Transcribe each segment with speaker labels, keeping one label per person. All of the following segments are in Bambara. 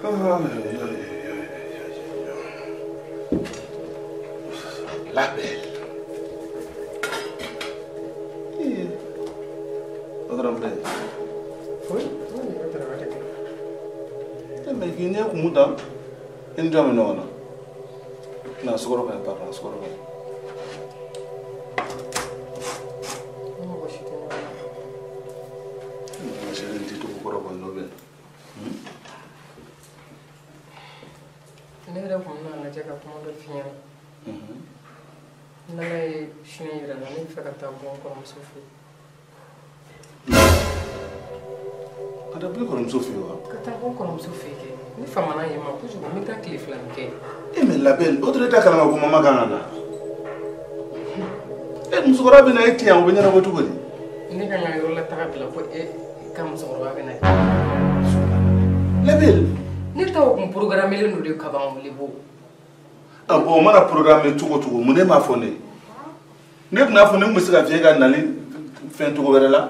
Speaker 1: La belle. O dɔrɔn filɛ.
Speaker 2: Oui, oui, o dɔrɔn de.
Speaker 1: Mais k'i ɲɛ kumu ta, i ni jɔn bɛ ɲɔgɔn na? Na sukaro ka ɲi, pardon, sukaro ka ɲi.
Speaker 2: Ni mɔgɔ si tɛ ɲɔgɔn na.
Speaker 1: Mɔgɔ si tɛ cogo kɔrɔ kɔni n'o bɛ.
Speaker 2: Ne yɛrɛ kun bɛna lajɛ ka kuma dɔ f'i ɲɛna. N'Ala ye sini yira n na, ne bɛ fɛ ka taa bɔ n kɔrɔmuso fɛ yen.
Speaker 1: Ka taa bɔ i kɔrɔmuso fɛ yen wa?
Speaker 2: Ka taa bɔ n kɔrɔmuso fɛ yen kɛ. Ne famana yen ma kojugu, n bɛ taa tile fila nin kɛ.
Speaker 1: E mais la belle, o tɛ ne ta kalama ko mama kan ka na. E musokɔrɔba bɛ na e tɛ yan, o bɛ ɲɛnabɔ cogo di?
Speaker 2: Ne ka n ka yɔrɔ la taga bila ko e ka musokɔrɔba bɛ na yen.
Speaker 1: La belle.
Speaker 2: Ne ta o kun programmelen don de kaban Lebo.
Speaker 1: Ah bon, o mana programme cogo o cogo, mun ne m'a fɔ ne ye? Ne tun y'a fɔ ne tun bɛ se ka fiyɛ ka nali fɛn cogo wɛrɛ la.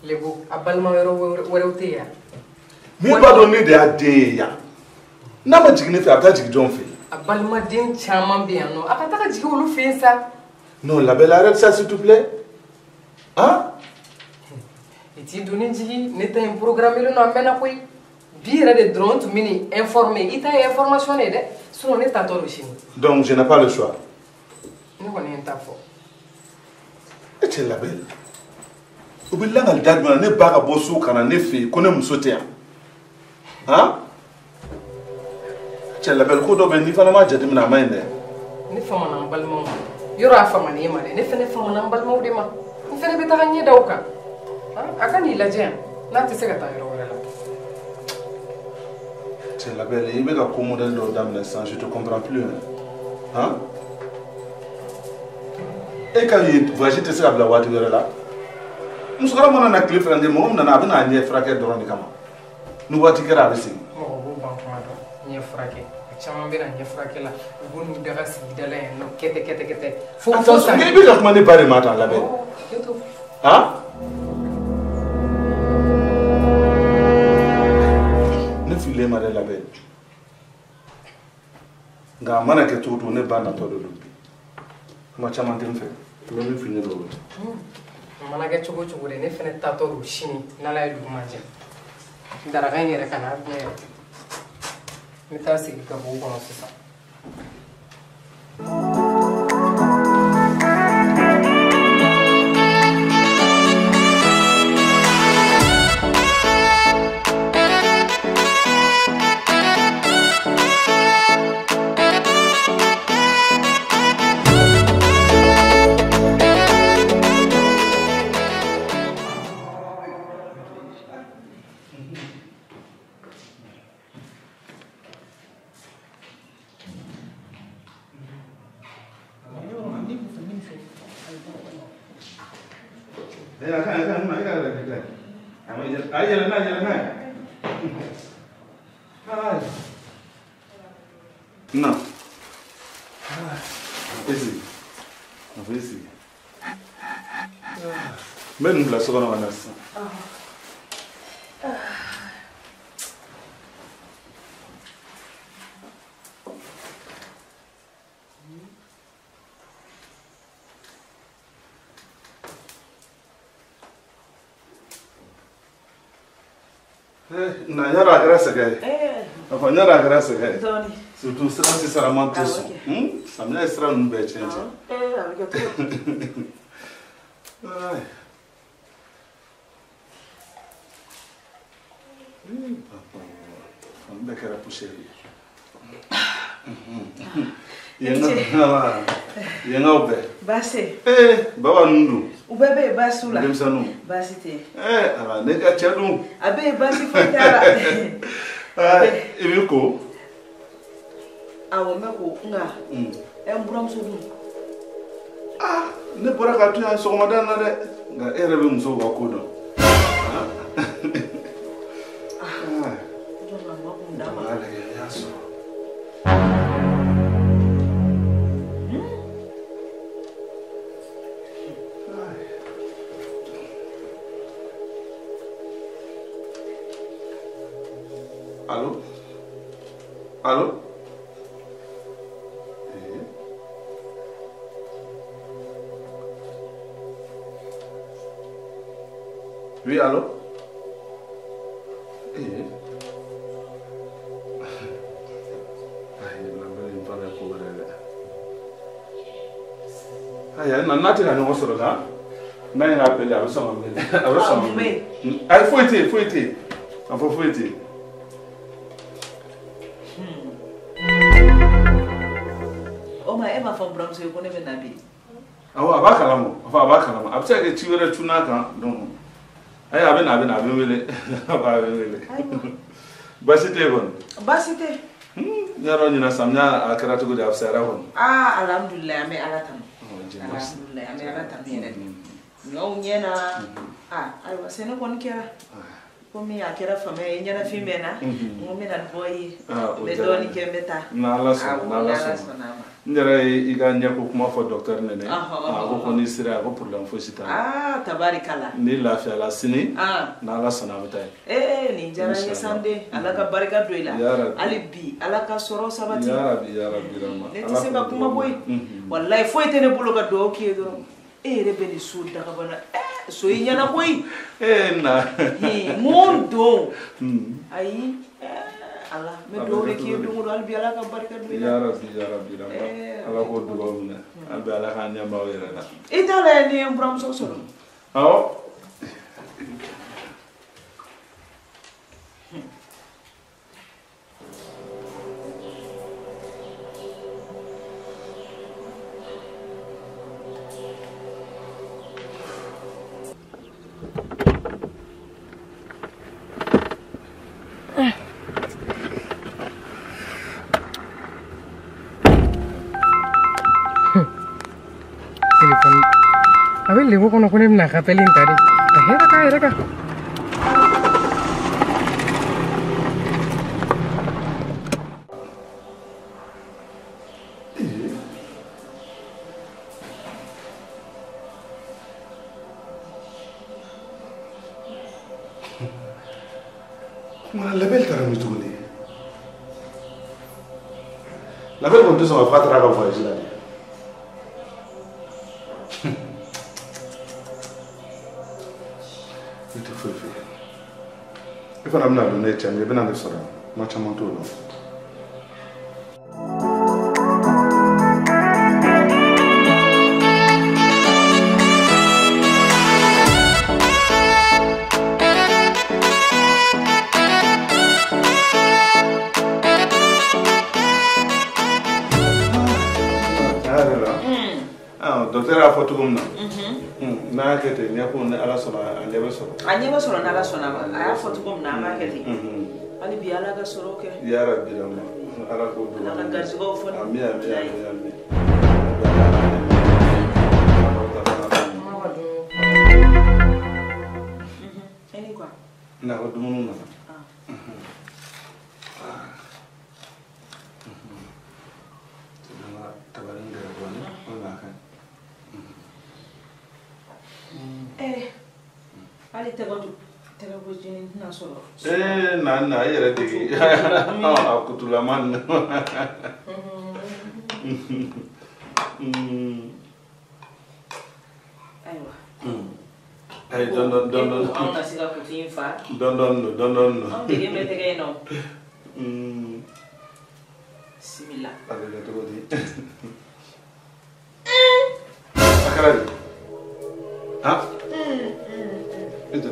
Speaker 2: Lebo, a balima yɔrɔ wɛrɛw tɛ yan.
Speaker 1: Min b'a dɔn ne de y'a den ye yan. N'a ma jigin ne fɛ, a bɛ taa jigin jɔn fɛ?
Speaker 2: A balimaden caman bɛ yan nɔ, a ka taga jigin olu fɛ yen sa.
Speaker 1: Non, la belle, arrête ça s'il te plaît. Hein?
Speaker 2: I t'i donni jigin, ne ta in programmelen don a mɛnna koyi. Bi yɛrɛ de dɔrɔn n tun bɛ nin informer, i ta ye information de ye dɛ. Sinon ne tatɔ don sini.
Speaker 1: Donc je n'ai pas le choix.
Speaker 2: Ne kɔni ye n ta fɔ.
Speaker 1: E cɛ la belle. U bɛ langali da jumɛn na ne ba ka bɔ so ka na ne fɛ yen ko ne muso tɛ yan? Han? Cɛ la belle, ko dɔ bɛ yen n'i fana m'a jateminɛ a ma ɲi dɛ.
Speaker 2: Ne famana n balimaw ma. Yɔrɔ a famana e ma dɛ, ne fana famana n balimaw de ma. N fana bɛ taga ɲɛ da o kan. A ka n'i lajɛ yan, n'a tɛ se ka taa yɔrɔ wɛrɛ la.
Speaker 1: Cɛ la belle, i bɛ ka ko modèle dɔw daminɛ sisan, je te comprends plus hein. Han? E ka yen voyage tɛ se ka bila waati wɛrɛ la. Musokɔrɔba mana na tile fila nin mɔgɔ min nana a bɛ n'a ɲɛ furakɛ dɔrɔn de kama. Ni waati kɛra a bɛ segin.
Speaker 2: Mɔgɔ b'o ban kuma dɔn, ɲɛ furakɛ. A caman bɛ na ɲɛ furakɛ la, u b'u n'u daga sigida la yen nɔ kɛtɛ kɛtɛ kɛtɛ. Fo fo san.
Speaker 1: I bɛ ka kuma ne ba de ma tan labɛn. Han? Ne fililen ma dɛ labɛn. Nka a mana kɛ cogo o cogo ne ba natɔ de don bi. Kuma caman tɛ n fɛ. N bɛ min f'i ɲɛna o ye.
Speaker 2: A mana kɛ cogo o cogo de, ne fana tatɔ don sini n'Ala ye dugu ma jɛ. Daraka in yɛrɛ ka n'a dun yɛrɛ. N bɛ taa sigi ka bɔ o kɔnɔ sisan.
Speaker 1: Na. Esi. Esi. N bɛ nin bila so kɔnɔ ka na sisan. Na yɔrɔ a kɛra sɛgɛn ye. A fɔ yɔrɔ a kɛra sɛgɛn ye. Surtout sira sisan man tɛ sɔn. Samiya ye sira ninnu bɛɛ tiɲɛ tiɲɛ. Fan bɛɛ kɛra poussière ye. Yengaw bɛɛ.
Speaker 3: Baasi.
Speaker 1: Baba ninnu dun.
Speaker 3: U bɛɛ bɛ yen, baasi t'u la.
Speaker 1: Denmisɛnninw.
Speaker 3: Baasi tɛ yen.
Speaker 1: Ala ne ka cɛ dun.
Speaker 3: A bɛ yen, baasi foyi t'a la.
Speaker 1: I b'i ko.
Speaker 3: Awɔ, n bɛ ko nka n buramuso dun.
Speaker 1: Ne bɔra ka to yan sɔgɔmada in na dɛ. Nka e yɛrɛ bɛ musow ka ko dɔn. Jɔn lajɛ n y'a sɔrɔ. Allô? Allo? Oui, allô? Eh. Ayi, n'a tɛ ka ɲɔgɔn sɔrɔ la, n'a ye appelé a bɛ sɔn ka wele. A bɛ sɔn ka wele. Ayi, foyi tɛ yen, foyi tɛ yen. A fɔ foyi tɛ yen.
Speaker 3: O ma e m'a fɔ n buramuso ye ko ne bɛ na bi?
Speaker 1: Awɔ, a b'a kalama. A fɔ a b'a kalama. A bɛ se ka kɛ ci wɛrɛ cunna kan donc. Ayi, a bɛ na, a bɛ na, a bɛ n wele. A bɛ n wele. Baasi tɛ yen kɔni?
Speaker 3: Baasi tɛ.
Speaker 1: N y'a dɔn ɲinan samiya a kɛra cogo di, a fisayara kɔni?
Speaker 3: Aa, alhamdulilayi, an bɛ Ala tanu. Alhamdulilayi, an bɛ Ala tanu yɛrɛ de. Ɲɔw ɲɛna. Aa, ayiwa, sɛnɛ kɔni kɛra. Komi a kɛra fama ye, ɲɛnafin bɛ n na. N ko n bɛna bɔ i ye. N bɛ dɔɔnin kɛ, n bɛ taa.
Speaker 1: N'Ala sɔnna, n'Ala sɔnna. N yɛrɛ ye i ka ɲɛko kuma fɔ docteur Nɛnɛ. A ko ko n'i sera, a ko problème fosi t'a la.
Speaker 3: Aa, tabarikala.
Speaker 1: N'i lafiyala sini, n'Ala sɔnna a bɛ taa yen.
Speaker 3: Ee, nin diyara n ye Sande. Ala ka barika don i la. Hali bi, Ala ka sɔrɔ sabati.
Speaker 1: Yarabi, yarabi, yarabi.
Speaker 3: Ne tɛ se ka kuma koyi. Walayi, foyi tɛ ne bolo ka dugawu k'i ye dɔrɔn. E yɛrɛ bɛ nin so dagabana. So i ɲɛna koyi.
Speaker 1: Ee na.
Speaker 3: Mun don. Ayi. Ala, n bɛ dugawu de k'i ye don o don, hali bi Ala ka barika don i la.
Speaker 1: Yarabi, yarabi, Ala k'o dugawu minɛ. Hali bi Ala k'an ɲɛ b'aw yɛrɛ la.
Speaker 3: I t'a lajɛ n'i ye n buramuso sɔrɔ.
Speaker 1: Awɔ.
Speaker 2: A bɛ lebo kɔnɔ ko ne bɛna rappel in ta de. A hɛrɛ k'a yɛrɛ kan.
Speaker 1: Kuma label taara min tuguni? Label kɔni tɛ sɔn ka fɔ k'a taara a ka voyage la dɛ. Ne tɛ foyi f'i ye. I fana bɛna don ne ye cɛ min ye, i bɛna ne sɔrɔ yan. Kuma caman t'o dɔn. Docteur y'a fɔ cogo min na, n'a y'a kɛ ten, ɲɛko ni Ala sɔnna a ɲɛ bɛ sɔrɔ.
Speaker 3: A ɲɛ bɛ sɔrɔ n'Ala sɔnna a ma. A y'a fɔ cogo min na, an b'a kɛ ten. Hali bi Ala ka sɔrɔ kɛ.
Speaker 1: Yarabi, Ala k'o dugawu.
Speaker 3: Ala ka garijɛgɛw fɔ.
Speaker 1: Ami, ami, ami, ami.
Speaker 3: E ni quoi?
Speaker 1: Na ko dumuni nana. Tabarin gɛrɛ dɔɔnin, o de b'a ka ɲi.
Speaker 3: Eh, hali tɛgɛ ko jini tɛna sɔrɔ.
Speaker 1: Ee, na na i yɛrɛ dege. A kutulama ninnu.
Speaker 3: Ayiwa.
Speaker 1: Ayi, dɔɔnin dɔɔnin dɔɔnin.
Speaker 3: Anw ka se ka kutu in fa.
Speaker 1: Dɔɔnin dɔɔnin don, dɔɔnin dɔɔnin don.
Speaker 3: Anw dege bɛ tɛgɛ in nɔ. Bisimila.
Speaker 1: A bɛ kɛ cogo di? A kɛra di? Han? E jɔ.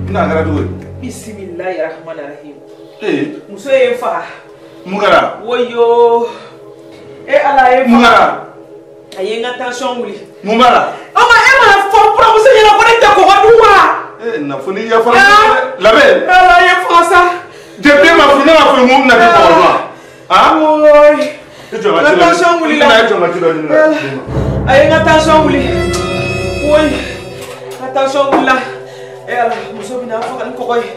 Speaker 1: N'a kɛra cogo di?
Speaker 3: Bisimilahi rahmani rahim.
Speaker 1: Ee.
Speaker 3: Muso ye n faga.
Speaker 1: Mun kɛra?
Speaker 3: Woyo. E Ala ye n faga.
Speaker 1: Mun kɛra?
Speaker 3: A ye n ka tension wuli.
Speaker 1: Mun b'a la?
Speaker 3: O ma e mana fɔ n buramuso ɲɛna ko ne tɛ kɔgɔ dun wa?
Speaker 1: Ee na fo n'i yafara labɛn.
Speaker 3: Ala ye n faga sa.
Speaker 1: Depuis e ma fɔ ne ma fɔ mun bɛna kɛ kɔgɔ dun wa? Han?
Speaker 3: Woyi.
Speaker 1: E jɔ n ka ci dɔ.
Speaker 3: N ka tension wulila.
Speaker 1: E jɔ n ka ci dɔ ɲini ka d'i ma.
Speaker 3: A ye n ka tension wuli. Woyi. N ka tension wulila. E Ala, muso bɛna n faga ni kɔgɔ ye.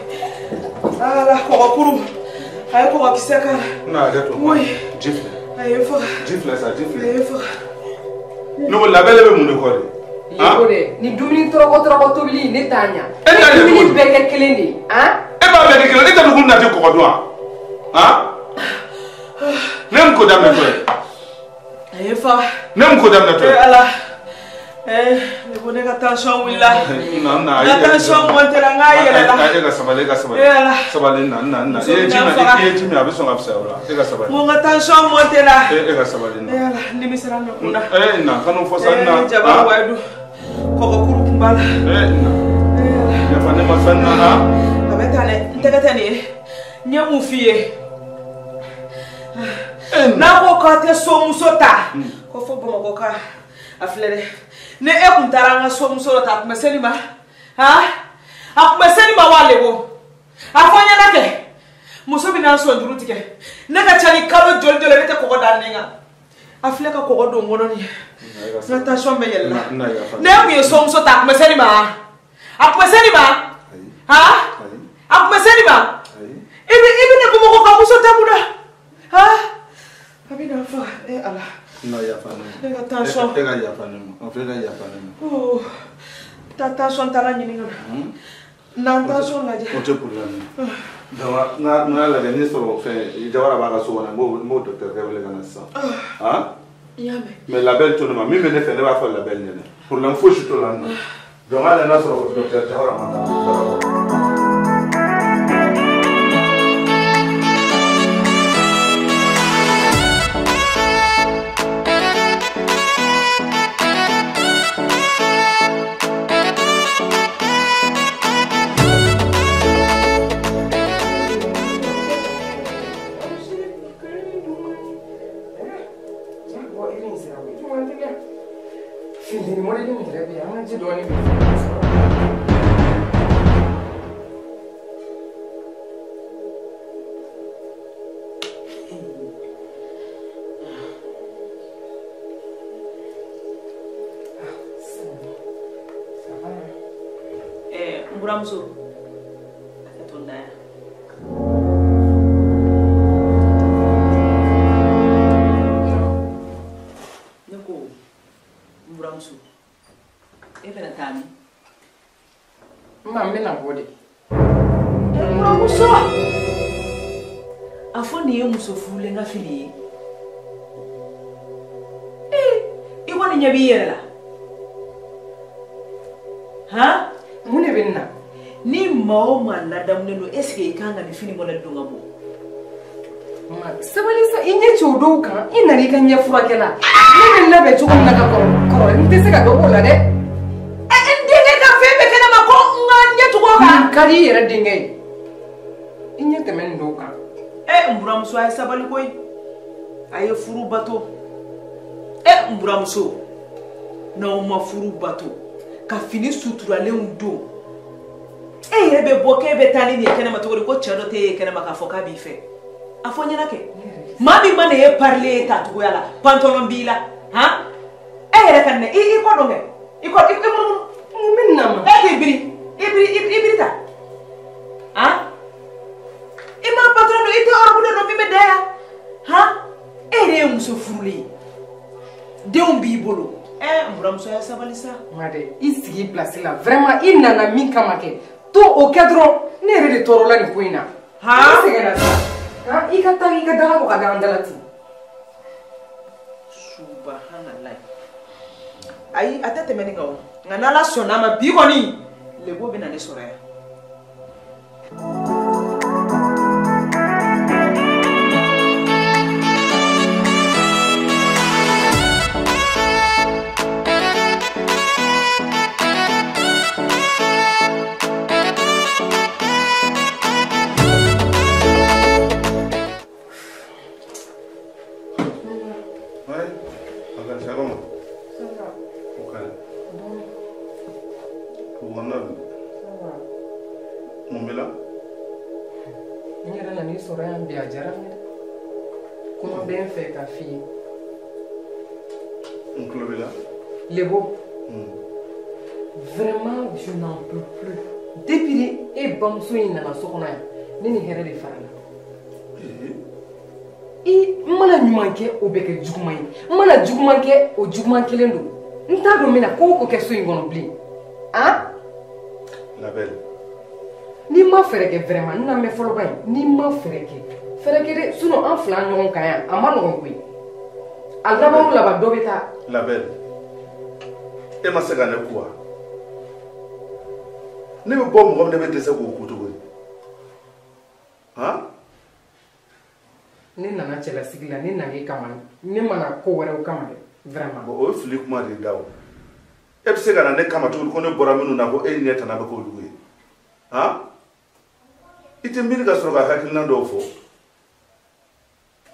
Speaker 3: Ala, kɔgɔ kuru. A ye kɔgɔ kisɛ k'a la.
Speaker 1: Na hakɛ to.
Speaker 3: Woyi.
Speaker 1: Ji filɛ.
Speaker 3: A ye n faga.
Speaker 1: Ji filɛ sa, ji filɛ.
Speaker 3: A ye n faga.
Speaker 1: Ne ko labɛn bɛ mun de kɔ de?
Speaker 2: Yeko dɛ, ni dumuni tɔrɔkɔ tɔrɔkɔ tobili ne t'a ɲa.
Speaker 1: E t'a ɲa
Speaker 2: dumuni bɛɛ kɛ kelen de ye, han?
Speaker 1: E b'a bɛɛ kɛ kelen, e t'a dɔn ko na tɛ kɔgɔ dun wa? Han? Ne mun ko daminɛ tɔ ye?
Speaker 3: A ye fa.
Speaker 1: Ne mun ko daminɛ tɔ ye?
Speaker 3: Eh Ala. Eh, ne ko ne ka tension wulila.
Speaker 1: Na na.
Speaker 3: N ka tension montera n k'a yɛlɛla.
Speaker 1: E ka sabali, e ka sabali.
Speaker 3: Eh Ala.
Speaker 1: Sabali na na na. I ye ji min, i ye ji min a bɛ sɔn ka fisaya o la. E ka sabali.
Speaker 3: N ko n ka tension montera.
Speaker 1: E ka sabali na.
Speaker 3: Eh Ala, nimisira n kun na.
Speaker 1: Eh na, kan'o fɔ sa na.
Speaker 3: Eh jaba wayidu. Kɔgɔkuru kun b'a la.
Speaker 1: Eh na. Yafa ne ma sa na ha.
Speaker 3: A bɛ tan dɛ, n tɛgɛ tɛ nin ye. N ye mun f'i ye? N'a ko k'a tɛ somuso ta, ko fo Bamakɔ ka a filɛ dɛ. Ne e kun taara an ka somuso dɔ ta, a kun bɛ se nin ma? Han? A kun bɛ se nin ma wa lebo? A fɔ n ɲɛna kɛ. Muso bɛ n'a sɔn juru tigɛ. Ne ka ca ni kalo joli joli ne tɛ kɔgɔ da nin kan. A filɛ ka kɔgɔ don n kɔnɔ nin ye. N ka tension bɛ yɛlɛla. Ne kun ye somuso ta, a kun bɛ se nin ma? A kun bɛ se nin ma? Han? A kun bɛ se nin ma? I bɛ ne Bamakɔ ka muso ta mun na? Han? A bɛ na n faga. Eh Ala.
Speaker 1: Na yafa ne ma.
Speaker 3: Ne ka tension.
Speaker 1: E ka yafa ne ma. En fait, e ka yafa ne ma.
Speaker 3: Oh. Ta tension taara ɲini ka na. N'an tension lajɛ.
Speaker 1: O tɛ problème ye. Donc n'a lajɛ n'i sɔrɔ fɛn Jawara b'a ka so kɔnɔ, n b'o docteur kɛ wele ka na sisan. Han?
Speaker 3: I y'a mɛn.
Speaker 1: Mais labɛn to ne ma, min bɛ ne fɛ ne b'a fɔ labɛn ɲɛna. Problème fosi t'o la nin na. Donc hali n'a sɔrɔ docteur Jawara ma taa.
Speaker 3: N buramuso, a tɛ to n da yan. Ne ko n buramuso, e bɛna taa min?
Speaker 2: N ma, n bɛna bɔ de.
Speaker 3: N buramuso, a fɔ nin ye muso furulen ka fini ye. Ee, i kɔni ɲɛ b'i yɛrɛ la. Han?
Speaker 2: Mun de bɛ nin na?
Speaker 3: Ni maa o maa ladamunen don, est ce que i kan ka nin fini mɔdɛli don ka bɔ?
Speaker 2: Sabali sa, i ɲɛ ci o dɔw kan, i nana i ka ɲɛ furakɛ la. Ne bɛ n labɛn cogo min na ka kɔrɔ, n tɛ se ka dɔ b'o la dɛ.
Speaker 3: N denkɛ ka fɛn bɛɛ kɛnɛ ma ko n ka ɲɛ tugu o kan.
Speaker 2: Nin ka di i yɛrɛ denkɛ ye. I ɲɛ tɛmɛ nin dɔw kan.
Speaker 3: N buramuso, a ye sabali koyi. A ye furu bato. N buramuso, n'aw ma furu bato, ka fini suturalenw don. E yɛrɛ bɛ bɔ k'e bɛ taa ni nin ye kɛnɛma cogo di ko cɛ dɔ t'e ye kɛnɛma k'a fɔ k'a b'i fɛ. A fɔ n ɲɛna kɛ. Maa min ma na e parilen ye ta cogoya la, pantalon b'i la, han? E yɛrɛ ka nin i kɔ dɔn kɛ. I kɔ i munumunu.
Speaker 2: Mun bɛ nin na ma?
Speaker 3: E k'i biri. I biri i biri ta. Han? I ma pantalon don, i tɛ robe don min bɛ da yan. Han? E yɛrɛ ye muso furulen ye. Denw b'i bolo. N buramuso, ya sabali sa.
Speaker 2: Ma dɛ, i sigi place la vraiment i nana min kama kɛ to o kɛ dɔrɔn, ne yɛrɛ de tɔɔrɔla nin ko in na.
Speaker 3: Han?
Speaker 2: I sɛgɛnna sa. Han, i ka taa i ka daga bɔ ka da an da la ten.
Speaker 3: Subahanallahi. Ayi, a tɛ tɛmɛ nin kan o. Nka n'Ala sɔnna a ma bi kɔni, lebo bɛ na ne sɔrɔ yan.
Speaker 2: N yɛrɛ nan'i sɔrɔ yan bi, a diyara n ye dɛ. Kuma bɛ n fɛ ka f'i ye.
Speaker 1: N tulo b'i la.
Speaker 2: Lebo, vraiment je n'en peux plus. Depuis e bamuso in nana so kɔnɔ yan, ne ni hɛrɛ de farala. I n mana ɲuman kɛ, o bɛ kɛ juguman ye. N mana juguman kɛ, o juguman kelen don. N t'a dɔn n bɛna ko o ko kɛ so in kɔnɔ bilen. Han?
Speaker 1: La belle.
Speaker 2: N'i ma fɛɛrɛ kɛ vraiment, n lamɛn fɔlɔ ba in, n'i ma fɛɛrɛ kɛ, Fɛɛrɛ kɛ dɛ, sinon an fila ɲɔgɔn kan yan, a ma nɔgɔn koyi. A laban o laban dɔ bɛ taa.
Speaker 1: La belle, e ma se ka ne ku wa? Ne bɛ bɔ mɔgɔ min ne bɛ dɛsɛ k'o ku cogo di? Han?
Speaker 2: Ne nana cɛlasigi la, ne nana e kama, ne ma na ko wɛrɛw kama dɛ, vraiment.
Speaker 1: Bon, o ye fili kuma de da o. E bɛ se ka na ne kama cogo di ko ne bɔra minnu na ko e ɲɛ tana bɛ k'olu ye? Han? I tɛ miiri ka sɔrɔ ka hakilina dɔw fɔ.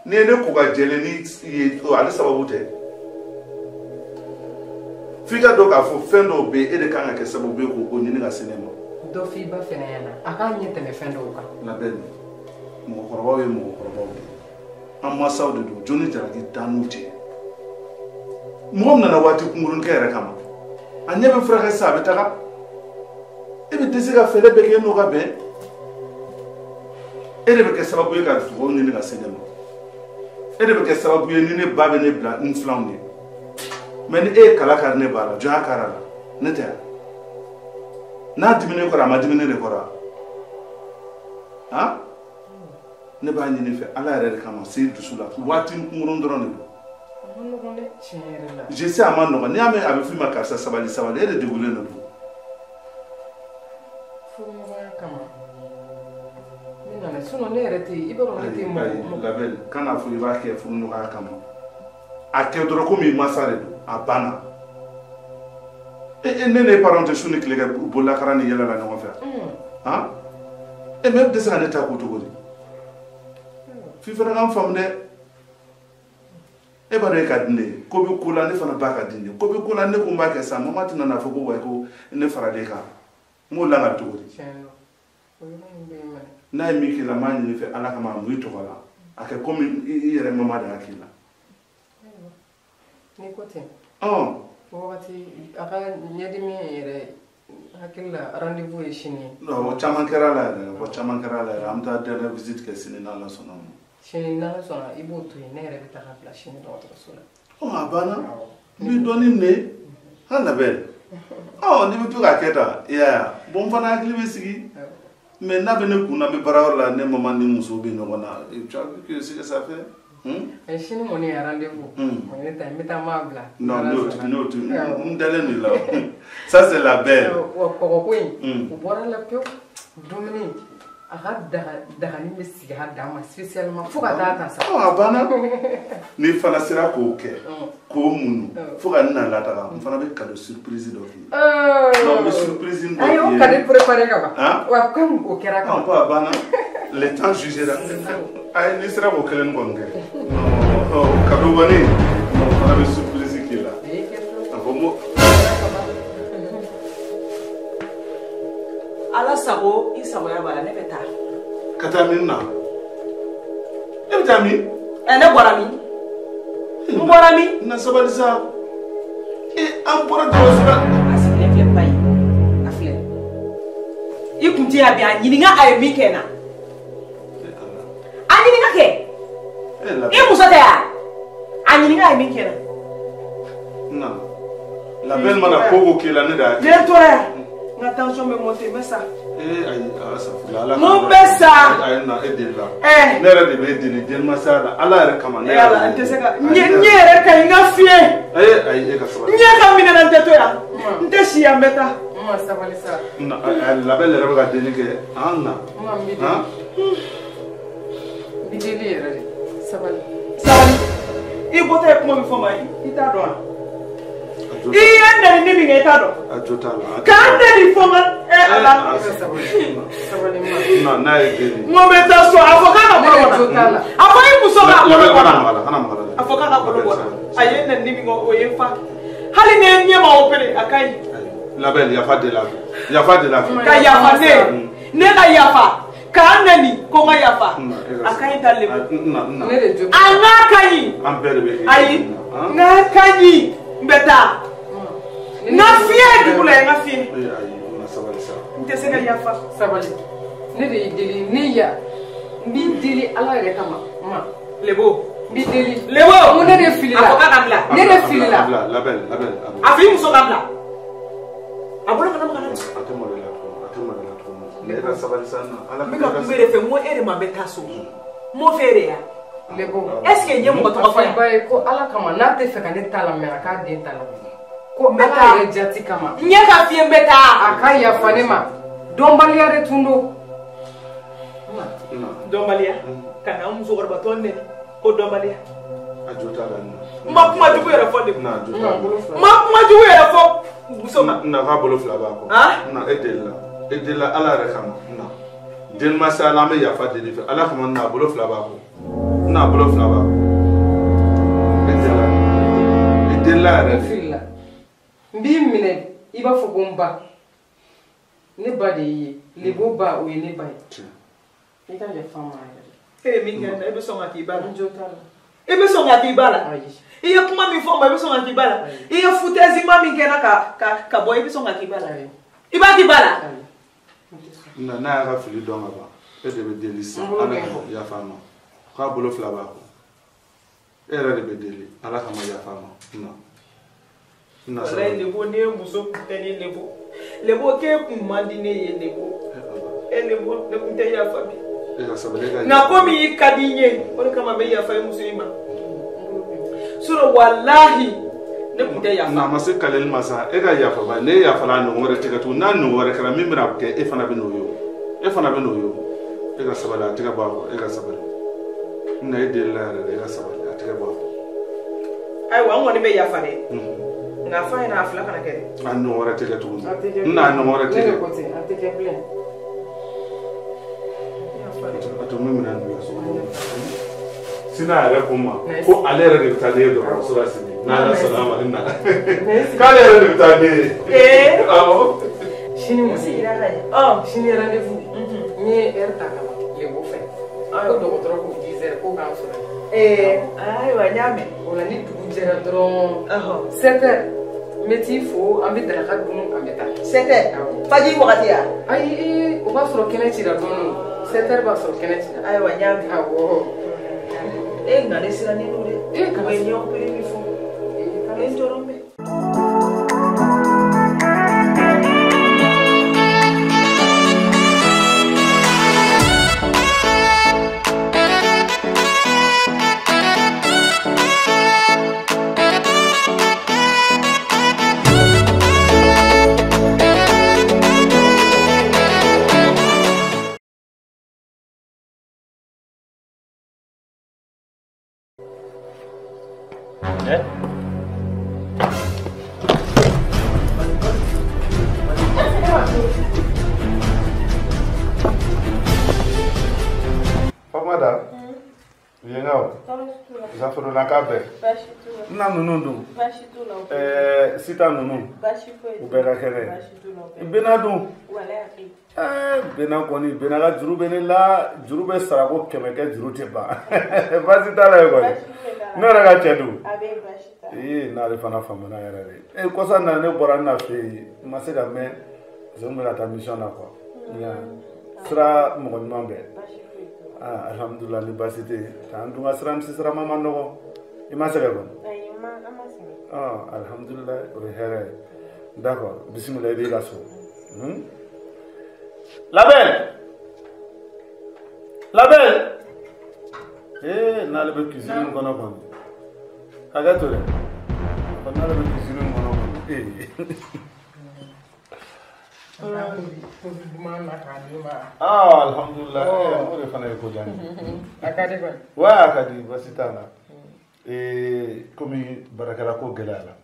Speaker 1: N'i ye ne ko ka jɛlen ni ye, ale sababu tɛ. F'i ka dɔn k'a fɔ fɛn dɔw bɛ yen, e de kan ka kɛ sababu ye k'o ɲini ka se ne ma.
Speaker 2: Dɔ f'i ba fɛnɛ ɲɛna, a k'a ɲɛ tɛmɛ fɛn dɔw kan.
Speaker 1: La belle, mɔgɔkɔrɔbaw ye mɔgɔkɔrɔbaw de ye. An mansaw de don, jɔn ni jalaki t'an n'u cɛ. Mɔgɔ min nana waati kunkurunin kɛ yɛrɛ kama, a ɲɛ bɛ furakɛ sisan, a bɛ taga. E bɛ dɛsɛ ka fɛɛrɛ bɛɛ kɛ e n'o ka bɛn. E de bɛ kɛ sababu ye ka dugawu ɲini ka se ne ma. E de bɛ kɛ sababu ye ni ne ba bɛ ne bila n filanw ye. Mais ni e ye kala kari ne ba la, jɔn y'a kari a la? Ne tɛ yan. N'a diminen kɔrɔ, a ma diminen de kɔrɔ wa? Han? Ne b'a ɲini fɛ Ala yɛrɛ de kama, se dusu la waati kunkurun dɔrɔn de don.
Speaker 2: A ma nɔgɔn dɛ, tiɲɛ yɛrɛ la.
Speaker 1: Je sais, a ma nɔgɔn. N'i y'a mɛn a bɛ f'i ma karisa sabali sabali, e de degunlen de don.
Speaker 2: Furuɲɔgɔnya kama ne nana, sinon ne yɛrɛ tɛ, i b'a dɔn ne tɛ mɔgɔ.
Speaker 1: La belle, kan'a fɔ i b'a kɛ furuɲɔgɔnya kama. A kɛ dɔrɔn komi i mansa de don, a banna. E ne n'e parents tɛ su ni tile kɛ bololakara ni yɛlɛ la ɲɔgɔn fɛ. Han? E mais e bɛ dɛsɛ ka ne ta ko cogo di? F'i fana k'an faamu dɛ. E b'a dɔn e ka di ne ye, ko bɛ ko la ne fana ba ka di ne ye, ko bɛ ko la ne ko n b'a kɛ sisan, mama tɛna n'a fɔ ko wayi ko ne faralen e kan. N b'o lakali cogo di? N'a ye min k'i la, n b'a ɲini fɛ Ala kama, a mun i tɔgɔ la, a kɛ komi i yɛrɛ mama de y'a k'i la.
Speaker 2: N'i ko ten. O wagati a ka ɲɛdimi yɛrɛ hakili la, rendez-vous ye sini ye.
Speaker 1: Non, o caman kɛra la yɛrɛ, o caman kɛra la yɛrɛ. An bɛ taa dernière visite kɛ sini n'Ala sɔnna ma.
Speaker 2: Sini n'Ala sɔnna, i b'o to yen, ne yɛrɛ bɛ taga bila sini dɔgɔtɔrɔso la.
Speaker 1: Ɔ, a banna. N bɛ dɔɔnin minɛ. Han, la belle. Ɔ, n'i bɛ to k'a kɛ tan, i y'a ye wa? Bon, n fana hakili bɛ sigi. Mais n'a bɛ ne kun na, n bɛ baarayɔrɔ la, ne mama ni muso bɛ ɲɔgɔn na. Tu as vu que ce que ça fait?
Speaker 2: Sini kɔni ye rendez-vous. O ye ne ta ye, n bɛ taa maa bila.
Speaker 1: Non, n'o tɛ, n dalen de la. Ça c'est la belle.
Speaker 2: Wa kɔgɔko in, o bɔra la pewu. Dumuni, a ka dagani bɛ sigi a dan ma spécialement fo ka taa ta sa.
Speaker 1: Ɔ, a banna. N'i fana sera k'o kɛ, k'o muɲu fo ka n na lataga, n fana bɛ cadeau surprise dɔ k'i ye. Non, n bɛ surprise dɔ k'i ye.
Speaker 2: Ayi, o cadeau préparé ka ban. Wa comme o kɛra ka ban.
Speaker 1: Bon, a banna. Le temps jugera. Ayi, n'i sera k'o kelen kɔni kɛ. Cadeau kɔni, n fana bɛ surprise k'i la. A fɔ n ko.
Speaker 3: Ala sago i sagoya b'a la, ne bɛ taa.
Speaker 1: Ka taa min na? E bɛ taa min?
Speaker 3: Ɛ, ne bɔra min? N bɔra min?
Speaker 1: Na sabali sa. E, an bɔra dɔgɔtɔrɔso la.
Speaker 3: A sigilen filɛ ba ye, a filɛ. I kun tɛ yan bi, a ɲininka a ye min kɛ n na. A ɲininka kɛ. I muso tɛ yan? A ɲininka a ye min kɛ n
Speaker 1: na. Na. La belle mana ko o ko k'i la, ne de y'a kɛ.
Speaker 3: Ne tora yan. N ka tension bɛ monter, n bɛ sa.
Speaker 1: Ee, ayi, ala safurula, ala.
Speaker 3: Mun bɛ sa?
Speaker 1: Ayi, na e deli la. Ne yɛrɛ de bɛ e deli denmasaya la, Ala yɛrɛ kama. Ne
Speaker 3: yɛrɛ ala, n tɛ se ka. N ɲɛ yɛrɛ ka ɲi, n ka fiyɛ.
Speaker 1: Ee, ayi, e ka sabali.
Speaker 3: N ɲɛ ka minɛ na, n tɛ to yan. N tɛ si yan, n bɛ taa.
Speaker 2: Ma sabali sa.
Speaker 1: Na, la belle yɛrɛ bɛ ka deli kɛ, an na.
Speaker 2: Ma, n b'i deli. N b'i deli yɛrɛ de. Sabali.
Speaker 3: Sabali. I bɔtɔ ye kuma min fɔ n ma, i t'a dɔn wa? I ye nɛni min kɛ, i t'a dɔn.
Speaker 1: A jo t'a la.
Speaker 3: K'an nɛni fɔ n ka ala.
Speaker 2: Sabali ma.
Speaker 1: Non, n'a ye deli.
Speaker 3: N ko n bɛ taa so, a fɔ k'a ka bolo bɔ n na. A fɔ i muso k'a bolo bɔ n na.
Speaker 1: Kana maga la.
Speaker 3: A fɔ k'a ka bolo bɔ n na. A ye nɛni min kɛ, o ye n fa. Hali ni ye ɲɛ ma opéré, a ka ɲi.
Speaker 1: La belle, yafa deli a fɛ. Yafa deli a fɛ.
Speaker 3: Ka yafa ne. Ne ka yafa. K'an nɛni ko n ka yafa. A ka ɲi ta lebu.
Speaker 2: Ne de jo.
Speaker 3: A n'a ka ɲi.
Speaker 1: An bɛɛ de bɛ.
Speaker 3: Ayi. N'a ka ɲi. N bɛ taa. N ka fiɲɛ ye dugu la yen, n ka fiɲɛ.
Speaker 1: Ayi, na sabali sa.
Speaker 3: N tɛ se ka yafa.
Speaker 2: Sabali. Ne de y'i deli, ne ya. N b'i deli Ala yɛrɛ kama. Ma.
Speaker 3: Lebo.
Speaker 2: N b'i deli.
Speaker 3: Lebo.
Speaker 2: N ko ne de filila.
Speaker 3: A fɔ k'a ka bila.
Speaker 2: Ne de filila.
Speaker 1: La belle, la belle.
Speaker 3: A fɔ i muso ka bila. A bolo kana maga na.
Speaker 1: A tɛ maloya tuguni, a tɛ maloya tuguni. Ne ka sabali sa na. Ala
Speaker 3: n bɛ ka kun e de fɛ, n ko e de ma n bɛ taa so. M'o fɛ ya.
Speaker 2: Lebo.
Speaker 3: Est-ce que n ye mɔgɔ tɔgɔ fɔ yan?
Speaker 2: Ba ye ko Ala kama n'a tɛ fɛ ka ne ta lamɛn a k'a den ta lamɛn. Ko Ala yɛrɛ jati kama.
Speaker 3: N ye ka f'i ye n bɛ taa.
Speaker 2: A ka yafa ne ma. Dɔnbaliya de tun don.
Speaker 3: Dɔnbaliya. Ka na n musokɔrɔbatɔ nɛni ko dɔnbaliya.
Speaker 1: A jo t'a la nin
Speaker 3: na. N ma kuma jugu yɛrɛ fɔ de.
Speaker 1: Na jo t'a la.
Speaker 3: N ma kuma jugu yɛrɛ fɔ muso ma.
Speaker 1: Na k'a bolo fila b'a kɔ. Na e delila. E delila Ala yɛrɛ kama. Na. Denmansa la an bɛ yafa deli fɛ Ala kama na bolo fila b'a kɔ. Na bolo fila b'a kɔ. E delila. E delila yɛrɛ de.
Speaker 2: N filila. N b'i minɛ i b'a fɔ ko n ba. Ne ba de y'i ye. Lebo ba o ye ne ba ye. I ka yafa n ma yɛrɛ.
Speaker 3: E ye min kɛ n na e bɛ sɔn ka k'i ba la.
Speaker 2: N jo t'a la.
Speaker 3: I bɛ sɔn ka k'i ba la. I ye kuma min fɔ n ma i bɛ sɔn ka k'i ba la. I ye foutaise min kɛ n na ka bɔ i bɛ sɔn ka k'i ba la. I b'a k'i ba la.
Speaker 1: Na n'a y'a ka fili dɔn ka ban e de bɛ deli sisan Ala kama yafa a ma k'a bolo fila b'a kɔ e yɛrɛ de bɛ deli Ala kama yafa a ma na.
Speaker 3: Walayi Lebo ne ye muso kun tɛ ne Lebo Lebo k'e kun man di ne ye Lebo e Lebo ne kun tɛ yafa bi. Nka komi i ka di n ye o de kama n bɛ yafa i muso in ma sinon walahi ne kun tɛ yafa.
Speaker 1: Na ma se kaleli ma sa e ka yafa ba ne yafala a ɲɔgɔn wɛrɛ tɛ kɛ tugun n'a ɲɔgɔn wɛrɛ kɛra min bɛna kɛ e fana bɛ n'o ye o e fana bɛ n'o ye o e ka sabali a tɛgɛ bɔ a kɔ e ka sabali n na e delila yɛrɛ de e ka sabali a tɛgɛ bɔ a kɔ.
Speaker 3: Ayiwa n kɔni bɛ yafa dɛ. Nka fa ɲɛna a fila kana kɛ dɛ.
Speaker 1: A ɲɔgɔn wɛrɛ tɛ kɛ tuguni n n'a ɲɔgɔn wɛrɛ tɛ kɛ.
Speaker 2: Ne de ko ten a tɛ kɛ bilen.
Speaker 1: A to min minɛn bila so kɔnɔ. Sina yɛrɛ ko n ma ko ale yɛrɛ de bɛ taa ne ye dɔgɔtɔrɔso la sini n'Ala sɔnna a ma ne nana k'ale yɛrɛ de bɛ taa ne ye. Awɔ.
Speaker 2: Sini mun sigira ka ɲɛ. Sini rendez-vous. N ye heure ta ka ban Lebo fɛ. Ko dɔgɔtɔrɔ ko 10 heures ko k'an sɔrɔ yen.
Speaker 3: Ayiwa n y'a mɛn.
Speaker 2: O la ni dugu jɛra dɔrɔn 7 heures n bɛ t'i fo an bɛ daraka dun an bɛ taa.
Speaker 3: 7 heures fajiri wagati ya.
Speaker 2: Ayi o b'a sɔrɔ kɛnɛ cira dɔɔnin 7 heures b'a sɔrɔ kɛnɛ cira.
Speaker 3: Ayiwa n y'a mɛn.
Speaker 2: Awɔ.
Speaker 3: E nka ne sirannen don dɛ.
Speaker 2: E kana
Speaker 3: o ye ɲɔgɔn pere min fɔ. E tɔɔrɔ bɛ.
Speaker 1: Na ninnu dun sita ninnu u bɛɛ ka kɛnɛ bɛna dun bɛna kɔni bɛna ka juru bɛ ne la juru bɛ sara ko 100 kɛ juru tɛ ban baasi t'a la ye kɔni ne yɛrɛ ka cɛ dun ee n'ale fana faamuna yɛrɛ de kɔsa na ne bɔra n na fɛ yen n ma se ka mɛn parce que n bɛ ka taa mission na quoi sira mɔgɔ ɲuman bɛɛ alhamdulilah ni baasi tɛ yen an dun ka sira misi sira ma nɔgɔ i ma sɛgɛn kɔni. Alhamdulilah o ye hɛrɛ ye d'accord bisimila i b'i ka so. Labɛn labɛn ee n'ale bɛ cuisine kɔnɔ kɔni hakɛ to dɛ n'ale bɛ cuisine kɔnɔ kɔni ee. Alhamdulilah o de fana ye ko diya n ye.
Speaker 2: A ka di kɔni.
Speaker 1: Wa a ka di baasi t'a la. Komi baarakɛla ko gɛlɛyara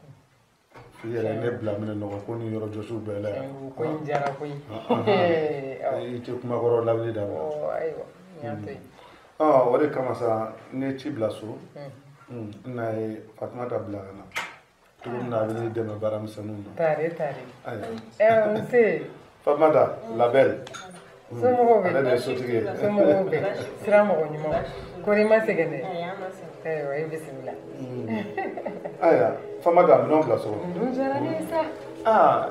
Speaker 1: i yɛrɛ ne bila minɛ nɔgɔ ko ni yɔrɔ jɔsiw bɛɛ la yan.
Speaker 2: Ko in diyara koyi.
Speaker 1: I tɛ kumakɔrɔ lawuli dabila.
Speaker 2: Ayiwa n y'a to yen.
Speaker 1: O de kama sa n ye ci bila so n na ye Fatumata bila ka na cogo min na a bɛ ne dɛmɛ baaramisɛnninw na.
Speaker 2: Tare tare. Ayiwa. Nse.
Speaker 1: Fatumata la belle.
Speaker 2: Somɔgɔw bɛ.
Speaker 1: Ale de ye sotigi ye.
Speaker 2: Somɔgɔw bɛ. Sira mɔgɔ ɲuman. Kɔri ma sɛgɛn dɛ. Ayiwa i bisimila.
Speaker 1: Ayiwa Fatumata minɛnw bila so kɔnɔ.
Speaker 2: Dun diyara ne ye sa.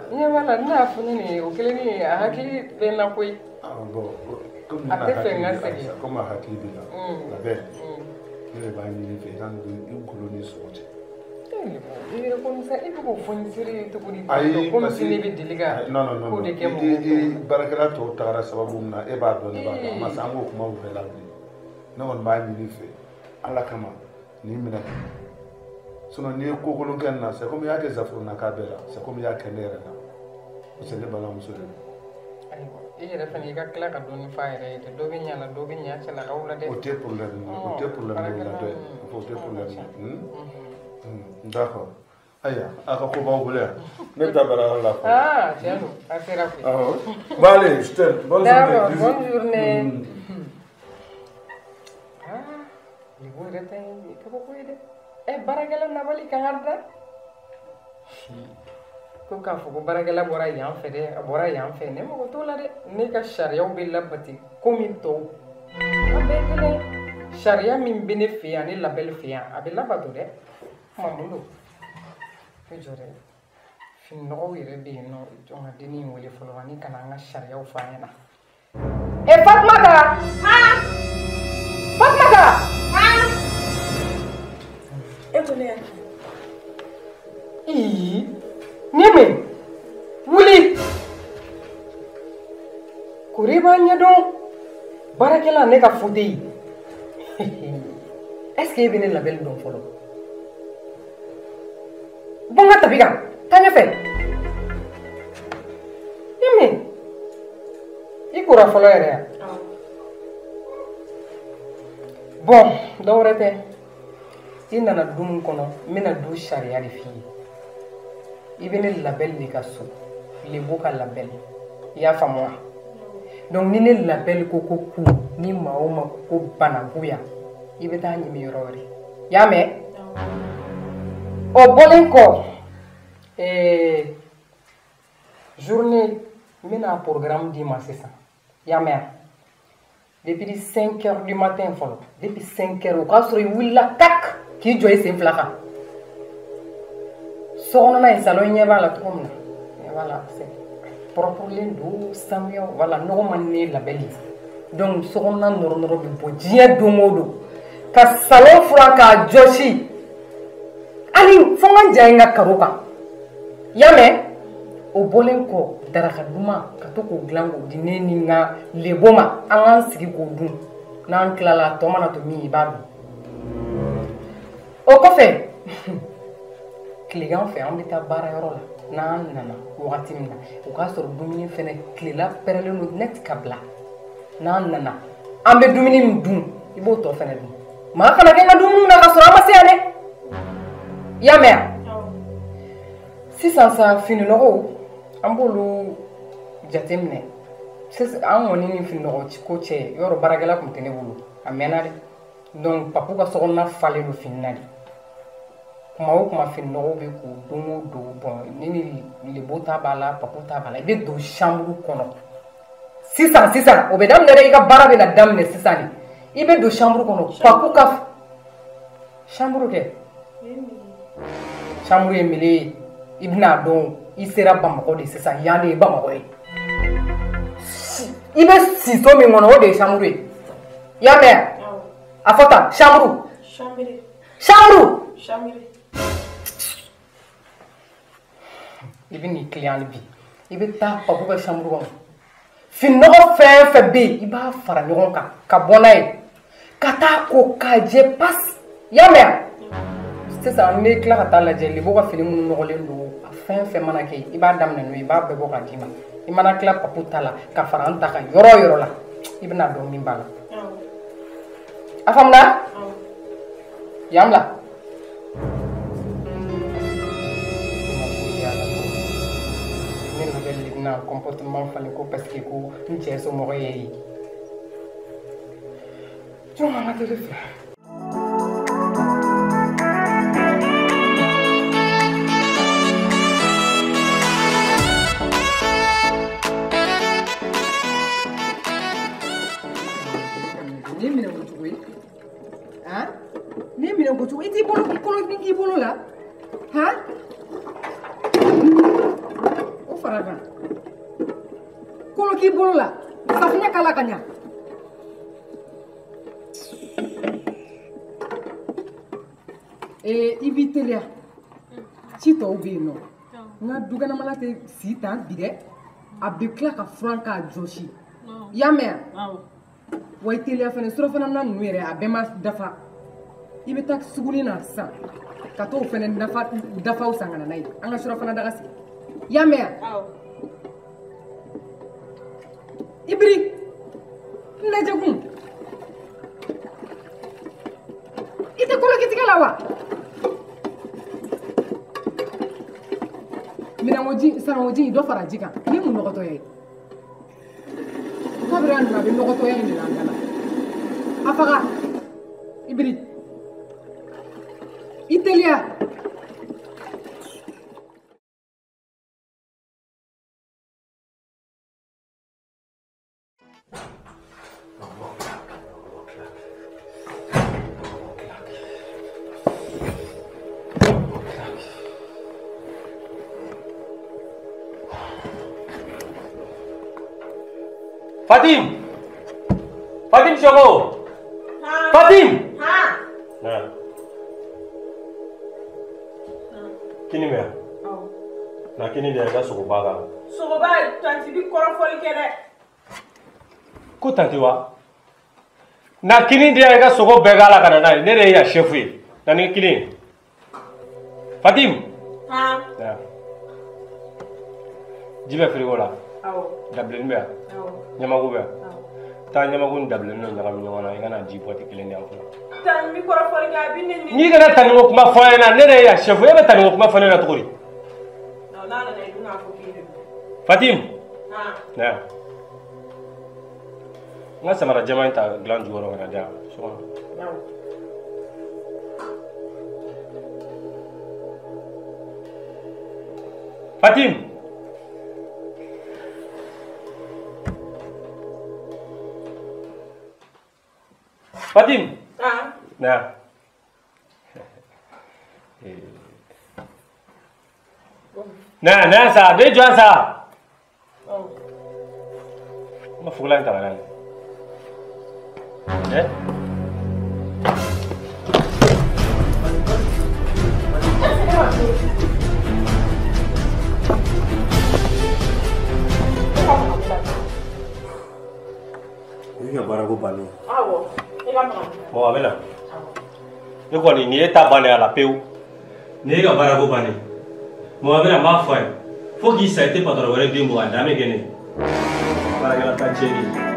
Speaker 2: N ɲɛ b'a la ne y'a fɔ ne nin ye o kelen ye a hakili bɛ n na koyi.
Speaker 1: Bon komi
Speaker 2: a tɛ fɛ n ka sɛgɛn.
Speaker 1: Komi a hakili b'i la. La belle. Ne de b'a ɲini i fɛ i ka i golo ni sogo cɛ.
Speaker 2: I yɛrɛ komi sa i bɛ k'o fɔ n seere ye cogo di?
Speaker 1: Ayi
Speaker 2: komi si ne bɛ deli ka ko de kɛ mɔgɔw
Speaker 1: i baarakɛla tɔw tagara sababu min na e b'a dɔn ne b'a dɔn a ma se an k'o kumaw bɛɛ lawuli. Ne kɔni b'a ɲini i fɛ ala kama nin minɛ. Sinon n'i ye ko kolon kɛ nin na, c'est comme i y'a kɛ Zafuruna k'a bɛɛ la, c'est comme i y'a kɛ ne yɛrɛ la. Parce que ne balimamuso de don.
Speaker 2: Ayiwa, i yɛrɛ fana i ka tila ka dɔɔni f'a yɛrɛ ye dɛ. Dɔ bɛ ɲa la, dɔ bɛ ɲa cɛlakaw la dɛ.
Speaker 1: O tɛ problème ye, o tɛ problème ye o la dɛ. O tɛ problème ye. D'accord. Ayiwa, a ka ko b'aw bolo yan. Ne bɛ taa baarayɔrɔ la.
Speaker 2: Ah, tiɲɛ don, a sera koyi.
Speaker 1: Awɔ. Bon allez, je t'aime. Bonne journée.
Speaker 2: Bonne journée. Ah, lebu yɛrɛ ta ye kabako ye dɛ. Ɛ, baarakɛla nabali kan ka da. Ko k'a fɔ ko baarakɛla bɔra yan fɛ dɛ, a bɔra yan fɛ, ne mago t'o la dɛ. Ne ka sariyaw bɛ labati komi tɔw. A bɛɛ kelen. Sariya min bɛ ne fɛ yan, ne labɛnni fɛ yan, a bɛ labato dɛ. Kuma mun don? Ne jɔ dɛ. Fininɔgɔw yɛrɛ bɛ yen nɔ, jɔn ka dennin in wele fɔlɔ ani ka na an ka sariyaw fɔ an ɲɛna. Ɛ, Fatumata! Fatumata!
Speaker 3: E ko ne y'a.
Speaker 2: Ii, ni min wuli. Kori b'a ɲɛdɔn. Baarakɛla ne ka faute ye. Est-ce que e bɛ ne labɛnni dɔn fɔlɔ? Bɔ n ka tapi kan, taa ɲɛfɛ. Ni min, i kora fɔlɔ yɛrɛ ya? Bon, dɔwɛrɛ tɛ. I nana du min kɔnɔ, n bɛna du sariya de f'i ye. I bɛ ne labɛnni de ka so, lebu ka labɛnni. I y'a faamu wa? Donc ni ne labɛnni ko ko ku, ni maa o maa ko ko banakuya, i bɛ taa ɲimi yɔrɔ wɛrɛ. I y'a mɛn? O bɔlen kɔ, journée, n bɛna programme d'i ma sisan. I y'a mɛn wa? Depuis 5 heures du matin fɔlɔ, depuis 5 heures, o k'a sɔrɔ i wulila tak k'i jɔ i sen fila kan. So kɔnɔna in salon ɲɛ b'a la cogo min na, ɲɛ b'a la, c'est propre-len don, sanuya, voilà, nɔgɔ man di ne labɛnni ye. Donc so kɔnɔna nɔrɔ nɔrɔ bɛ bɔ diɲɛ don o don. Ka salon furan k'a jɔsi. Hali fo n ka ja in ka karo kan. I y'a mɛn? O bɔlen kɔ, daraka duman ka to k'o dilan k'o di ne ni n ka lebo ma, an k'an sigi k'o dun. N'an tilala, a tɔ mana to min ye, i b'a dun. O kɔfɛ, tilegan fɛ an bɛ taa baarayɔrɔ la. N'an nana wagati min na, o k'a sɔrɔ dumuni fɛnɛ tilela pɛrɛlen don net ka bila. N'an nana, an bɛ dumuni min dun, i b'o tɔ fɛnɛ dun. Maa kana kɛ n ka dumuni na ka sɔrɔ an ma se yan dɛ. I y'a mɛn wa? Sisan sa fininɔgɔw, an b'olu jateminɛ. Sisan an kɔni ni fininɔgɔ ko cɛ, yɔrɔ baarakɛla tun tɛ ne bolo, a mɛnna dɛ. Donc papu ka sokɔnɔna falen don fini na de. Kuma o kuma fininɔgɔw bɛ ko don o don, bon ne ni lebo ta b'a la, papu ta b'a la. I bɛ don chambre kɔnɔ sisan sisan, o bɛ daminɛ dɛ, i ka baara bɛ na daminɛ sisan de. I bɛ don chambre kɔnɔ, papu ka chambre kɛ. Chambre ye mele ye, i bɛna dɔn i sera Bamakɔ de sisan, yan de ye Bamakɔ ye. I bɛ si so min kɔnɔ, o de ye chambre ye. I y'a mɛn? A fɔ tan, chambre. Chambre. I bɛ n'i tilen hali bi, i bɛ taa papu ka chambre kɔnɔ. Fininɔgɔ fɛn fɛn bɛ yen, i b'a fara ɲɔgɔn kan ka bɔ n'a ye, ka taa ko k'a jɛ pasi. I y'a mɛn? Sisan n bɛ tila ka taa lajɛ lebo ka fini minnu nɔgɔlen don, a fɛn fɛn mana kɛ, i b'a daminɛ n'o ye, i b'a bɛɛ bɔ k'a d'i ma. I mana tila papu ta la ka fara an ta kan yɔrɔ o yɔrɔ la, i bɛna dɔn min b'a la. A faamuna? Yan bila. Ne labɛnni de bɛna comportement falen ko parce que ko n cɛ somɔgɔ ye ye. Jɔn ka teli fila. Ni minɛ kojugu ye, han? Ni minɛ kojugu, i t'i bolo kolo min k'i bolo la, han? O fara kan. Kolo k'i bolo la, safunɛ k'a la ka ɲa. I b'i teliya. Ci tɔw bɛ yen nɔ. N ka dukɛnɛmala tɛ si tan bi dɛ. A bɛ tila ka furan k'a jɔsi. I y'a mɛn wa? Wa i teliya fɛnɛ surafana na ninnu yɛrɛ a bɛɛ ma dafa. I bɛ taa suguni na sisan ka t'o fɛnɛ dafaw san ka na n'a ye. An ka surafana daga sigi. I y'a mɛn wa?
Speaker 3: Awɔ.
Speaker 2: I biri. N lajɛ kun. I tɛ kolokitigɛ la wa? Minɛnkoji sanankoji dɔ fara ji kan. Ni mun nɔgɔtɔya ye? Kabiri a nana a bɛ nɔgɔtɔya in de la an da la. A faga. I biri. I teliya.
Speaker 4: Fatim! Fatim Choco! Fatim! Ha! Kini mɛ? Na kini de ka sogoba kan.
Speaker 3: Sogoba tanti bi kɔrɔfɔli kɛ dɛ.
Speaker 4: Ko tanti wa? Na kini de ka sogo bɛɛ k'a la ka na n'a ye. Ne de ye yan chef ye. Na ni kini. Fatim!
Speaker 3: Ha!
Speaker 4: Ji bɛ frigo la?
Speaker 3: Awɔ.
Speaker 4: Dabilennin bɛ yan?
Speaker 3: Awɔ.
Speaker 4: Ɲamaku bɛ yan? Taa ɲamaku ni dabilennin dɔ ɲagami ɲɔgɔn na i kana ji bɔti kelen di yan fɔlɔ.
Speaker 3: Tan bi kɔrɔfɔli kɛ a bi ne ni.
Speaker 4: N'i kana tanni ko kuma fɔ n ɲɛna ne de ye yan chef ye e bɛ tanni ko kuma fɔ ne ɲɛna cogo di?
Speaker 3: N'a nana i dun k'a fɔ k'i de don.
Speaker 4: Fatim.
Speaker 3: Han.
Speaker 4: Na yan. N ka samara jɛman in ta dilan jukɔrɔ ka na di yan so kɔnɔ.
Speaker 3: Awɔ.
Speaker 4: Fatim. Fatim.
Speaker 3: Ah.
Speaker 4: Na. Na, na sa, be jɔ sa. N ma fugulan in ta ka n'a ye. Eh? I ka baarako bannen.
Speaker 3: Awɔ.
Speaker 4: Bon, a bɛ na. Ne kɔni nin ye ta bannen a la pewu. Nin ye ka baarako bannen. Mɔgɔ bɛ na n b'a fɔ a ye. Fo k'i sa i tɛ patɔrɔn wɛrɛ den bɔ a dan bɛ kɛ ne ye. Baarakɛla ta tiɲɛni.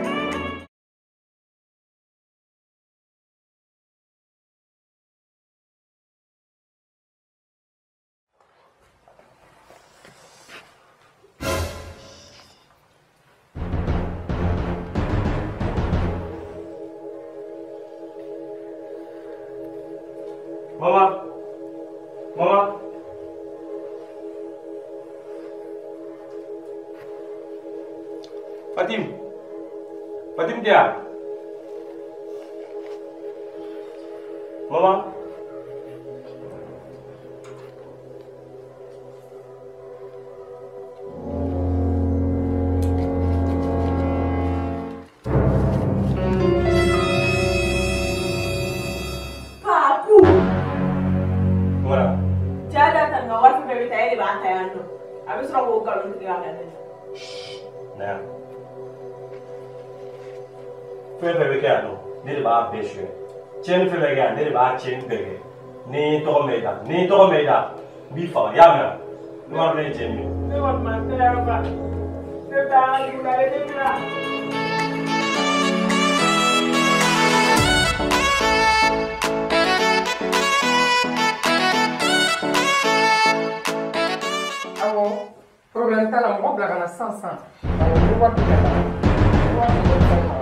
Speaker 4: Mama, mama. Fatim, Fatim dia. Mama. Fɛn fɛn bɛ kɛ yan nɔ ne de b'a bɛɛ suɲɛ tiɲɛni fɛn fɛn kɛ yan ne de b'a tiɲɛni bɛɛ kɛ ni n tɔgɔ mɛn i da ni n tɔgɔ mɛn i da n b'i faga i y'a mɛn wa ne b'a dɔn ne ye cɛ min ye.
Speaker 3: Ne kɔni ma se yan fa ne bɛ taa dugu la ne bɛ na.
Speaker 2: Awɔ problème t'a la mɔgɔ bila ka na sisan sisan awɔ n bɛ wari di ka taa n bɛ wari di ka taa.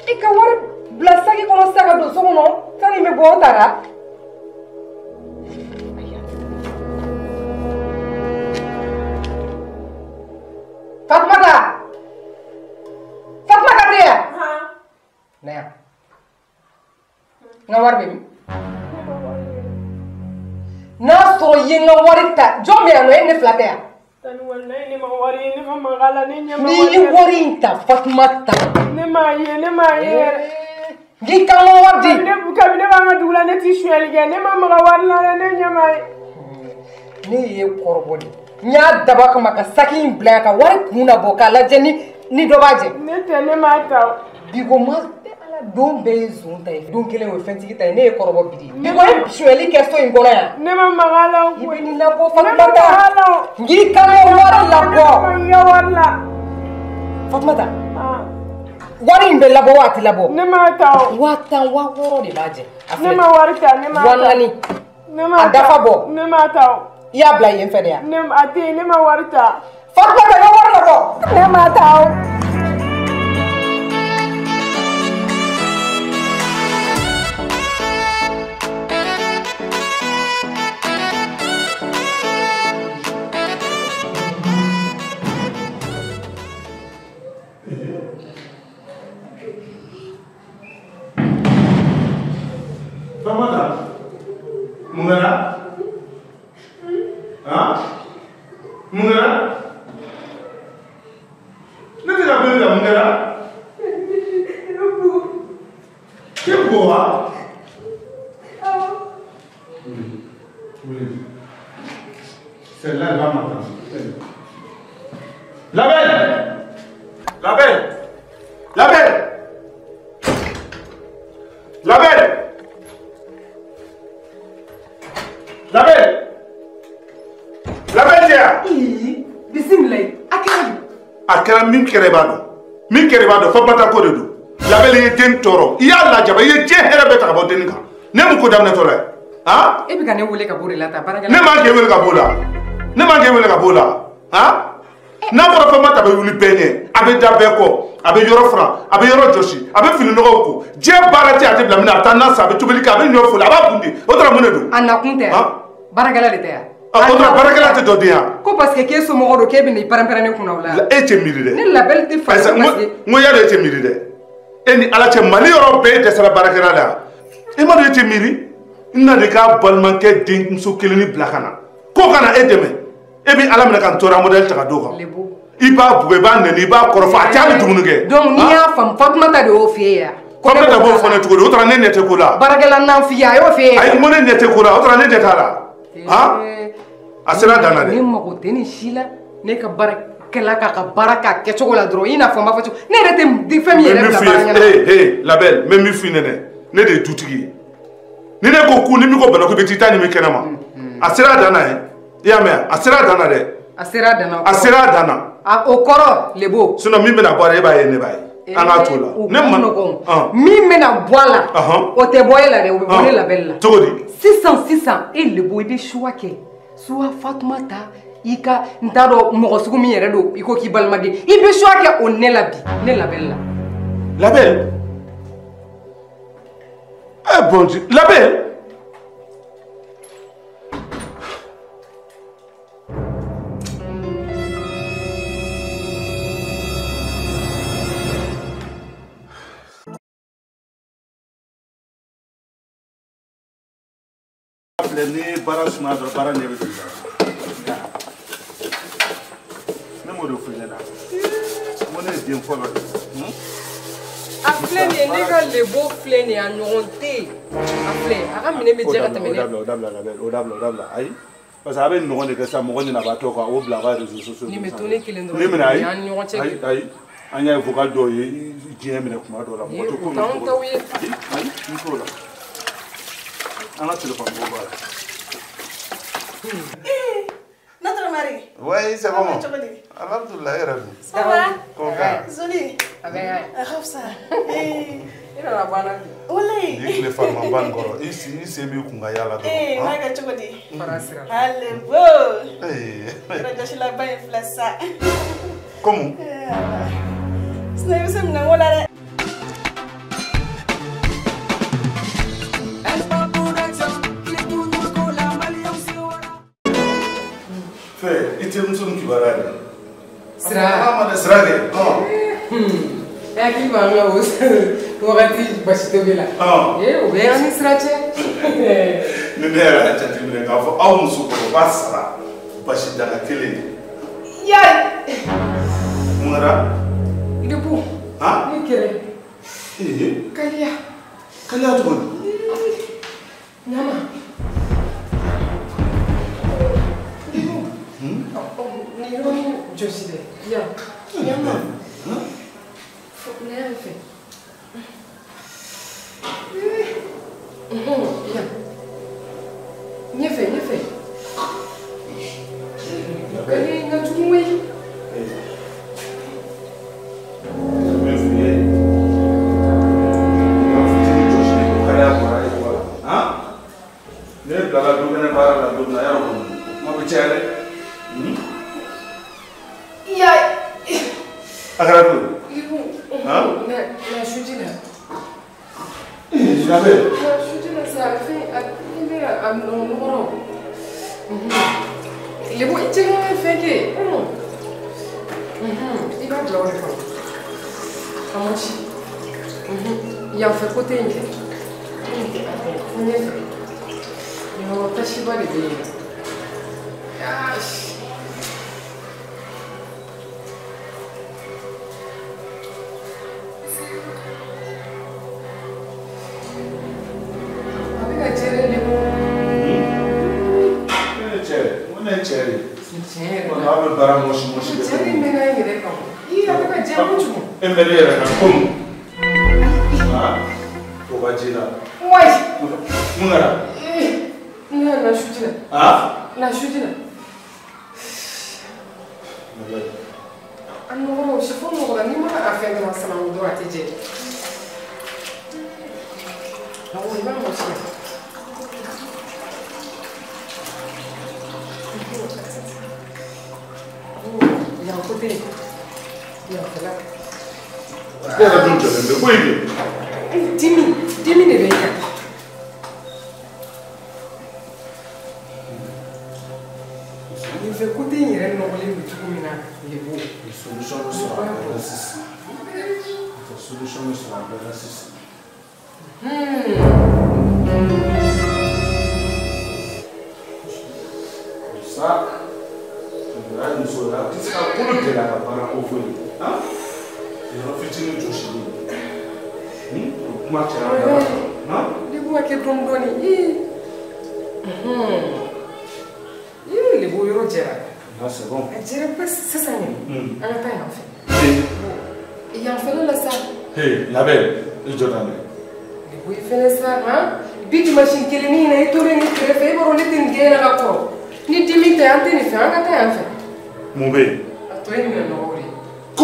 Speaker 2: I ka wari bila saki kɔnɔ sisan ka don so kɔnɔ sani n bɛ bɔ o taara. Fatumata! Fatumata bɛ yan? Na yan. N ka wari bɛ min? N'a sɔrɔ i ye n ka wari ta jɔn bɛ yan nɔ e ni ne fila tɛ yan?
Speaker 3: Tani walayi ne ma wari ye ne ma maga la ne ɲɛ ma
Speaker 2: N'i ye wari in ta Fatumata.
Speaker 3: Ne m'a ye ne m'a ye yɛrɛ.
Speaker 2: N k'i kan ka wari di.
Speaker 5: Kabini ne b'an ka dugu la ne ti sonyali kɛ, ne ma maga wari la dɛ, ne ɲɛ ma ye.
Speaker 2: Ne ye kɔrɔbɔ de. N y'a dabɔ a kama ka saki in bila yan ka wari kun labɔ k'a lajɛ ni dɔ b'a jɛ.
Speaker 5: Ne tɛ, ne m'a ta.
Speaker 2: Bi ko ma ala don bɛɛ ye zon ta ye, don kelen o ye fɛntigi ta ye, ne ye kɔrɔbɔ bi de. Bi ko ye sonyali kɛ so in kɔnɔ yan.
Speaker 5: Ne ma maga a la.
Speaker 2: I bɛ nin labɔ Fatumata. N k'i kan ka wari labɔ.
Speaker 5: Ne ma wari la.
Speaker 2: Fatumata. Wari in bɛ labɔ wa a tɛ labɔ?
Speaker 5: Ne m'a ta o.
Speaker 2: 10,000 60,000 de b'a jɛ.
Speaker 5: Ne ma wari ta, ne m'a ta.
Speaker 2: 4,000.
Speaker 5: Ne m'a ta.
Speaker 2: A dafa bɔ.
Speaker 5: Ne m'a ta o.
Speaker 2: I y'a bila yen fɛ de yan.
Speaker 5: Ne a tɛ yen, ne ma wari ta.
Speaker 2: Fatumata, i ka wari labɔ.
Speaker 5: Ne m'a ta o.
Speaker 1: Famata, mun kɛra? Han? Mun kɛra? Ne tɛ ka wele ka mun kɛra? K'e bugɔ wa? Wuli. Celle-là, elle va m'entendre. La belle! La belle! La belle! La belle! La belle! La belle diya!
Speaker 2: Bisimilayi, a kɛra di?
Speaker 1: A kɛra min kɛra i b'a dɔn. Min kɛra i b'a dɔn, Fatumata ko de don. La belle ye den tɔɔrɔ. I y'a lajaba, i ye diɲɛ hɛrɛ bɛɛ ta ka bɔ dennin kan. Ne mun ko daminɛtɔ la ye? Han?
Speaker 2: E bɛ ka ne wele ka b'o de la tan, baarakɛla.
Speaker 1: Ne man k'e wele ka b'o la. Ne man k'e wele ka b'o la. Han? N'a fɔra Fatumata bɛ wuli bɛɛ ɲɛ, a bɛ da bɛɛ kɔ, a bɛ yɔrɔ furan, a bɛ yɔrɔ jɔsi, a bɛ fini nɔgɔw ko. Diɲɛ baara tɛ a tɛ bila min na, a bɛ taa na san, a bɛ tobili kɛ, a bɛ ɲɔ foli, a b'a kun de. O taara mun de don?
Speaker 2: A nakun tɛ. Baarakɛla de tɛ yan.
Speaker 1: O tora baarakɛla tɛ dɔ den yan.
Speaker 2: Ko parce que k'e somɔgɔ don, k'e bɛ n'i pɛrɛn-pɛrɛn ne kunna o la.
Speaker 1: E tɛ miiri dɛ.
Speaker 2: Ne labɛli tɛ fa.
Speaker 1: N ko yala e tɛ miiri dɛ. E ni Ala cɛ Mali yɔrɔ bɛɛ dɛsɛra baarakɛla la yan. E ma dɔn e tɛ miiri? N na de k'a balimakɛ denmuso kelen ni bila ka na. K'o ka na e dɛmɛ. E bɛ Ala minɛ ka n tɔɔrɔ modèle ta ka d'o kan. I b'a bugɔ, i b'a nɛni, i b'a kɔrɔfɔ, a tɛ hali dumuni kɛ.
Speaker 2: Donc n'i y'a faamu, Fatumata de y'o f'e ye yan.
Speaker 1: Fatumata b'o fɔ ne cogo di? O taara ne ɲɛ tɛ ko la.
Speaker 2: Baarakɛla nanfiya, a y'o f'e ye.
Speaker 1: Ayi, n ko ne ɲɛ tɛ ko la, o taara ne ɲɛ t'a la. Han? A sera dan na dɛ.
Speaker 2: Ne mago tɛ nin si la. Ne ka baarakɛla k'a ka baara k'a kɛcogo la dɔrɔn, i n'a fɔ n b'a fɔ cogo. Ne yɛrɛ tɛ fɛn min yɛrɛ bila baara ɲɛna.
Speaker 1: Ee la belle, n bɛ min f'i ɲɛna, ne de ye dutigi ye. Ni ne ko ku, ni min ko bana ko i bɛ t'i ta ɲimi kɛnɛ ma. A sera a dan na ye. I y'a mɛn? A sera a dan na dɛ.
Speaker 2: A sera a dan na.
Speaker 1: A sera a dan na.
Speaker 2: O kɔrɔ lebo.
Speaker 1: Sinon min bɛna bɔ a la, e b'a ye, ne b'a ye. An k'a t'o la.
Speaker 2: Ne ma nɔgɔn. Min bɛna bɔ a la, o tɛ bɔ e la dɛ, o bɛ bɔ ne labɛli la.
Speaker 1: Cogo di?
Speaker 2: Sisan e lebo, i bɛ choix kɛ. Soit Fatumata, i ka n t'a dɔn mɔgɔ sugu min yɛrɛ don, i ko k'i balimaden, i bɛ choix kɛ o ne la bi, ne labɛli la.
Speaker 1: La belle. Eh bon Dieu, la belle. Ni baara sumaya dɔrɔn baara ɲɛ bɛ don i la. Ne m'o de f'i ɲɛna. N ko ne ye den fɔlɔ de ye.
Speaker 2: A filɛ nin ye, ne ka lebo filɛ nin ye, a ɲɔgɔn tɛ yen. A filɛ, a ka minɛ bɛ jɛ ka tɛmɛ ne.
Speaker 1: O dabila, o dabila, o dabila. Ayi, parce que a bɛ ɲɔgɔn de kɛ sisan, mɔgɔ ɲinɛbaatɔ kan, o bila a ka réseaux sociaux.
Speaker 2: Nin bɛ to ne kelen dɔrɔn.
Speaker 1: Ne minɛ, ayi.
Speaker 2: An ni ɲɔgɔn cɛ.
Speaker 1: Ayi, ayi. An y'a ye vocal dɔw ye diɲɛ minɛ kuma dɔw la. Mɔgɔ tɛ ko
Speaker 2: min. O t'anw taw ye.
Speaker 1: Ayi, ayi, n t'o la. An ka téléphone ko b'a la.
Speaker 6: Notre mari.
Speaker 1: Oui, c'est bon. Alhamdoulilah, yɛrɛ dun.
Speaker 6: Ça va?
Speaker 1: Ko ka.
Speaker 6: Zoli.
Speaker 2: A bɛ ka.
Speaker 6: A ka fisa.
Speaker 2: I nana bɔ an na bi.
Speaker 6: Walayi.
Speaker 1: Ni tile farimanba nin kɔrɔ, i sen b'i kun ka yaala dɔrɔn.
Speaker 6: Ee, n'a kɛ cogo di?
Speaker 2: Fara sira.
Speaker 6: Ale bo.
Speaker 1: Ee.
Speaker 6: Yɔrɔ jɔsilaba in filɛ sa.
Speaker 1: Comme?
Speaker 6: Sinon i bɛ se minɛnko la dɛ.
Speaker 1: Fɛ, i terimuso min kibaruya de.
Speaker 2: Sira.
Speaker 1: Sira kɛ.
Speaker 2: E hakili b'an ka o wagati basi tobi la. Ee, o bɛ an ni sira cɛ.
Speaker 1: Ni ne yɛrɛ y'a jateminɛ k'a fɔ aw musokɔrɔba sara basi daga kelen.
Speaker 2: Yayi.
Speaker 1: Mun kɛra?
Speaker 2: Lebu.
Speaker 1: Han?
Speaker 2: Ne kɛlɛ.
Speaker 1: Ee.
Speaker 2: Kaliya.
Speaker 1: kɛra cogo di?
Speaker 2: Ɲama. Nin yɔrɔnin jɔsi dɛ. Yan. Ɲama. Ne y'a fɛ. Yan. Ɲɛfɛ, ɲɛfɛ. Ee, n ka jugu koyi.
Speaker 1: Ne bilala dukɛnɛ baara la don min na, yarɔ kɔni, kuma bɛ caya dɛ.
Speaker 2: Ya.
Speaker 1: A kɛra cogo di?
Speaker 2: Na suji la.
Speaker 1: Ee, Labɛ.
Speaker 2: Na suji la sa, fɛn a bɛ a nɔgɔrɔ. Lebu i cɛ ka fɛn kɛ. I b'a bila o de kɔnɔ. A mɔsi. Yan fɛ kote in kɛ. Fo ɲɛfɛ. Yɔrɔ tasiba de bɛ yen. A bɛ ka jɛ Lebu.
Speaker 1: Ne ye cɛ ye, n ko ne ye cɛ de ye.
Speaker 2: Tiɲɛ yɛrɛ la.
Speaker 1: Aw bɛ baara mɔsi mɔsi
Speaker 2: kɛ. Cɛ de mɛnna n yɛrɛ kan. Ii, a bɛ ka jɛ kojugu.
Speaker 1: E mɛnna i yɛrɛ kan komi. O ka ji la.
Speaker 2: Wayi.
Speaker 1: Mun kɛra?
Speaker 2: Na suji la.
Speaker 1: Ah?
Speaker 2: Na suji la. A nɔgɔra o sifon nɔgɔra n'i ma a fɛn dɔrɔn sanango dɔrɔn a tɛ jɛ. Awɔ, i b'a mɔsi. Yan kote yan fɛla.
Speaker 1: E yɛrɛ dun jɔlen bɛ foyi kɛ.
Speaker 2: Dimi, dimi de bɛ n kan. Nin fɛ kote in yɛrɛ nɔgɔlen don cogo min na Lebu.
Speaker 1: Solution bɛ sɔrɔ a bɛɛ la sisan. Solution bɛ sɔrɔ a bɛɛ la sisan. Ça, a muso la, a tɛ se ka kolo gɛlɛya ka baara ko foyi. Yɔrɔ fitinin jɔsilen. O kuma cayara da la.
Speaker 2: Lebu a kɛ dɔɔni dɔɔni. Ii, Lebu yɔrɔ jɛra.
Speaker 1: Là, c'est bon.
Speaker 2: A jɛra basi sisan nin. An ka taa yan fɛ. Yan fɛla la sa.
Speaker 1: Hey, Labɛ, i jɔ tan dɛ.
Speaker 2: Lebu i fɛnɛ sa, han? Bi dimanche kelennin in na i tolen ne kɛrɛfɛ, i b'a dɔn ne tɛ nin gɛn na ka kɔrɔ. Ni dimi tɛ, an tɛ nin fɛ, an ka taa yan fɛ.
Speaker 1: Mun bɛ yen?
Speaker 2: A tɔ ye minɛ nɔgɔ de ye.
Speaker 1: Ko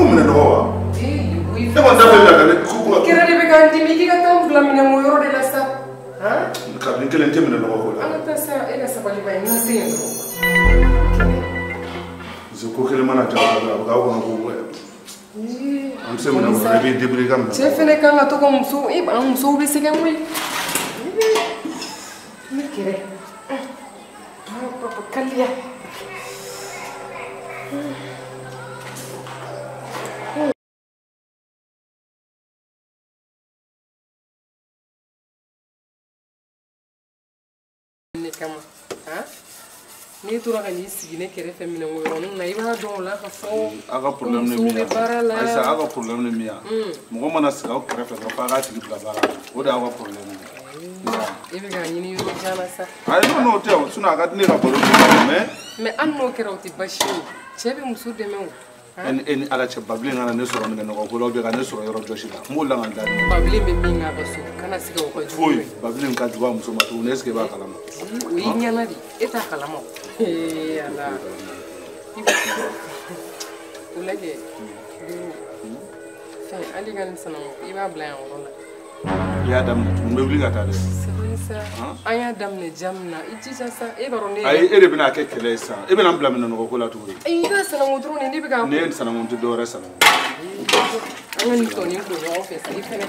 Speaker 1: minɛ nɔgɔ wa?
Speaker 2: Ee, Lebu i fɛnɛ.
Speaker 1: Ne kɔni t'a fɛ ka ne ko.
Speaker 2: I kɛra de bɛ k'an dimi, k'i ka taa n bila minɛnko yɔrɔ de la sa. Han?
Speaker 1: Kabini kelen tɛ minɛ nɔgɔ ko la.
Speaker 2: An ka taa sa, e ka sabali ba ye, n ka se yen dɔrɔn.
Speaker 1: Parce que ko kelen mana ja a bɛ k'aw kɔnɔ ko an bɛ se minɛ kɔnɔ, i b'i débrouiller i ka minɛ.
Speaker 2: Cɛ fɛnɛ kan ka to ka muso, an musow bɛ sɛgɛn koyi. Ne kɛrɛ. Papa kaliya. Ne kama, han? N'i tora ka n'i sigi ne kɛrɛfɛ minɛnko yɔrɔnin na, i b'a dɔn o la ka fɔ.
Speaker 1: Aw ka problème de min ye. Ayisa, aw ka problème de min ye. Mɔgɔ mana sigi aw kɛrɛfɛ dɔrɔn f'a k'a tigi bila baara la. O de y'aw ka problème ye.
Speaker 2: I bɛ k'a ɲini yɔrɔ jan na sa.
Speaker 1: Ayi, non, non, o tɛ o. Sinon a ka di ne ka baro kɛ mais.
Speaker 2: Mais hali n'o kɛra o tɛ baasi ye. Cɛ bɛ muso dɛmɛ o.
Speaker 1: E ni Ala cɛ, Babilen kana ne sɔrɔ nɛgɛ ko la ou bien ka ne sɔrɔ yɔrɔ jɔsi la. N b'o la ka n da.
Speaker 2: Babilen bɛ min k'a ka so, kana sigi o ka jugu.
Speaker 1: Foyi, Babilen ka jugu a muso ma tuguni, est ce que i b'a kalama?
Speaker 2: O y'i ɲɛna de, e t'a kalama o. Ee Ala. O lajɛ, fɛn hali ka nin sanango, i b'a bila yan yɔrɔ la.
Speaker 1: I y'a daminɛ tuguni, n bɛ wuli ka taa dɛ.
Speaker 2: Sabali sa, an y'a daminɛ ja min na, i jija sa, e b'a dɔn ne.
Speaker 1: Ayi, e de bɛna kɛ kɛlɛ ye sisan, e bɛna n bila minɛnɔgɔ ko la tuguni.
Speaker 2: Ayi, i ka sanango dɔrɔn de, ne bɛ k'a.
Speaker 1: Ne ye sanango tɛ dɔwɛrɛ sanango.
Speaker 2: An ka nin tɔnin ko ɲɔgɔn fɛ sa, i fɛnɛ.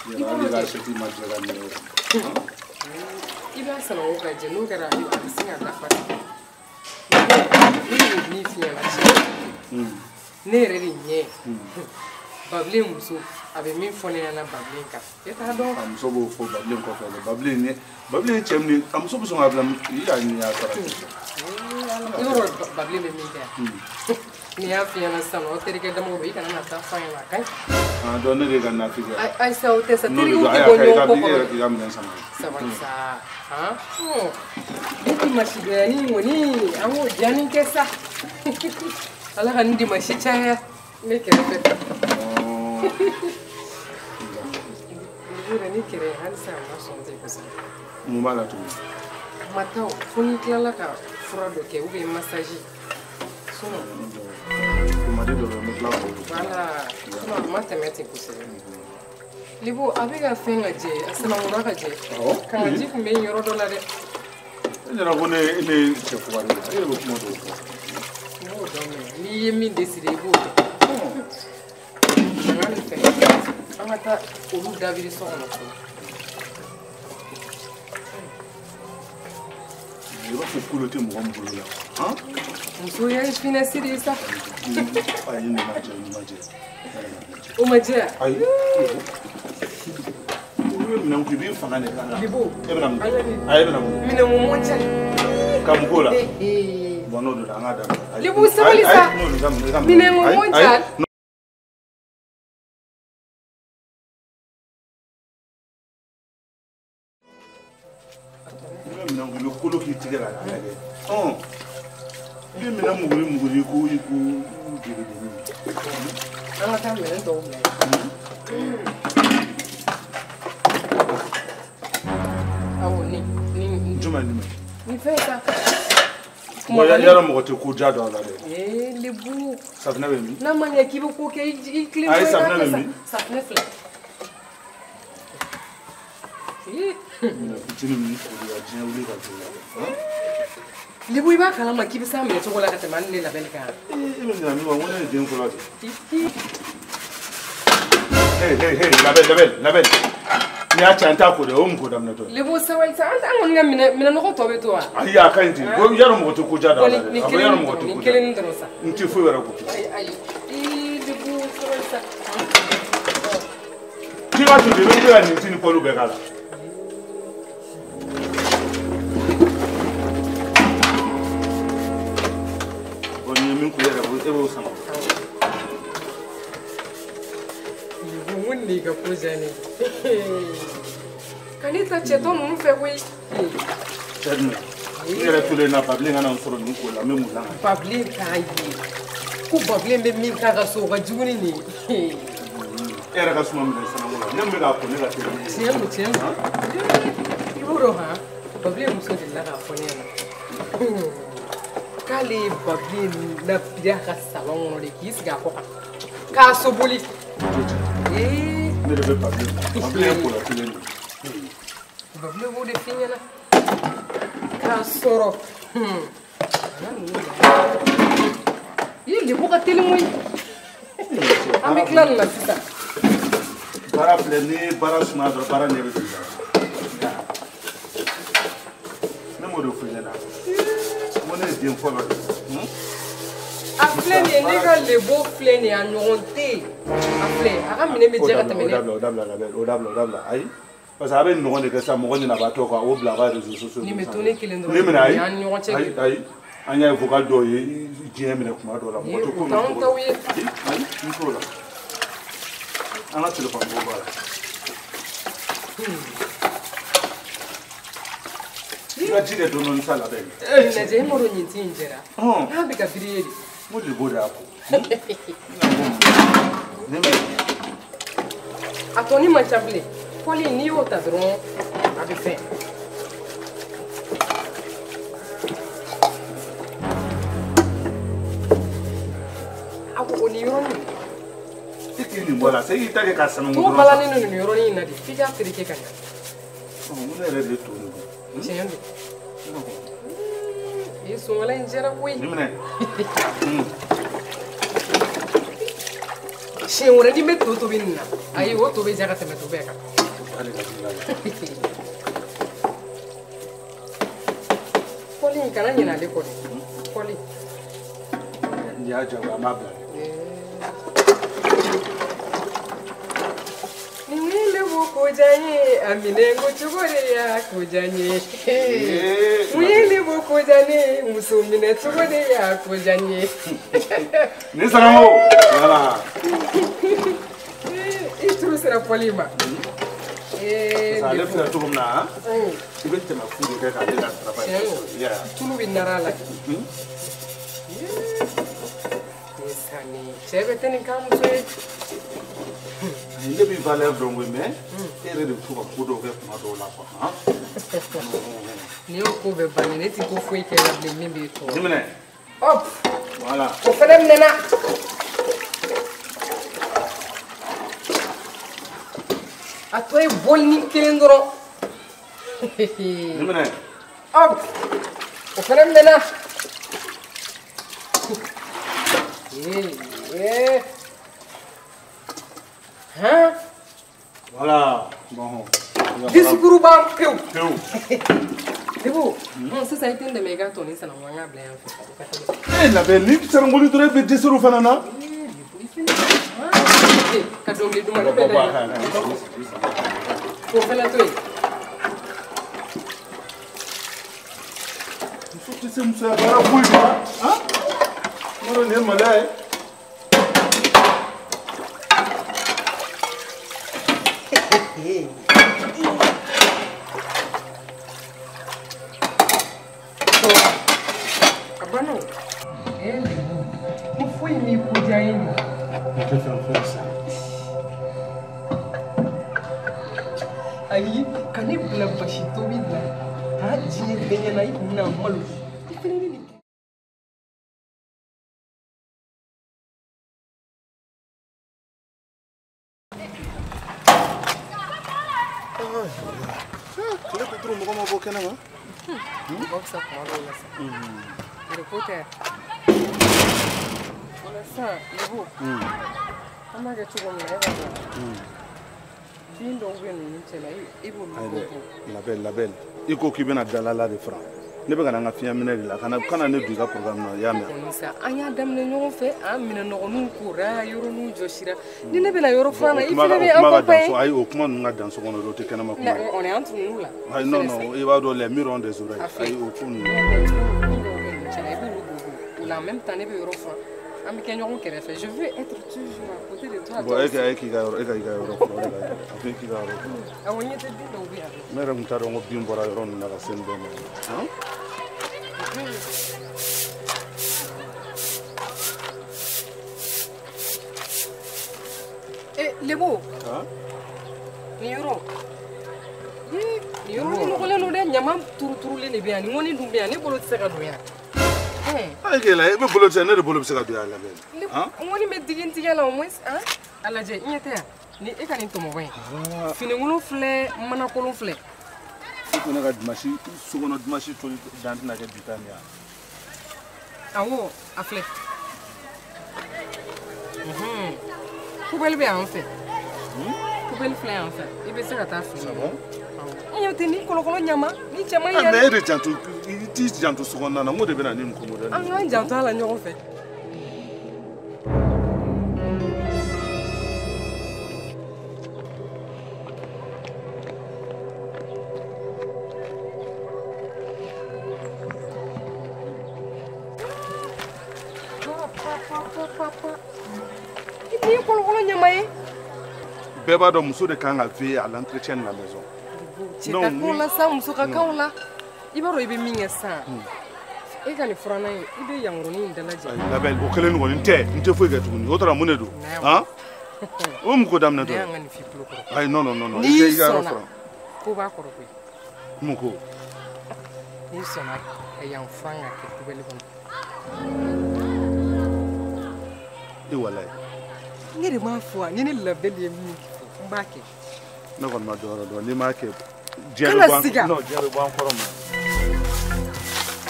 Speaker 1: Yɛrɛ hali ka sɛti ma jɛ ka minɛ o.
Speaker 2: I b'a sanango ka jɛ, n'o kɛra a bɛ sin ka dafa. Ne bɛ min f'i ɲɛna tiɲɛ. Ne yɛrɛ de ɲɛ. Babilen muso, a bɛ min fɔ ne ɲɛna Babilen kan, e t'a dɔn.
Speaker 1: A muso b'o fɔ Babilen kɔfɛ dɛ. Babilen ye Babilen ye cɛ min ye, a muso bɛ sɔn k'a bila i y'a ɲini a sara.
Speaker 2: I b'a dɔn Babilen bɛ min kɛ yan. N'i y'a f'i ɲɛna sisan nɔ, terikɛ damaw don, i kana na taa f'a ɲɛna, a ka ɲi.
Speaker 1: Ah, donc ne de ka nafi kɛ.
Speaker 2: Ayi sa, o tɛ sa, teriw tɛ bɔ ɲɔgɔn kɔ kɔrɔ.
Speaker 1: I ka minɛn sama.
Speaker 2: Sabali sa, han? Ni dimanche doyani in kɔni, an k'o diyanin kɛ sa. Ala ka nin dimanche caya ne kɛrɛfɛ. Yɛrɛ ni kɛrɛ halisa a ma sɔn ten kosɛbɛ.
Speaker 1: Mun b'a la tuguni?
Speaker 2: A ma taa o, fo n'i tilala ka fura dɔ kɛ ou bien massage. Sinon.
Speaker 1: Pomade dɔ bɛ yen, n bɛ tila k'o.
Speaker 2: Voilà, sinon a ma tɛmɛ ten kosɛbɛ. Libo, a bɛ ka fɛn ka jɛ, a sanankura ka jɛ. Kanga ji tun bɛ yen yɔrɔ dɔ la dɛ.
Speaker 1: E ɲɛna ko ne ye cɛ fugari ye, e yɛrɛ bɛ kuma dɔw fɔ.
Speaker 2: N b'o dɔn mɛ, n'i ye min décider i b'o kɛ. An ka nin fɛn, an ka taa olu dabiri so kɔnɔ fɔlɔ.
Speaker 1: I b'a fɔ kolo tɛ mɔgɔ min bolo la.
Speaker 2: Muso ye finesse de ye sa.
Speaker 1: Ayi, nin ma jɛ, nin ma jɛ.
Speaker 2: O ma jɛ?
Speaker 1: Ayi. I bɛ minɛn ko i b'i fanga de k'a la.
Speaker 2: Libo.
Speaker 1: E bɛna mun kɛ? Ayi, e bɛna mun kɛ?
Speaker 2: Minɛnko man ca.
Speaker 1: Ka mun k'o la? Bon, n'o don an k'a dabila.
Speaker 2: Libo, sabali sa. Minɛnko man ca.
Speaker 1: I bɛ minɛn ko i bɛ kolo k'i tigɛ la k'a lajɛ. I bɛ minɛn muguri muguri ko i ko jelidennin.
Speaker 2: An ka taa minɛn tɔw bila yen. Awɔ, ni.
Speaker 1: Jumɛn jumɛn?
Speaker 2: Nin fɛn sa.
Speaker 1: Bon, yɔrɔ mɔgɔ tɛ ko ja don a la dɛ.
Speaker 2: Ee Libu.
Speaker 1: Safunɛ bɛ min?
Speaker 2: N'a ma ɲɛ k'i bɛ ko kɛ i tilen.
Speaker 1: Ayi, safunɛ bɛ min?
Speaker 2: Safunɛ filɛ.
Speaker 1: Minɛn fitinin min kori ka diɲɛ wuli ka jɔ la.
Speaker 2: Libu, i b'a kalama k'i bɛ s'a minɛ cogo la ka tɛmɛ hali ne labɛnni kan.
Speaker 1: E bɛ ɲinɛ min kɔ, n ko ne ye den fɔlɔ de. Hey, hey, hey, labɛn, labɛn, labɛn. N'i y'a ca n t'a ko dɛ, o ye mun ko daminɛ tɔ ye.
Speaker 2: Libu, sabali sa, an kɔni ka minɛnɔgɔ tɔ bɛ to wa?
Speaker 1: Ayi, a ka ɲi ten. Yarɔ mɔgɔ tɛ ko ja don a la dɛ.
Speaker 2: Nin kelen nin kelen dɔrɔn sa.
Speaker 1: N tɛ foyi wɛrɛ ko.
Speaker 2: Ayi, ayi. Ii, Libu, sabali sa.
Speaker 1: K'i b'a to ten, i bɛ se ka nin ti ni kɔliw bɛɛ k'a la. Bon, nin ye min ko e yɛrɛ e b'o sama.
Speaker 2: Libu, mun de y'i ka ko diya ne ye? Ka ne ta cɛtɔ ninnu fɛ koyi.
Speaker 1: Cɛ jumɛn? N yɛrɛ tolen na Babilen ka na n sɔrɔ nin ko la, n bɛ mun la?
Speaker 2: Babilen t'a ye. Ko Babilen bɛ min k'a ka so, o ka jugu ni nin ye.
Speaker 1: E yɛrɛ ka suma minɛ sananko la, ne min bɛ k'a ko ne ka teli.
Speaker 2: Tiɲɛ don, tiɲɛ don. I b'o dɔn han, Babilen muso delila k'a fɔ ne ɲɛna. K'ale ye Babilen labiri a ka salon kɔnɔ de k'i sigi a kɔ kan. K'a soboli.
Speaker 1: Ne de bɛ Babilen dɔn. Babilen ye kola kelen de ye.
Speaker 2: Babilen b'o de f'i ɲɛna. K'a sɔrɔ. I ye lebu ka teli koyi. An bɛ tila nin na sisan.
Speaker 1: Baara filɛ, n'i ye baara sumaya dɔrɔn baara ɲɛ bɛ don i la. Ne m'o de f'i ɲɛna. N ko ne ye den fɔlɔ de ye.
Speaker 2: A filɛ nin ye, ne ka lebo filɛ nin ye, a ɲɔgɔn tɛ yen. A filɛ, a ka minɛn bɛ jɛ ka tɛmɛ ne.
Speaker 1: O dabila, o dabila, o dabila, o dabila, ayi. Parce que a bɛ ɲɔgɔn de kɛ sisan, mɔgɔ ɲinɛbaatɔ kan, o bila a ka réseaux sociaux.
Speaker 2: Nin bɛ to ne kelen dɔrɔn.
Speaker 1: Ne minɛ, ayi.
Speaker 2: An ni ɲɔgɔn cɛ.
Speaker 1: Ayi, ayi. An y'a ye vocal dɔw ye diɲɛ minɛ kuma dɔw la. Mɔgɔ tɛ ko
Speaker 2: min t'anw taw ye.
Speaker 1: Ayi, n t'o la. An ka téléphone ko b'a la. I ka ji kɛ dɔɔni dɔɔni sa labɛn.
Speaker 2: Nin lajɛ, e m'a dɔn nin ti in jɛra. N'a bɛ ka briller de.
Speaker 1: N ko lebo de y'a ko.
Speaker 2: A tɔni man ca bilen. Kɔli n'i y'o ta dɔrɔn a bɛ fɛn. A ko nin yɔrɔnin.
Speaker 1: E k'i nin bɔ a la, se k'i ta kɛ k'a sanango
Speaker 2: dɔrɔn. To balannen don nin yɔrɔnin in na de, f'i k'a tereke ka ɲa.
Speaker 1: N ko ne yɛrɛ de ye to nin bɔ.
Speaker 2: Tiɲɛ don. I sonkala in jɛra koyi.
Speaker 1: Nin minɛ.
Speaker 2: Siɲɛ wɛrɛ ni n bɛ to tobi nin na, ayi o to bɛ diya ka tɛmɛ to bɛɛ kan. Kɔli in kana ɲinɛ ale kɔ dɛ. Kɔli.
Speaker 1: Nin y'a jagoya, an b'a bila dɛ.
Speaker 2: Nin ye lebu lebu ko diya n ye, a minɛ ko cogo de y'a ko diya n ye. Mun ye lebu ko diya ne ye, muso minɛ cogo de y'a ko diya n ye.
Speaker 1: Ni sananko, voilà.
Speaker 2: I turu sera fɔli ma.
Speaker 1: Ale filɛ cogo min na, i bɛ tɛmɛ fu de kɛ k'ale la travail.
Speaker 2: Tulu bɛ nara a la. Cɛ bɛ tɛ nin k'a muso ye.
Speaker 1: Ne b'i valeur dɔn koyi, mais e yɛrɛ de bɛ to ka ko dɔw kɛ kuma dɔw la quoi.
Speaker 2: Nin y'o ko bɛɛ bannen, ne tɛ ko foyi kɛ la bilen min b'e tɔɔrɔ.
Speaker 1: Nin minɛ.
Speaker 2: Hop.
Speaker 1: Voilà.
Speaker 2: O fɛnɛ minɛna. A tɔ ye bolinin kelen dɔrɔn.
Speaker 1: Nin minɛ.
Speaker 2: Hop. O fɛnɛ minɛna. Hein?
Speaker 1: Voilà. Bon.
Speaker 2: Discours ban pewu.
Speaker 1: Pewu.
Speaker 2: Lebu, sisan i tɛ n dɛmɛ i ka tɔnin sananko an k'a bila yan fɛ.
Speaker 1: Eh labɛn ni sanangoli dɔrɔn e bɛ dɛsɛ o fana na.
Speaker 2: Ka dɔnkili duman ne bɛ da yen. K'o fana to yen.
Speaker 1: Muso tɛ se musoya baara foyi ma. Han? Yɔrɔ nin ye maloya ye.
Speaker 2: A banna o. Lebu, ni foyi m'i ko diya n ye nin.
Speaker 1: Ne tɛ fɛn foyi san.
Speaker 2: Ayi, ka ne bila basi tobi la, k'a diɲɛ bɛɛ ɲɛna i kun bɛna malo. I fɛnɛ bɛ nin kɛ.
Speaker 1: Tile ko duuru mɔgɔ ma bɔ kɛnɛ ma.
Speaker 2: Mɔgɔ bɛ se kuma dɔw la sa. Yɛrɛ ko tɛ. O la sisan Lebu, an b'a kɛ cogo min na e b'a dɔn. Bin dɔw bɛ ninnu cɛ la i b'olu bɔ.
Speaker 1: Labɛn labɛn i ko k'i bɛna dalala de furan. Ne bɛ ka na n ka fiɲɛ minɛ de la kana ne don i ka programme na i y'a mɛn.
Speaker 2: Kɔni sa an y'a daminɛ ɲɔgɔn fɛ, an minɛ nɔgɔninw kora, yɔrɔninw jɔsira. Ni ne bɛna yɔrɔ furan na i fana bɛ accompagner.
Speaker 1: Ayi o kuma ninnu ka dan so kɔnɔ dɛ, o tɛ kɛnɛma kuma ye.
Speaker 2: On est entre nous là.
Speaker 1: Ayi non non i b'a dɔn les murs ont des oreilles. Ayi o ko ninnu.
Speaker 2: Bin dɔw bɛ ninnu cɛ la i b'olu bɔ. O la en même temps ne bɛ yɔrɔ furan. An bɛ kɛ ɲɔgɔn kɛrɛfɛ. Je veux être toujours à côté de toi.
Speaker 1: Bon e ka e k'i ka yɔrɔ e ka i ka yɔrɔ furan o de ka ɲi. A ko e k'i ka yɔrɔ furan.
Speaker 2: Awɔ n ɲɛ tɛ bin dɔw bɛ yan.
Speaker 1: Ne yɛrɛ tun t'a dɔn ko bin bɔra yɔrɔ ninnu na ka se nin bɛɛ ma. Han?
Speaker 2: Eh, Lebu. Nin yɔrɔ. Nin yɔrɔ nin nɔgɔlen don dɛ, ɲama turuturulen de bɛ yan, nin ŋɔni dun bɛ yan, ne bolo tɛ se ka don yan.
Speaker 1: Ayi k'e la e bɛ bolo cɛ ne de bolo bɛ se ka don yan labɛn.
Speaker 2: Ŋɔni bɛ digi n tigɛ la au moins han. A lajɛ i ɲɛ tɛ yan, ni e ka nin tɔmɔbɔ in. Finikolon filɛ, manakolon filɛ.
Speaker 1: E ko ne ka dimanche sokɔnɔ dimanche toli dan tɛna kɛ bi ta nin ye wa?
Speaker 2: Awɔ, a filɛ. Poubelle bɛ yan fɛ. Poubelle filɛ yan fɛ. I bɛ se ka taa fili. I ɲɛ tɛ nin kɔlɔkɔlɔ ɲama ni cɛ man ɲi yan.
Speaker 1: Mais e de janto i t'i janto sokɔnɔna na n ko de bɛ na ni nin ko modèle.
Speaker 2: An k'an janto a la ɲɔgɔn fɛ.
Speaker 1: Bɛɛ b'a dɔn muso de kan ka veiller à l'entretien de la maison.
Speaker 2: Cɛ ka k'o la sa, muso ka k'o la. I b'a dɔn i bɛ min kɛ sisan. E ka nin furannan in, i bɛ yankurunin in dalajɛ.
Speaker 1: Labɛn o kelen kɔni tɛ, n tɛ foyi kɛ tuguni. O taara mun de don? Han? O mun ko daminɛ tɔ ye?
Speaker 2: Ne y'an ka nin f'i tulo kɔrɔ.
Speaker 1: Ayi non non non.
Speaker 2: N'i sɔnna, ko b'a kɔrɔ koyi.
Speaker 1: Mun ko?
Speaker 2: N'i sɔnna ka yan furan ka kɛ poubelle kɔnɔ.
Speaker 1: E walayi.
Speaker 2: Ne de m'a fɔ wa, ni ne labɛn ye min fɔ, n b'a kɛ.
Speaker 1: Ne kɔni ma dɔ wɛrɛ dɔn, n'i m'a kɛ diɲɛ bɛ bɔ an non diɲɛ bɛ bɔ an kɔrɔ ma.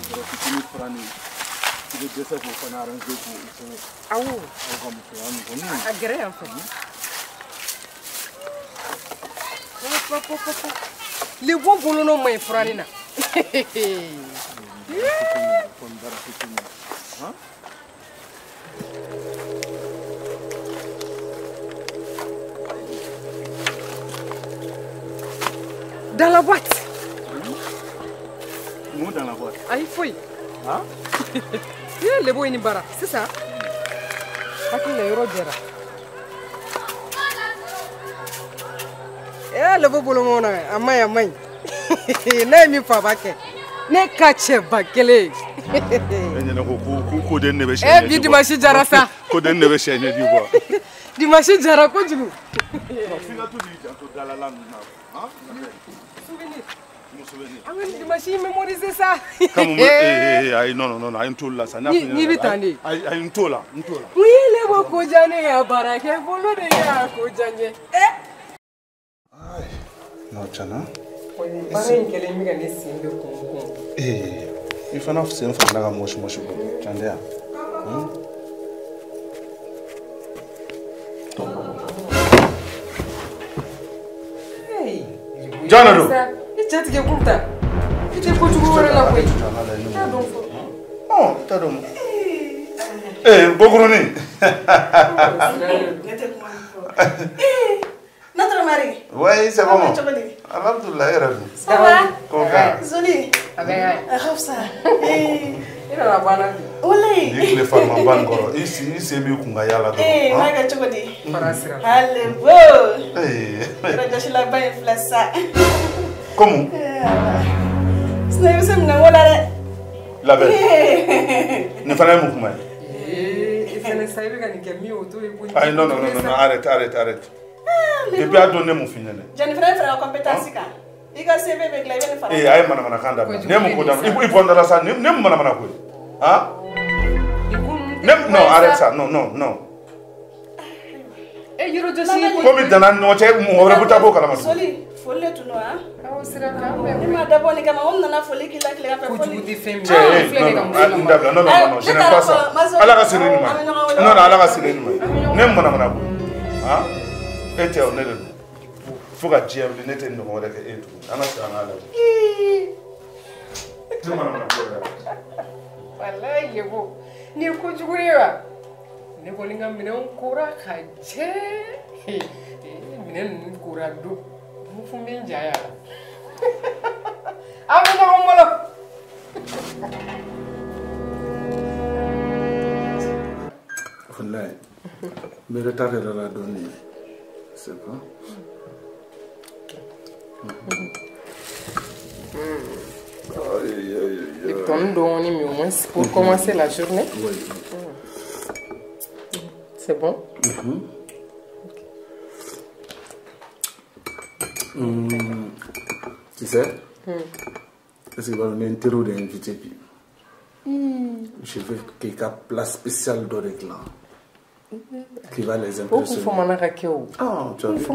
Speaker 1: Yɔrɔ fitinin furanni, i bɛ dɛsɛ k'o fana arranger k'o fɛngɛ.
Speaker 2: Awɔ.
Speaker 1: Aw ka musoya nin kɔni.
Speaker 2: A gɛrɛ yan fɛ. Lebu bolonɔ man ɲi furanni na.
Speaker 1: Kɔni baara fitinin. Han?
Speaker 2: Dans la boîte.
Speaker 1: Mun dans la boîte?
Speaker 2: Ayi foyi.
Speaker 1: Han?
Speaker 2: I ye lebo ye ni bara sisan. Hakili la yɔrɔ jɛra. Eh lebo bolo mɔn na a man ɲi a man ɲi. N'a ye min fɔ a b'a kɛ. Ne ka cɛba kelen.
Speaker 1: E ɲɛna ko den ne bɛ sɛ ɲɛji bɔ.
Speaker 2: Eh bi dimanche jara sa.
Speaker 1: Ko den ne bɛ sɛ ɲɛji bɔ.
Speaker 2: Dimanche jara kojugu.
Speaker 1: F'i ka to k'i janto dalala ninnu na. Han?
Speaker 2: Souvenir.
Speaker 1: Mon souvenir.
Speaker 2: An ka dimanche mémoriser sa.
Speaker 1: Comme ayi non non non ayi n t'olu la sa.
Speaker 2: N'i bɛ tan de.
Speaker 1: Ayi ayi n t'o la n t'o la.
Speaker 2: U ye lebo ko diya ne ye a baara kɛ bolo de y'a ko diya n ye. Eh.
Speaker 1: Ayi non tiɲɛna.
Speaker 2: Baara in kɛlen bɛ ka ne sen bɛ kun kun.
Speaker 1: Ee i fana sen farila ka mɔsi mɔsi bɔ can tɛ yan. Jɔn de don?
Speaker 2: I cɛ tigɛ kun ta. I tɛ kojugu wɛrɛ la koyi. I t'a dɔn fɔlɔ.
Speaker 1: Ɔ i t'a dɔn. Ee Gokurunin.
Speaker 6: Ne tɛ kuma fɔ. Ee notre mari.
Speaker 1: Oui, c'est bon. Alhamdoulilah, yɛrɛ dun.
Speaker 6: Ça va?
Speaker 1: Ko ka.
Speaker 6: Zoli.
Speaker 2: A bɛ ka ɲi.
Speaker 6: A ka fisa. Ee.
Speaker 2: I nana bɔ an na bi.
Speaker 6: Walayi.
Speaker 1: Ni tile farimanba nin kɔrɔ, i sen b'i kun ka yaala dɔrɔn.
Speaker 6: Ee n b'a kɛ cogo di?
Speaker 2: Fara sira.
Speaker 6: Alebo.
Speaker 1: Ee.
Speaker 6: Yɔrɔjɔsilaba in filɛ sa.
Speaker 1: Comme?
Speaker 6: Sinon i bɛ se minɛnko la dɛ.
Speaker 1: Labɛn. Nin fana ye mun kuma ye?
Speaker 2: Ee i fana sa i bɛ ka nin kɛ min ye o t'o ye koyi.
Speaker 1: Ayi non non non arrête arrête arrête. Depuis a don ne mun f'i ɲɛna.
Speaker 6: Jani fana ye fara ka compétence kan. I ka CV bɛ dilan i bɛ nin fara.
Speaker 1: Ee a ye manamanakan dabila. Ne mun ko dabila i bɔ n da la sa ne mun manamana ko ye? Han? Ne non arrête ça non non non.
Speaker 2: E yɔrɔjɔsi.
Speaker 1: Komi danna ni ɲɔgɔn cɛ mɔgɔ wɛrɛ bɛ taa b'o kalama tuguni.
Speaker 6: Zoli foli de tun don han.
Speaker 2: Awɔ sira kan bɛn.
Speaker 6: Ne ma dabɔ nin kama o nana foli k'i la tilegan fɛ foli.
Speaker 2: Kojugu tɛ fɛn min.
Speaker 1: Cɛ ee non non n dabila non non non je n'aime pas ça. Ala ka sini ɲuman ye. Non non Ala ka sini ɲuman ye. Ne mun manamana ko ye? Han? E tɛ o ne de don. Fo ka diɲɛ wuli ne tɛ ɲɔgɔn wɛrɛ kɛ e ye tuguni. An ka segin an k'a lajɛ. Ne manamana ko yɛrɛ.
Speaker 2: Walayi lebo nin ye kojugu ye wa? Ne kɔni ka minɛnw kora ka jɛ. Minɛn ninnu kora don. N fun bɛ n ja y'a la. An bɛ ɲɔgɔn bolo.
Speaker 1: Walayi n bɛ retard yɛrɛ la dɔɔnin. C'est bon.
Speaker 2: Lipton dɔɔnin mais au moins pour commencer la journée.
Speaker 1: Oui.
Speaker 2: C'est bon?
Speaker 1: Tu sais, est-ce qu'il va donner un terreau d'invité? Je veux qu'il y ait une place spéciale dans le clan qui va les impressionner. Ah, tu as vu?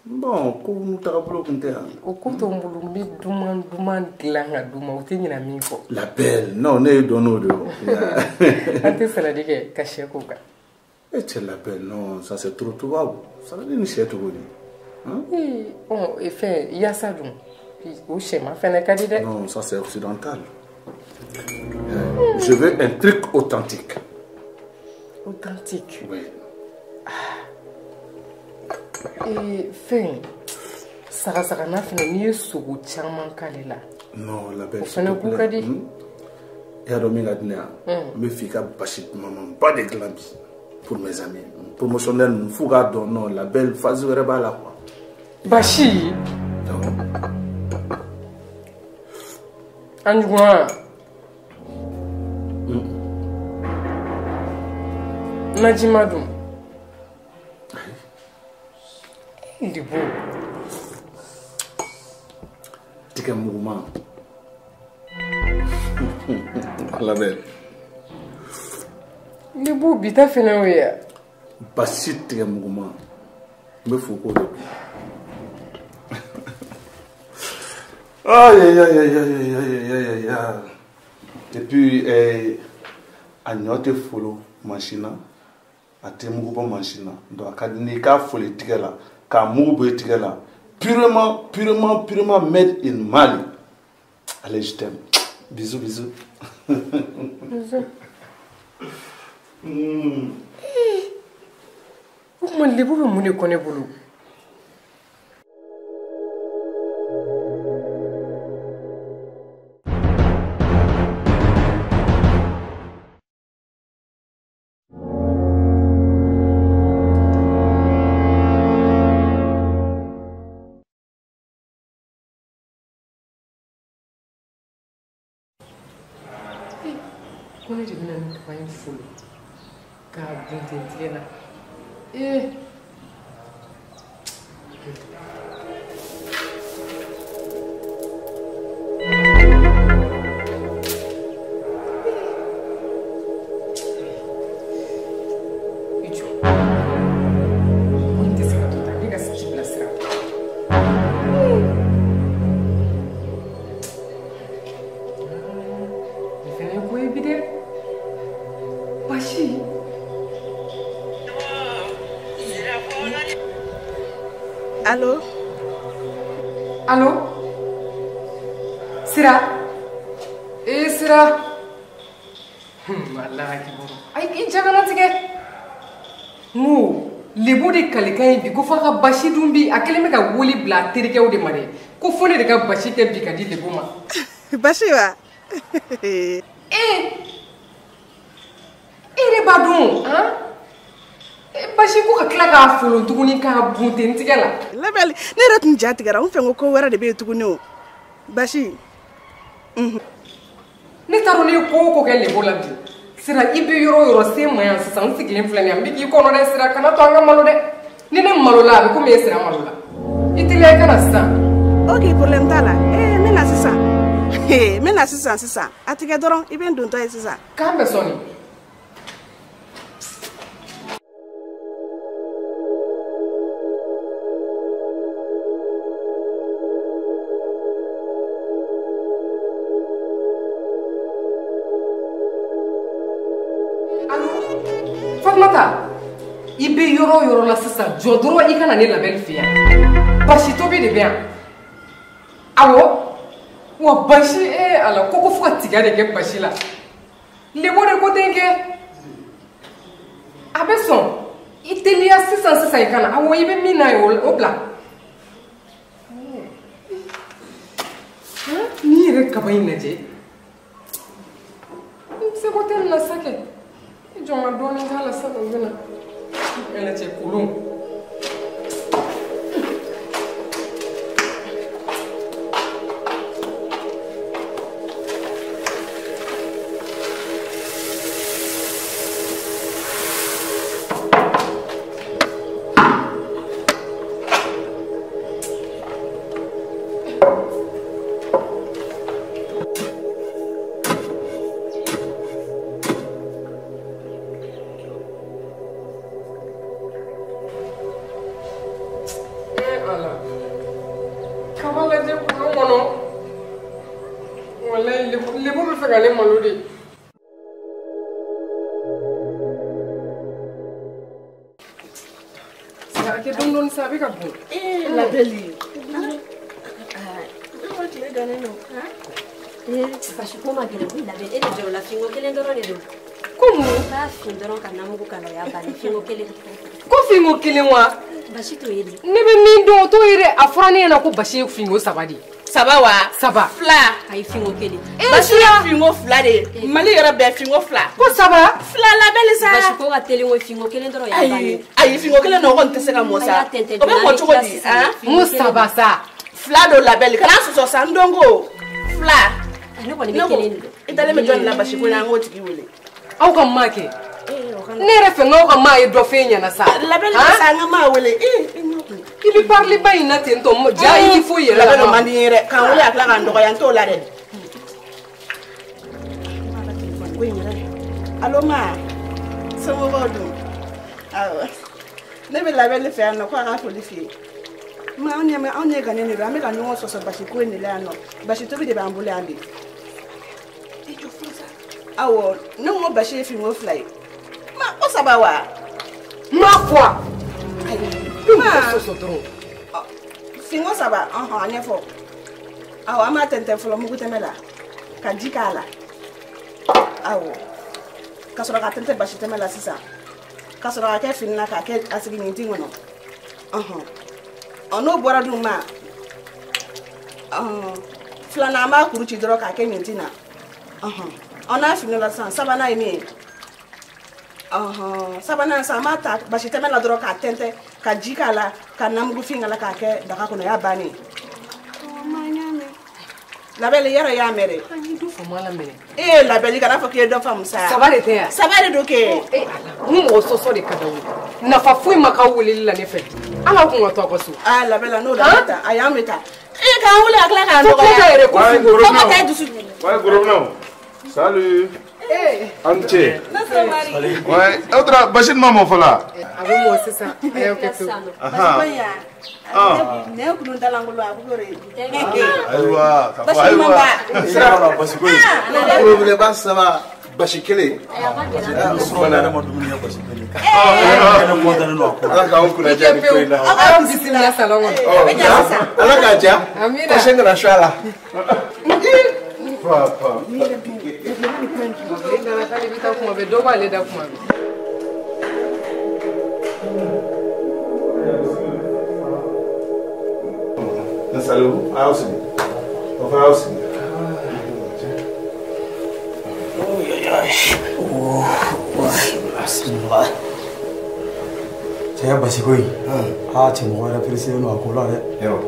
Speaker 1: Bon, ko tagabolo kun tɛ yan.
Speaker 2: O ko to n bolo n bɛ duman duman dilan ka d'u ma u tɛ ɲinɛ min kɔ.
Speaker 1: La belle, non ne ye dɔn n'o de ye.
Speaker 2: An tɛ saladi kɛ ka sɛ k'o kan.
Speaker 1: E cɛ la belle, non ça c'est trop tubabu. Saladi ni sɛ cogo di?
Speaker 2: Ee bon fɛn yasa dun o sɛma fɛnɛ ka di dɛ.
Speaker 1: Non ça c'est occidental. Je veux un truc authentique.
Speaker 2: Authentique?
Speaker 1: Oui.
Speaker 2: Ee fɛn sagasagana fɛnɛ n'i ye sogo caman k'ale la.
Speaker 1: Non la belle.
Speaker 2: O fɛnɛ ko ka di.
Speaker 1: I y'a dɔn min ka di ne ye n bɛ fɛ i ka basi dumanba de dilan bi pour mes amis promotionnel ninnu f'u k'a dɔn non la belle phase wɛrɛ b'a la quoi.
Speaker 2: Basi. An juguman. Najima dun. Libo.
Speaker 1: Tigɛ muguman. La belle.
Speaker 2: Libo bi ta fɛnɛ o ye.
Speaker 1: Basi tigɛ muguman. N bɛ fo k'o de dun. Aïe aïe aïe aïe aïe aïe aïe aïe. Et puis a ɲɔ tɛ folo mansin na, a tɛ mugu bɔ mansin na. Donc a ka di n'i k'a foli tigɛ la, k'a mugu bɔ i tigɛ la. Purement, purement, purement made in Mali. Allez, je t'aime. Bisous, bisous.
Speaker 2: Bisous. O tuma lebu bɛ mun de kɔ ne bolo? Ko ne de bɛna nin kaba in folo k'a bunten tigɛ la. Ee. I jɔ. Ko in tɛ se ka to tan, ne ka ci bilasira. Nin fɛnɛ ye ko ye bi dɛ. Basi.
Speaker 6: Allo?
Speaker 2: Allo? Sira? Eh Sira? Walahi kibaru. Ayi i jagana tigɛ. N ko lebu de kalikan ye bi ko f'a ka basi dun bi, a kɛlen bɛ ka wele bila a terikɛw de ma dɛ. Ko fo ne de ka basi kɛ bi ka di lebu ma.
Speaker 6: Basi wa?
Speaker 2: Ee! E yɛrɛ b'a dɔn han? Basi ko ka tila k'a folon tuguni k'a bunten tigɛ la.
Speaker 6: Labɛli, ne yɛrɛ tun ja tigɛra, n fɛ ko ko wɛrɛ de bɛ yen tuguni o. Basi.
Speaker 2: Ne t'a dɔn ne ye ko o ko kɛ lebo la bi. Sira, i bɛ yɔrɔ o yɔrɔ se ma yan sisan, n sigilen filɛ nin ye, n bɛ k'i kɔnɔ dɛ Sira, kana to an ka malo dɛ. Ni ne malola a bɛ komi e Sira malola. I teliya i ka na sisan.
Speaker 6: Ok, problème t'a la. Ee, n bɛ na sisan. N bɛ na sisan sisan. A tigɛ dɔrɔn, i bɛ n dontɔ ye sisan.
Speaker 2: K'an bɛ sɔnni. Fatumata, i bɛ yɔrɔ o yɔrɔ la sisan, jɔ dɔrɔn i ka na ne labɛnni fɛ yan. Basi tobi de bɛ yan. Awɔ, wa basi ee Ala ko fo ka tiga de kɛ basi la. Lebo de ko ten kɛ. A bɛ sɔn, i teliya sisan sisan i ka na. Awɔ, i bɛ min na yen o bila. N'i yɛrɛ kaba in lajɛ, n seko tɛ nin na sa kɛ. I jɔ n ka dɔɔnin k'a la sa, o bɛ na. Ɛlɛ cɛ kolon. Kaba lajɛ kolon kɔnɔ. Walayi lebu bɛ fɛ ka ne malo de. Sira, a kɛ dɔɔni dɔɔni sa, a bɛ ka bon.
Speaker 6: Ee Labɛli. E ko tile gannen don.
Speaker 7: Ee basi ko ma gɛlɛn koyi Labɛli, e de jɔrɔ la finko kelen dɔrɔn de don.
Speaker 2: Ko mun?
Speaker 7: I b'a fin dɔrɔn ka namugu k'a la, o y'a bannen, finko kelen.
Speaker 2: Ko finko kelen wa?
Speaker 7: Basi t'o ye dɛ.
Speaker 2: Ne bɛ min dɔn o t'o ye dɛ. A fɔra ne ɲɛna ko basi ye finko 3 de ye.
Speaker 3: 3 wa?
Speaker 2: 3.
Speaker 3: 2.
Speaker 7: Ayi, finko kelen.
Speaker 3: Basi ye finko 2 de ye. Mali yɛrɛ bɛɛ finko 2.
Speaker 2: Ko 3?
Speaker 3: 2 Labɛli sa.
Speaker 7: Basi ko ka teli ko finko kelen dɔrɔn y'a bannen.
Speaker 3: Ayi, finko kelen nɔ kɔni tɛ se ka mɔ sa. O bɛ mɔ cogo di?
Speaker 2: N ko 3 sa.
Speaker 3: 2 don Labɛli, kana sɔsɔ sa, n dɔn ko 2.
Speaker 7: Ne kɔni bɛ kelen de dɔn.
Speaker 6: I dalen bɛ jɔn de la basi ko in na, an k'o tigi wele.
Speaker 2: Aw ka maa kɛ. Ne yɛrɛ fɛ n'aw ka maa ye dɔ f'e ɲɛna sa.
Speaker 6: Labɛli sa, an ka maa wele.
Speaker 2: I bɛ parler ba in na ten tɔ, ja i ti foyi yɛrɛ la.
Speaker 6: Labɛli o man di n ye dɛ. K'an wele a tila k'an dɔgɔya, n t'o la dɛ. Allo ma, somɔgɔw dun? Awɔ. Ne bɛ Labɛli fɛ yan nɔ, ko a ka foli f'i ye. Ma, anw ɲɛ gannen de don, an bɛ ka ɲɔgɔn sɔsɔ basi ko in de la yan nɔ. Basi tobi de b'an bolo yan bi. I jɔ fɔlɔ sa. Awɔ, ne ko basi ye finko 2 ye. Ma, ko 3 wa?
Speaker 2: N m'a fɔ wa?
Speaker 6: Ayi.
Speaker 2: I mɔgɔ sɔsɔ dɔrɔn.
Speaker 6: Finko 3, ɔhɔn, a ɲɛfɔ. Awɔ, an b'a tɛntɛn fɔlɔ mugu tɛmɛ la, ka ji k'a la. Awɔ. Ka sɔrɔ ka tɛntɛn basi tɛmɛ la sisan. Ka sɔrɔ ka kɛ fini na k'a kɛ a sigi ɲintin kɔnɔ. Ɔhɔn. Ɔ n'o bɔra dun ma, ɔhɔn, filanan an b'a kuru ci dɔrɔn k'a kɛ ɲintin na. Ɔhɔn. Ɔ n'a fini la sisan, sabanan ye min ye. Ɔhɔn, sabanan sisan an b'a ta basi tɛmɛ la dɔrɔn k'a tɛntɛn, ka ji k'a la, ka namugufin k'a la k'a kɛ daga kɔnɔ, o y'a bannen ye. Ɔ ma n y'a mɛn. Labɛli yɔrɔ y'a mɛn dɛ.
Speaker 2: An ye dɔ faamu a la minɛ.
Speaker 6: Ee labɛli kana fɔ k'i ye dɔ faamu sa.
Speaker 2: Saba de tɛ yan.
Speaker 6: Saba de don kɛ.
Speaker 2: Ee ala n mɔgɔ sɔsɔ de ka d'aw ye. Nafa foyi ma k'aw weleli la ne fɛ. Ala kun ka to aw ka so.
Speaker 6: Aa labɛla n'o la an bɛ taa ayi an bɛ taa. Ee k'an wele a tila k'an dɔgɔya.
Speaker 2: Fo yɛrɛ ko fingo.
Speaker 6: Fo ka taa dusu.
Speaker 1: Ouais, gros blanc. Salut. An ce. Ouais, aw taara basi ma mɔ fɔlɔ.
Speaker 2: A bɛ mɔ sisan. A y'aw kɛ pewu.
Speaker 6: Ne kun dalangolo a b'o de.
Speaker 1: Ayiwa, ka fɔ ayiwa.
Speaker 8: Sira basi ko in. Robinet saba basi kelen. Sɔrɔ ne yɛrɛ ma dumuni kɛ basi kelen. Ne kɔntannen don a ko la. Ala k'aw kunna diya nin ko in na.
Speaker 2: Aw k'aw bisimila salon kɔnɔ.
Speaker 8: Ala k'a diya.
Speaker 2: Amina.
Speaker 8: Basi kana su a la.
Speaker 1: Papa.
Speaker 2: Ne nana k'ale bɛ taa kuma bɛɛ dɔ b'ale da kuma bɛɛ.
Speaker 1: Installez-vous. Ah, aussi. Enfin, aussi.
Speaker 9: Cɛ basi ko in aa cɛ mɔgɔ yɛrɛ perese don a ko la dɛ.
Speaker 8: Yɔrɔ.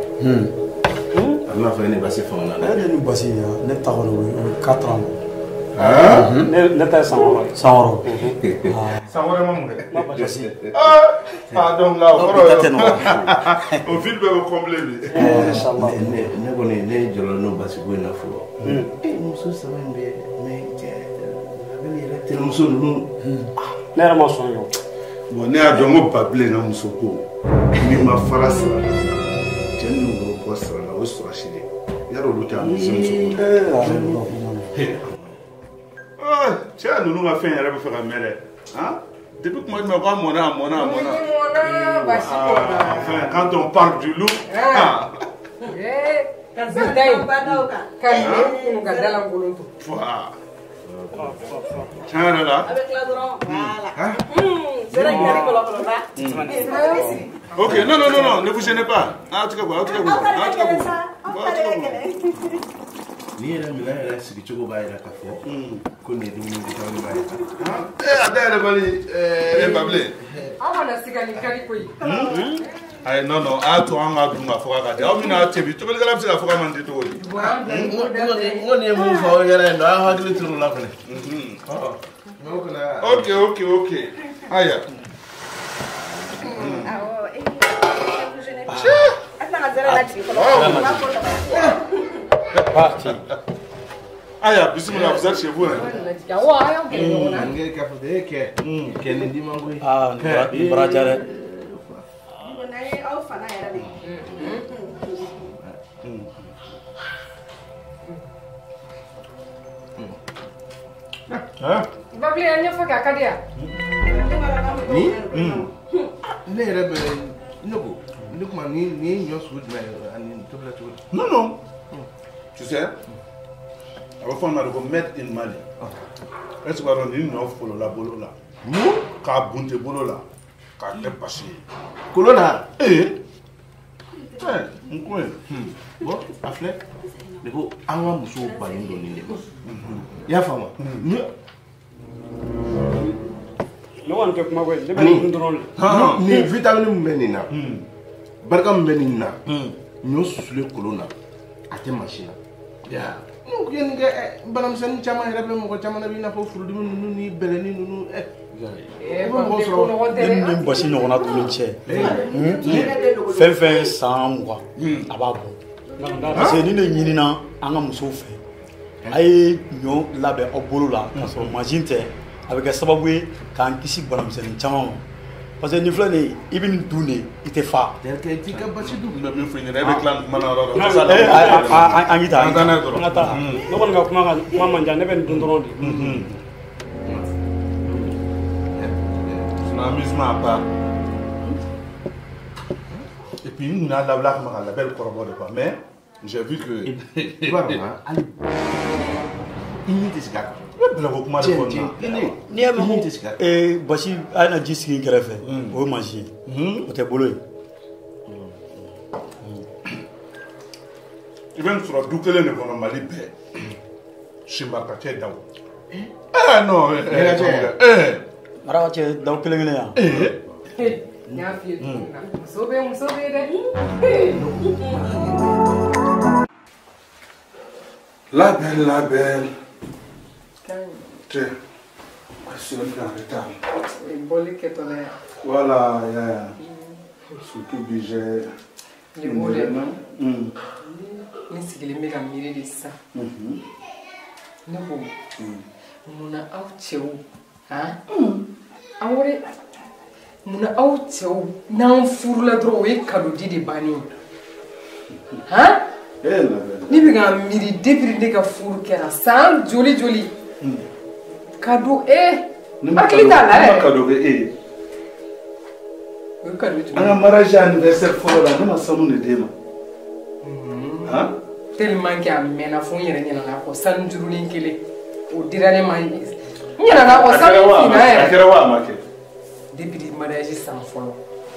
Speaker 8: A bɛna fɔ ne basi fanga na dɛ.
Speaker 9: Ne ni basi ya ne ta kɔni o ye 4 ans.
Speaker 4: Ne ta ye san 6 ye.
Speaker 9: San 6.
Speaker 1: San 6 ma mun kɛ.
Speaker 9: Basi.
Speaker 1: Ah donc là o kɔrɔ ye. O vide bɛɛ bɛ combler bi.
Speaker 8: Ne kɔni ne jɔrɔ n'o basi ko in na fɔlɔ. Ee muso saba in bɛ mais cɛ labɛn yɛrɛ terimuso ninnu.
Speaker 4: Ne yɛrɛ ma sɔn ye o.
Speaker 1: Bon ne y'a dɔn ko Babilen ka muso ko n'i ma fara sara la cɛ ni woro bɔ sara la o ye sɔrɔsi de ye yarɔ olu tɛ a muso ko. Cɛ ninnu ka fɛn yɛrɛ bɛ fɛ ka mɛn dɛ han depuis kuma jumɛn k'a mɔnna a mɔnna a mɔnna.
Speaker 2: Basi mɔnna.
Speaker 1: Enfin quand on parle du loup.
Speaker 2: Ka da yen ka nɛn ka da lankolon to.
Speaker 1: Tiɲɛ yɛrɛ la.
Speaker 6: A bɛ tila dɔrɔn voilà. Zɛrɛ kari kɔlɔkɔlɔba.
Speaker 1: Ok, non, non, non, non, ne vous gênez pas. Ah, tu comprends, tu comprends. Ah, tu comprends.
Speaker 8: Ni yɛrɛ minɛn yɛrɛ sigicogo b'a yɛrɛ k'a fɔ ko nin ye dumuni vitamini ba ye.
Speaker 1: Ee a da yɛrɛ bali ɛɛ Babilen.
Speaker 2: Aw kana siga nin kari koyi.
Speaker 1: Ayi non non a y'a to an ka dun ka fɔ k'a di aw bɛna tebi tobilikɛla bɛ se ka fɔ k'a man di cogo di.
Speaker 8: N ko nin ye mun fɔ aw ɲɛna yen nɔ aw hakili tor'o la fɛnɛ.
Speaker 1: Ok ok ok ayiwa.
Speaker 6: Awɔ a tɛna ka zɛrɛ lajigin fɔlɔ.
Speaker 4: Parti.
Speaker 1: Aya, bismillah, vous êtes chez vous. Hein?
Speaker 9: Ah, nin bara diya dɛ.
Speaker 2: Babilen a ɲɛfɔ kɛ a ka di yan.
Speaker 8: Ni? Ne yɛrɛ bɛ ne ko ne kuma ni ye ɲɔ sugu jumɛn ye ani tobila cogo di?
Speaker 1: Non non. Tu sais, a bɛ fɔ o ma ko made in Mali. Est ce que b'a dɔn nin ɲɔ folola bolo la. K'a bunte bolo la k'a kɛ basi ye.
Speaker 8: Kolon na?
Speaker 1: Ee. N ko ye.
Speaker 8: Bon a filɛ ne ko an ka musow bannen don nin de ma. I y'a faamu?
Speaker 4: Ne kɔni tɛ kuma koyi ne bɛ nin dun dɔrɔn de.
Speaker 8: Nin vitamine min bɛ nin na. Barika min bɛ nin na. Ɲɔ susulen kolon na. A tɛ mansin na. N'u ye nin kɛ banamisɛnnin caman yɛrɛ bɛ mɔgɔ caman na i n'a fɔ furudimi ninnu ni bɛlɛnin ninnu.
Speaker 9: Ne ni basi ɲɔgɔnna dumuni cɛ. Fɛn fɛn ye san 20 a b'a bɔ. Parce que ni ne ɲinina an ka musow fɛ a ye ɲɔ labɛn aw bolo la k'a sɔrɔ mansin tɛ a bɛ kɛ sababu ye k'an kisi banamisɛnnin caman ma. Parce que nin filɛ nin ye i bɛ nin dun de i tɛ fa.
Speaker 8: Terikɛ t'i ka basi dun.
Speaker 1: N bɛ min fɔ i ɲɛna e bɛ tila nin kuma na yɔrɔ dɔ.
Speaker 9: An k'i taa
Speaker 1: an taa n'a ye dɔrɔn.
Speaker 9: An ka taa.
Speaker 4: Ne kɔni ka kuma man jan ne bɛ nin dun dɔrɔn de.
Speaker 1: C'est un amusement à part. Et puis une n'a la blague la belle kɔrɔbɔ de quoi mais j'ai vu que.
Speaker 8: I b'a dɔn hali i ɲi tɛ sigi a kan.
Speaker 9: N'i y'a mɛn ko basi a ye na ji sigi n kɛrɛfɛ o ye mansin ye o tɛ bolo ye.
Speaker 1: I bɛ nin sɔrɔ du kelen de kɔnɔ Mali bɛɛ Simaraka daw. Eh non.
Speaker 9: Maraka cɛ daw kelen kelen yan.
Speaker 2: N y'a f'i ye cogo min na muso bɛ muso bɛ dɛ.
Speaker 1: La belle, la belle. Tiens, je suis en retard. Voilà, yeah. Surtout budget.
Speaker 2: Les volets. Ne sigilen bɛ ka miiri de sisan. Ne ko munna aw cɛw han an wari munna aw cɛw n'an furula dɔrɔn o ye cadeau di de bannen ye han. Ne bɛ ka miiri depuis ne ka furu kɛra san joli joli cadeau hakili t'a la yɛrɛ.
Speaker 1: Ne ma cadeau kɛ e ye.
Speaker 2: O ye cadeau jumɛn ye?
Speaker 1: An ka mariage anniversaire fɔlɔ la ne ma sanu de d'e ma. Han?
Speaker 2: Tellement que a mɛnna fo n yɛrɛ ɲinɛna a kɔ sanu jurunin kelen o dira ne ma n ɲinɛna a kɔ sanu finna yɛrɛ.
Speaker 1: A kɛra wa a ma kɛ?
Speaker 2: Depuis mariage san fɔlɔ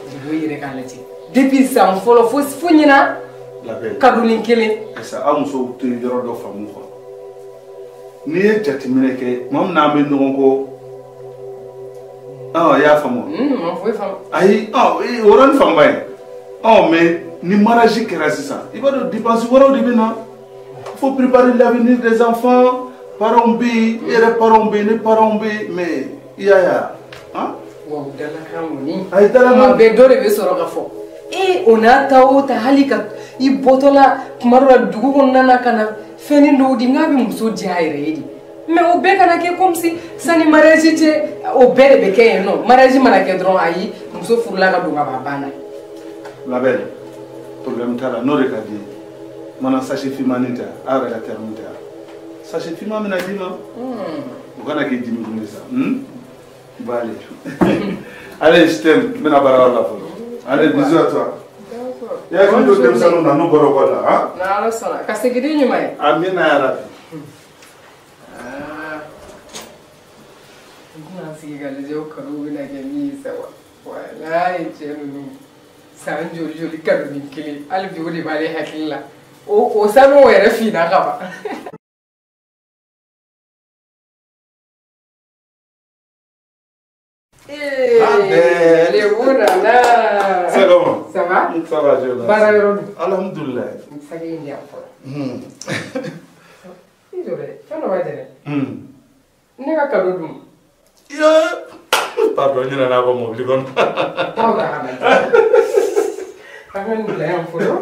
Speaker 2: Jibo yɛrɛ k'a lajɛ depuis san fɔlɔ fo ɲina. Cadeau kelen.
Speaker 1: Karisa aw musow tɛ yɔrɔ dɔ faamu quoi. N'i ye jateminɛ kɛ tuma min na an bɛ ɲɔgɔn kɔ i y'a faamu wa?
Speaker 2: Ma foyi faamu.
Speaker 1: Ayi o yɔrɔnin faamu ba ye mais ni mariage kɛra sisan i b'a dɔn dépense wɛrɛw de bɛ na. Il faut préparer l'avenir des enfants. Parents bɛ yen, e yɛrɛ parents bɛ yen, ne parents bɛ yen, mais i y'a ye wa?
Speaker 2: Wa o dalakan kɔni.
Speaker 1: Ayi dalakan.
Speaker 2: Kuma bɛɛ dɔ de bɛ sɔrɔ ka fɔ. O n'a ta o ta hali ka i bɔtɔla kuma dɔ la dugu kɔnɔna na ka na fɛnnin dɔw di n k'a bɛ muso diya a yɛrɛ ye de mais o bɛɛ kana kɛ comme si sanni mariage cɛ o bɛɛ de bɛ kɛ yen nɔ mariage mana kɛ dɔrɔn ayi muso furula ka don ka ban a banna.
Speaker 1: La belle problème t'a la n'o de ka di ye mana sachet finmanin tɛ a yɛrɛ ka terme tɛ sachet finman bɛna d'i ma o kana k'i dimi kun ye sa. Bon allez allez je t'aime n bɛna baarayɔrɔ la fɔlɔ. Allez, bisous à toi. Il y a une autre personne dans nos bords là, hein?
Speaker 2: Non, ça va. Qu'est-ce que tu dis,
Speaker 1: Amina ya Rabbi.
Speaker 2: Ah. N sigi ka lajɛ o cadeau bɛna kɛ min ye sa wa. Walayi cɛ ninnu san joli joli cadeau ni kelen hali bi o de b'ale hakili la. O sanu o yɛrɛ finna ka ban. Nana.
Speaker 1: C'est comment?
Speaker 2: Ça va?
Speaker 1: Ça va, je vais.
Speaker 2: Baara yɔrɔ dun?
Speaker 1: Alhamdulilayi.
Speaker 2: Saki in di yan fɔlɔ. I jɔ dɛ, fɛn dɔ b'a jɛ dɛ. Ne ka cadeau dun?
Speaker 1: Pardon, n ɲinɛna a kɔ mobili kɔnɔ.
Speaker 2: Aw ta ka na. An ka nin bila yan fɔlɔ.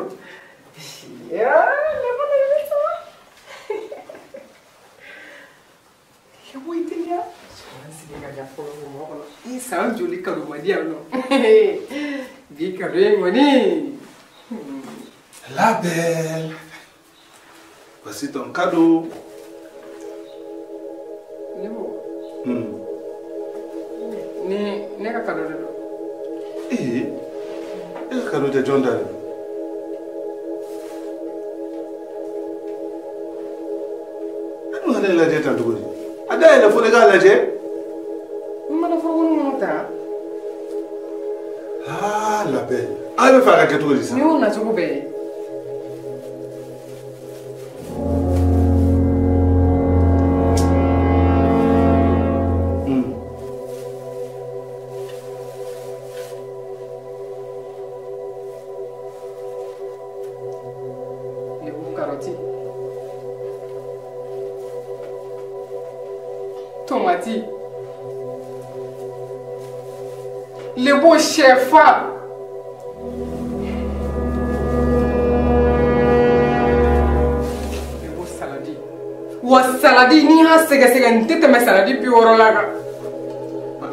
Speaker 2: Lebo i teliya. An sigi ka ja fɔlɔ o mɔgɔ kɔnɔ. I san joli cadeau ma di yan nɔ. Bi cadeau in kɔni.
Speaker 1: La belle. Voici ton cadeau.
Speaker 2: Lebo. Ni ne ka cadeau de don.
Speaker 1: E ka cadeau tɛ jɔn ta de? E dun ka ne lajɛ tan cogo di? A dayɛlɛ fo ne k'a lajɛ.
Speaker 2: N mana foroko ninnu ta.
Speaker 1: Ah, la belle. A bɛ fɛ a ka kɛ cogo di sisan?
Speaker 2: Ni y'o nacogo bɛɛ ye. Lebu karɔti. Tomati. Lebo sɛfan. Lebo saladi. Wa saladi n'i y'a sɛgɛsɛgɛ nin tɛ tɛmɛ saladi 60 la kan.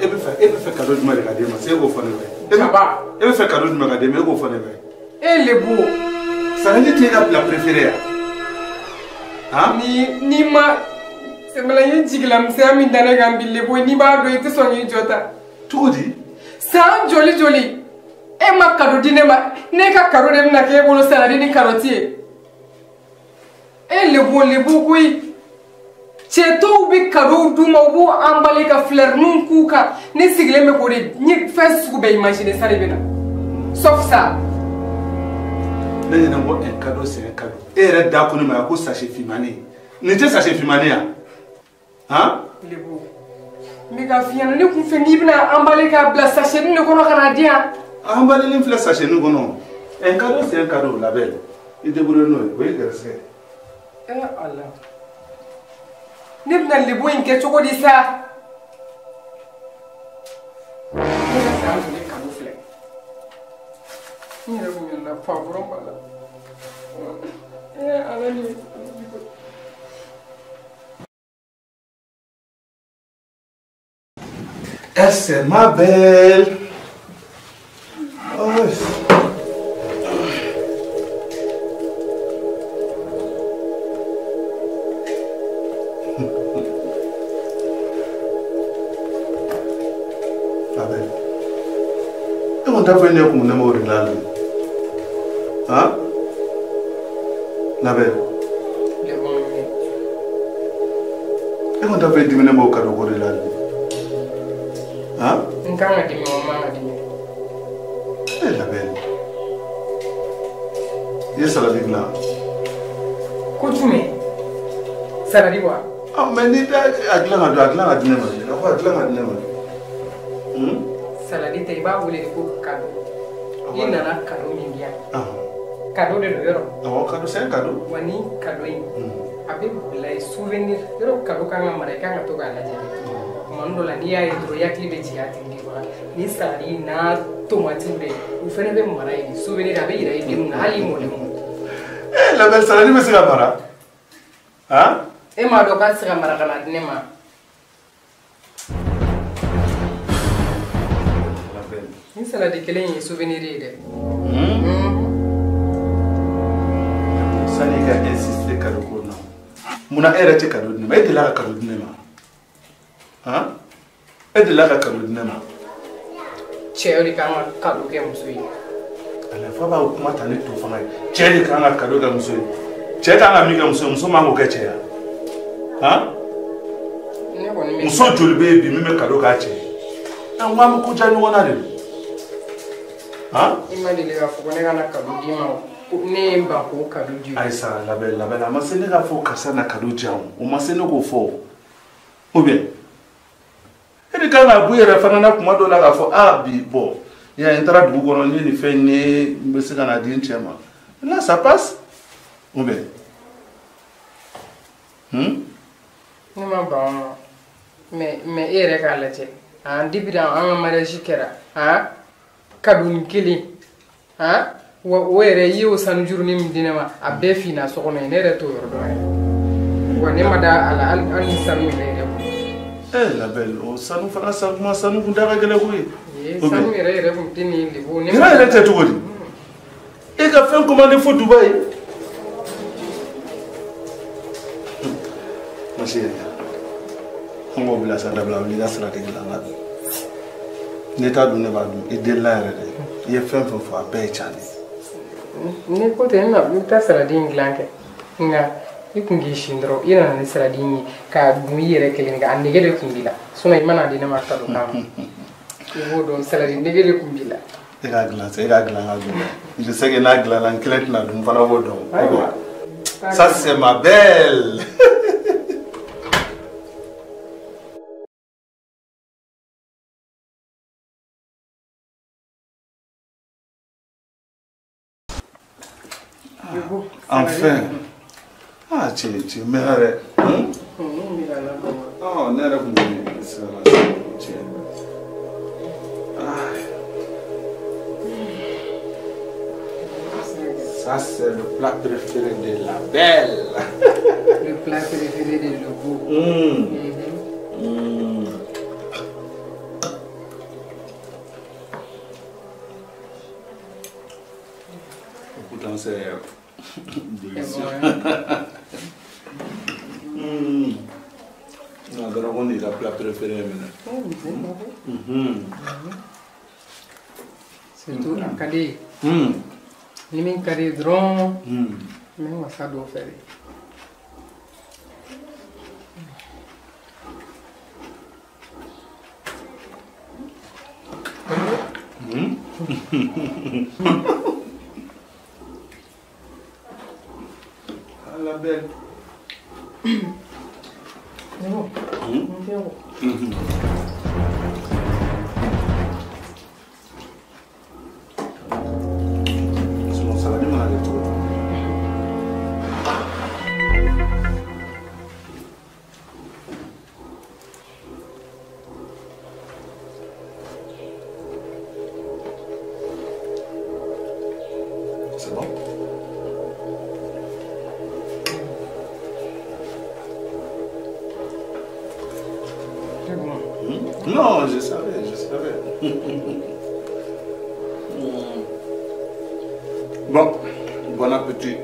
Speaker 1: E bɛ fɛ cadeau jumɛn de ka d'e ma? E k'o fɔ ne ye.
Speaker 2: Jaba.
Speaker 1: E bɛ fɛ cadeau jumɛn ka d'e ma? E k'o fɔ ne ye.
Speaker 2: E Lebo.
Speaker 1: Saladi t'e ka plat préféré ya? Han?
Speaker 2: Ni ma sɛmɛla ye jigilamisɛnya min da ne kan bi Lebo n'i b'a dɔn i tɛ sɔn k'i jɔ ta.
Speaker 1: Cogo di?
Speaker 2: San joli joli e ma cadeau di ne ma ne ka cadeau de bɛna k'e bolo saladi ni karɔti ye. E Lebo Lebo koyi cɛ tɔw bɛ cadeau d'u ma u b'u emballer ka fleur-ninw k'u kan ne sigilen bɛ k'o de n ye fɛn sugu bɛɛ imaginer sa de bɛ na sauf ça.
Speaker 1: Ne ɲinɛ ko un cadeau c'est un cadeau. E yɛrɛ da ko ne ma ko sachet finmanin nin tɛ sachet finmanin ya? Han?
Speaker 2: Lebo n bɛ k'a f'i ɲɛna ne kun fɛ n'i bɛna emballer k'a bila sachet nin de kɔnɔ ka n'a di yan.
Speaker 1: Emballer nin filɛ sachet nin kɔnɔ. Un cadeau c'est un cadeau la belle. I débrouille n'o ye o ye gɛrɛsɛgɛ ye.
Speaker 2: Eh Allah. Ne bɛna lebo in kɛ cogo di sa? Ne ka san joli kanu filɛ. N yɛrɛ kun ɲinɛna poivron b'a la. Ala ni.
Speaker 1: Elle, c'est ma belle. Oh. Ma belle. Et on t'a fait une comme numéro de la. Hein? La belle. Et on t'a fait diminuer mon cadeau de la. Hein? Eh, la belle. Il y a salade là.
Speaker 2: Quoi tu mets? Salade quoi?
Speaker 1: Ah, mais ni ta aglan a aglan a dîner ma. Aglan a dîner ma.
Speaker 2: Salade t'es pas voulu ko cadeau. Il nana cadeau min bien. Ah. Cadeau de yoro.
Speaker 1: Ah, cadeau c'est un cadeau.
Speaker 2: Wani cadeau in. Abe bila souvenir. Yoro cadeau kan ka mara kan ka to k'a lajɛ. Tuma dɔ la n'i y'a ye dɔrɔn i hakili bɛ jigin a tigi kɔrɔ ni salade n'a tomati bɛ u fana bɛ mara yen souvenir a bɛ yira i denw na hali i mɔdenw.
Speaker 1: Eh la belle salade bɛ se ka mara han?
Speaker 2: E m'a dɔn k'a tɛ se ka mara ka na di ne ma. Ni salade kelen in ye souvenir ye dɛ.
Speaker 1: Sani i ka insister cadeau ko na munna e yɛrɛ tɛ cadeau di ne ma e delila ka cadeau di ne ma? Hein? E delila ka cadeau di ne ma?
Speaker 2: Cɛ de kan ka cadeau kɛ muso ye.
Speaker 1: Ala fa b'a kuma ta ni to fanga ye. Cɛ de kan ka cadeau kɛ muso ye. Cɛ kan ka min kɛ muso ye, muso man k'o kɛ cɛ ye. Han?
Speaker 2: Ne kɔni bɛ.
Speaker 1: Muso joli bɛ yen bi min bɛ cadeau k'a cɛ ye? An ko an bɛ ko diya ɲɔgɔn na de don. Han?
Speaker 2: I ma deli k'a fɔ ko ne kana cadeau d'i ma o. Ne ye n ban k'o cadeau di.
Speaker 1: Ayisa labɛn labɛn a ma se ne k'a fɔ karisa na cadeau di yan o. O ma se ne k'o fɔ o. Ou bien? E de kan ka bɔ i yɛrɛ fana na kuma dɔ la k'a fɔ ah bi bon n taara dugu kɔnɔ n ye nin fɛn in ye n bɛ se ka na di n cɛ ma là ça passe ou bien
Speaker 2: Ne ma ban o ma mais e yɛrɛ k'a lajɛ han depuis an ka mariage kɛra han cadeau kelen han wa o yɛrɛ i y'o sanu jurunin min di ne ma a bɛɛ finna so kɔnɔ yen ne yɛrɛ t'o yɔrɔ dɔn yɛrɛ wa ne ma da a la hali ni sanu yɛrɛ yɛrɛ bolo.
Speaker 1: Eh la belle, o sanu fana san kuma sanu kun da ka gɛlɛn koyi.
Speaker 2: Sanu yɛrɛ yɛrɛ kun tɛ nin lebu.
Speaker 1: Nin yɛrɛ tɛ cogo di? E ka fɛn commandé fo Dubaï. Ma chérie, an k'o bila sa dabila wuli i ka salade dilan n ka dun. Ne t'a dun ne b'a dun i delila yɛrɛ de. I ye fɛn fɛn fɔ a bɛɛ ye can de.
Speaker 2: Ne ko ten n bɛ taa salade in dilan kɛ nka. I kun k'i sin dɔrɔn i nana ni salade in ye k'a dun i yɛrɛ kelen kan a nege de kun b'i la sinon i mana di ne ma cadeau kama i b'o dɔn salade nege de kun b'i la.
Speaker 1: E k'a dilan sa e k'a dilan ka dun je sais que n'a dilanna n kelen tɛna dun n fana b'o dɔn. Ça c'est ma belle. Enfin. Ah, tu mets dɛ. Oh, ne yɛrɛ kun bɛ sira la cɛ. Ça, c'est le plat préféré de la belle.
Speaker 2: Le plat préféré de Lobo.
Speaker 1: Pourtant, c'est délicieux. Non, dragon est la plat préféré maintenant.
Speaker 2: Surtout en Kadi. Ni min kadi dɔrɔn n bɛ n wasa dɔw fɛ de.
Speaker 1: Ah, la belle.
Speaker 2: C'est bon. C'est bon.
Speaker 1: Non, je savais, je savais. Bon, bon appétit.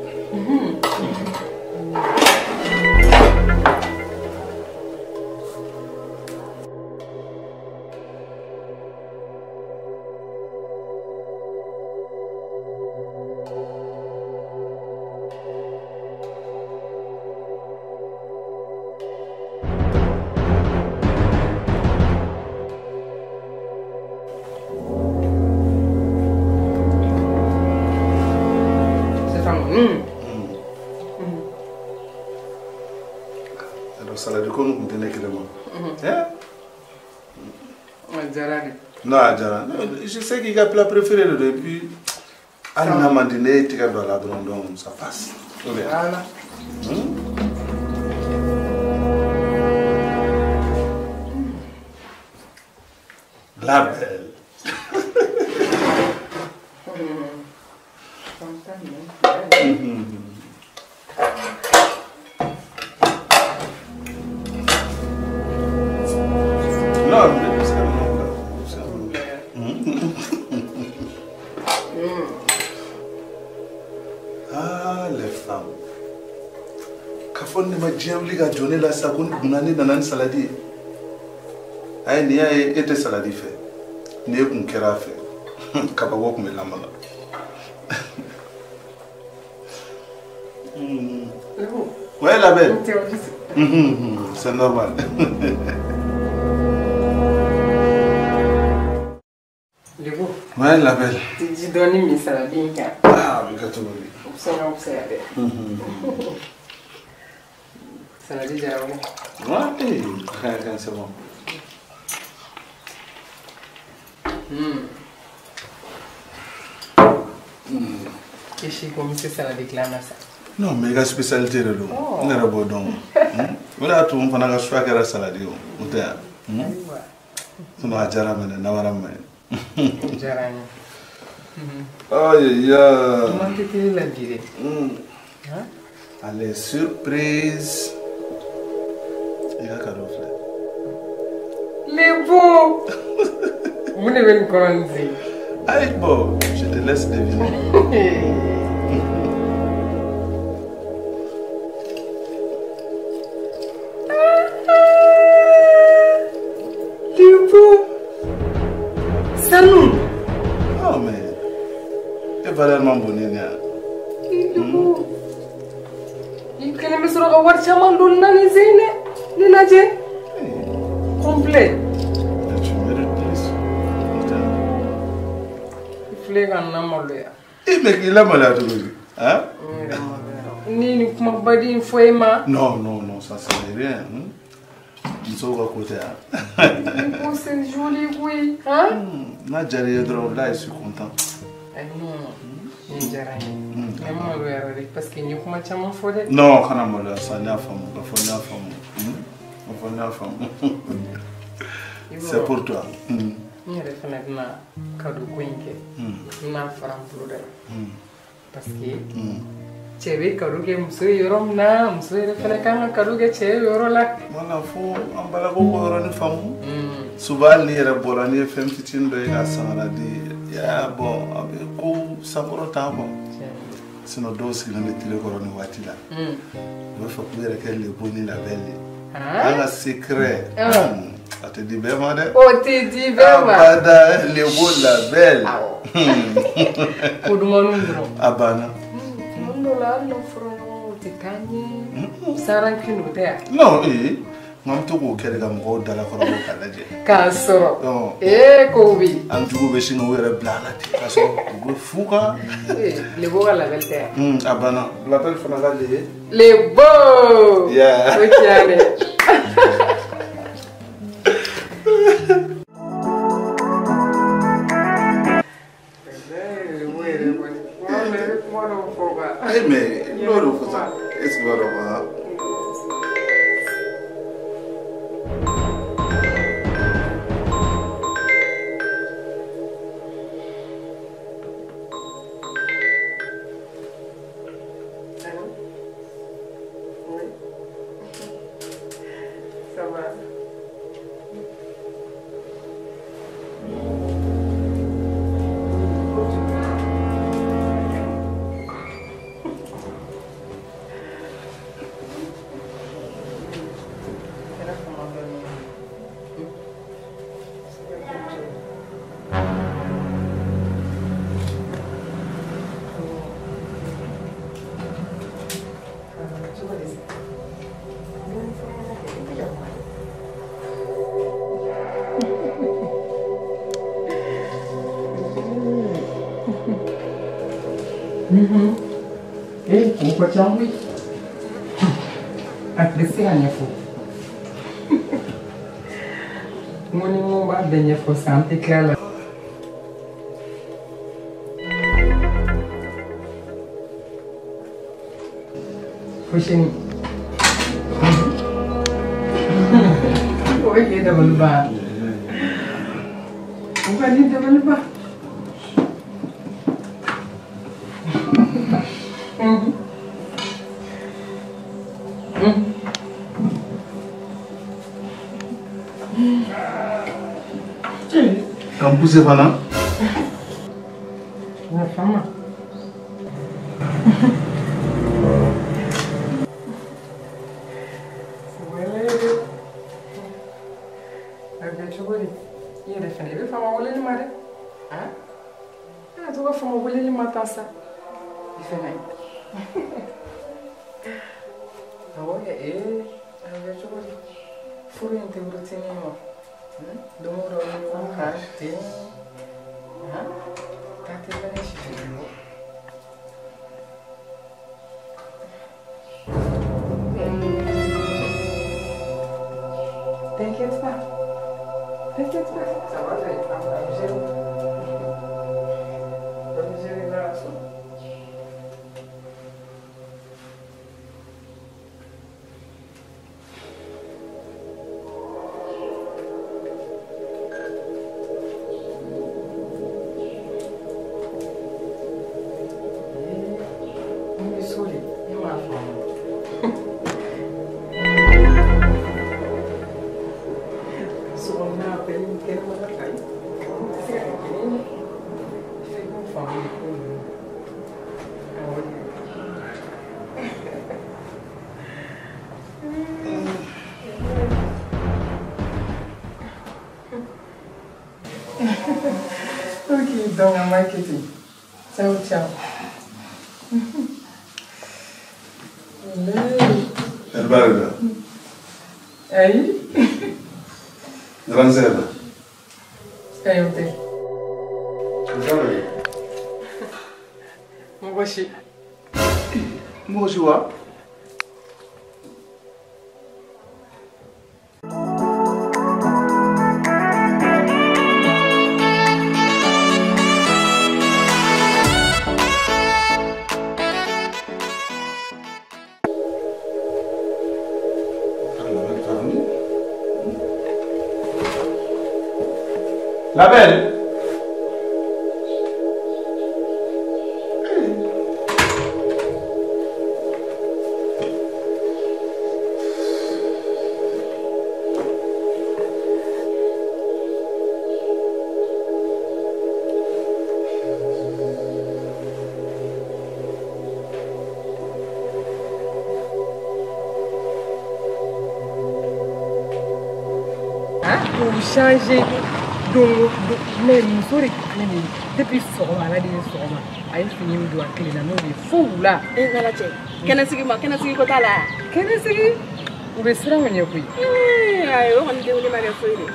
Speaker 1: Alors, salade ko kun tɛ ne kelen ma. Non, a diyara. Je sais k'i ka plat préféré de don et puis hali n'a man di ne ye tigɛ don a la dɔrɔn donc ça passe. Voilà. La belle. Non, mais c'est bon. Ah, les femmes. K'a fɔ ne ma diɲɛ wuli ka jɔ ne la sa ko munna ne nana ni saladi ye. Ayi, n'i y'a ye e tɛ saladi fɛ, ni e kun kɛra a fɛ, kabako kun bɛ lamaga. Ouais, la belle. C'est normal. Ouais, la belle.
Speaker 2: Tu donnes mes salades.
Speaker 1: Ah, mais quand tu veux.
Speaker 2: Salade, j'ai.
Speaker 1: Ouais, très bien, c'est bon.
Speaker 2: Qu'est-ce que c'est salade clama ça?
Speaker 1: Non, mais la spécialité de l'eau. On est bon donc. Voilà, tout le monde a choix que la salade. On t'a. On a déjà ramené, on a ramené.
Speaker 2: Diyara n ye.
Speaker 1: Aïe, aïe.
Speaker 2: Man tɛ télé la bi dɛ.
Speaker 1: Allez, surprise. I ka cadeau filɛ.
Speaker 2: Lebo. Mun de bɛ nin kɔnɔ nin sen?
Speaker 1: Ayi, bon, je te laisse deviner.
Speaker 2: Lebo. Sanu.
Speaker 1: Oh, mais e valeur man bon ne ya.
Speaker 2: Lebo. I kɛlen bɛ sɔrɔ ka wari caman don na nin sen dɛ. Ne lajɛ. Complet.
Speaker 1: Tu mérites plus.
Speaker 2: I filɛ ka n lamaloya.
Speaker 1: E mais k'i lamaloya cogo di? Hein?
Speaker 2: N yɛrɛ maloyara. Ni nin kumabaden in fɔ e ma.
Speaker 1: Non, non, non, ça c'est rien. Musow ka ko tɛ yan.
Speaker 2: Lebo, c'est joli koyi. Hein?
Speaker 1: N'a diyara i ye dɔrɔn, là je suis content.
Speaker 2: Non, nin diyara n ye. Ne maloyara dɛ parce que n ye kuma caman fɔ dɛ.
Speaker 1: Non, kana maloya sa, n y'a faamu. Ka fɔ n y'a faamu. Ka fɔ n y'a faamu. C'est pour toi.
Speaker 2: N yɛrɛ fana bɛna cadeau ko in kɛ. N bɛna fara n bolo da la. Parce que cɛ bɛ cadeau kɛ muso ye yɔrɔ min na, muso yɛrɛ fana kan ka cadeau kɛ cɛ ye yɔrɔ la.
Speaker 1: Voilà, fo an balakaw k'o yɔrɔnin faamu. Souvent hali n'i yɛrɛ bɔra n'i ye fɛn fitinin dɔ ye k'a san ka na di, ya bon a bɛ ko sankɔrɔta quoi. Sinon dɔw sigilen bɛ télé kɔrɔ nin waati la. U bɛ fɛ k'u yɛrɛ kɛ lebo ni labɛn ye. An ka secret. A tɛ di bɛɛ ma dɛ.
Speaker 2: O tɛ di bɛɛ ma.
Speaker 1: Abada lebo labɛn.
Speaker 2: Awɔ. Ko dumanniw dɔrɔn.
Speaker 1: A banna.
Speaker 2: Tuma dɔw la hali n'aw fɔra ɲɔgɔn kɔ o tɛ taa ɲɛ. Sans rancune o tɛ yan.
Speaker 1: Non ee. N k'an bɛ to k'o kɛ de ka mɔgɔw dalakɔrɔbɔ k'a lajɛ.
Speaker 2: K'a sɔrɔ. Ee kow bɛ yen.
Speaker 1: An juguw bɛ sin k'u yɛrɛ bila a la ten k'a sɔrɔ u bɛ fu kan.
Speaker 2: Ee lebo ka labɛn tɛ yan.
Speaker 1: A banna. Labɛn fana ka le.
Speaker 2: Lebo.
Speaker 1: Yeah.
Speaker 2: O tiɲɛ dɛ. Lebo yɛrɛ kɔni. Kuma dɔ la i bɛ kuma dɔw fɔ quoi.
Speaker 1: Ayi mais n'o de fɔ sa. Est ce que i b'a dɔn quoi?
Speaker 2: Ça va. Ee, o ka ca koyi. A tɛ se ka ɲɛfɔ. N ko ni n ko n b'a bɛɛ ɲɛfɔ sisan an tɛ tila la. Fo sini. O bɛ k'e dabali ban. O ka ne dabali ban.
Speaker 1: Ka n poussé fana.
Speaker 2: Na fama. A bɛ kɛ cogo di? I yɛrɛ fɛnɛ i bɛ fama weleli ma dɛ. Han? E ka to ka fama weleli ma tan sa. I fɛnɛ. Awɔ kɛ ee a bɛ kɛ cogo di? Furu in tɛ routine ye wa? Don o don an bɛ ɲɔgɔn kan ten. Han? Taa tɛ fɛnɛ si tɛ bɔ. T'inquiète pas. T'inquiète pas. Ça va, je vais gérer. Je vais gérer la soupe. N bɛ so de, ne m'a faamu. Sokɔnɔna bɛɛ ni kɛnɛma ayi, n tɛ se ka kɛ kelen ye. F'i k'o faamu de ko ninnu. Awɔ de. Ok, donc an b'a kɛ ten. Ciao, ciao.
Speaker 1: Ɛriba de la.
Speaker 2: Ayi.
Speaker 1: Grande sœur la.
Speaker 2: Ayi, o tɛ. Mɔgɔ si.
Speaker 1: Mɔgɔ si wa? La belle.
Speaker 2: K'u changer don o don, mais muso de filɛ nin ye depuis sɔgɔma, ala de ye sɔgɔma a ye fini min don a tilenna n'o de ye fo wula.
Speaker 6: E n'Ala cɛ, kɛnɛsigi ma kɛnɛsigi ko t'a la.
Speaker 2: Kɛnɛsigi u bɛ siran o ɲɛ koyi.
Speaker 6: Ee ayi, o kɔni denwuli ma kɛ foyi de.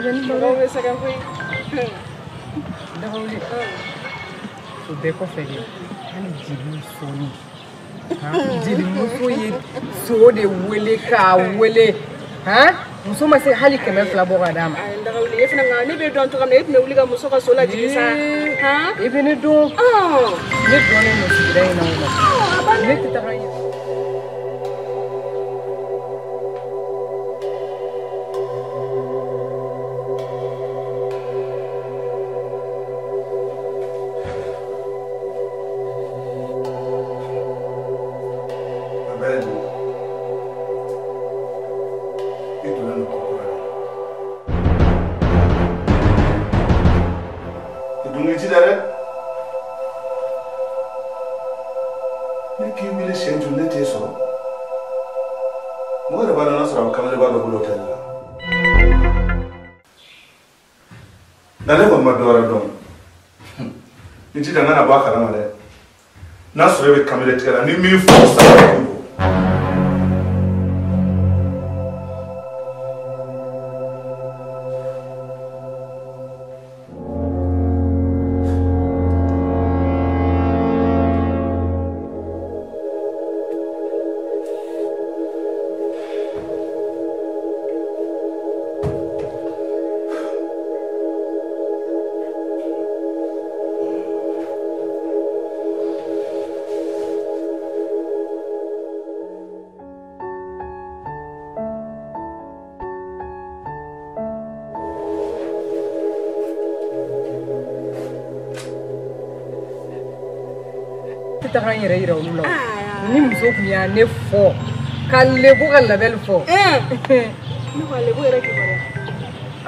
Speaker 6: Mɔgɔw bɛ sɛgɛn koyi.
Speaker 2: Dagawuli. O bɛɛ kɔfɛ de, hali jeliw sɔnni. Jelimuso ye so de wele k'a wele. Muso ma se hali 200 bɔ ka d'a ma.
Speaker 6: Ayi, Dagawuli, E fana nka ne bɛ dɔn cogo min na, e tun bɛ wuli ka muso ka so lajigin sa. Han?
Speaker 2: I bɛ ne dɔn. Ne dɔnnen don sigida in na o la. Ne tɛ taga yen.
Speaker 1: Nka ne kɔni ma dɔ wɛrɛ dɔn n jija n kana bɔ a kalama dɛ n'a sɔrɔ e bɛ kamalen tigɛ la ni min fɔ sa k'i bɔ.
Speaker 2: Taga n yɛrɛ yira olu la ni muso tun y'a ne fɔ ka lebo ka labɛli fɔ.
Speaker 6: Ne ko lebo yɛrɛ kibaruya.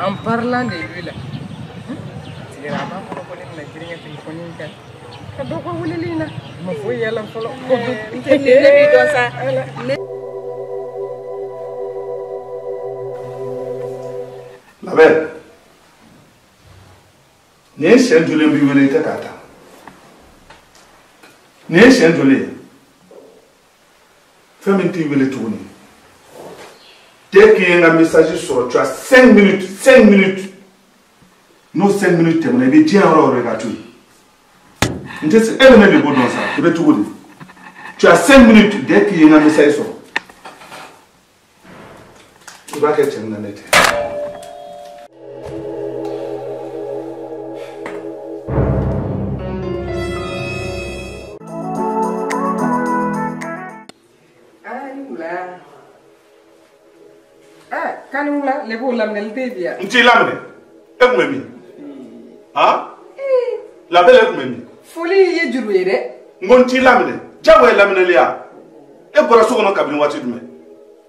Speaker 2: En parlant de lui là, tigɛra a b'a kɔnɔ ko ne bɛna girin ka telefɔni kan ka dɔ ka weleli in na ma foyi y'a la fɔlɔ.
Speaker 6: Ne b'i dɔn sa.
Speaker 1: Labɛn, nin ye siɲɛ joli b'i wele i tɛ k'a ta? Nin ye siɲɛ joli ye? Fɛn min t'i wele tuguni. Dès qu'il y a un message sɔrɔ, tu as 5 minutes, 5 minutes. N'o 5 minutes tɛmɛna, i bɛ diɲɛ yɔrɔ o yɔrɔ i ka to yen. N tɛ se, e bɛ ne de ko dɔn sa, i bɛ cogo di? Tu as 5 minutes dès qu'il y a un message sɔrɔ. I b'a kɛ cɛ min na ne tɛ.
Speaker 2: Lebo laminɛli tɛ bi yan.
Speaker 1: N t'i laminɛ. E kun bɛ min? Han? Labɛn e kun bɛ min?
Speaker 2: Foli ye juru ye dɛ.
Speaker 1: N ko n t'i laminɛ. Jagoya ye laminɛli ya. E bɔra so kɔnɔ kabini waati jumɛn?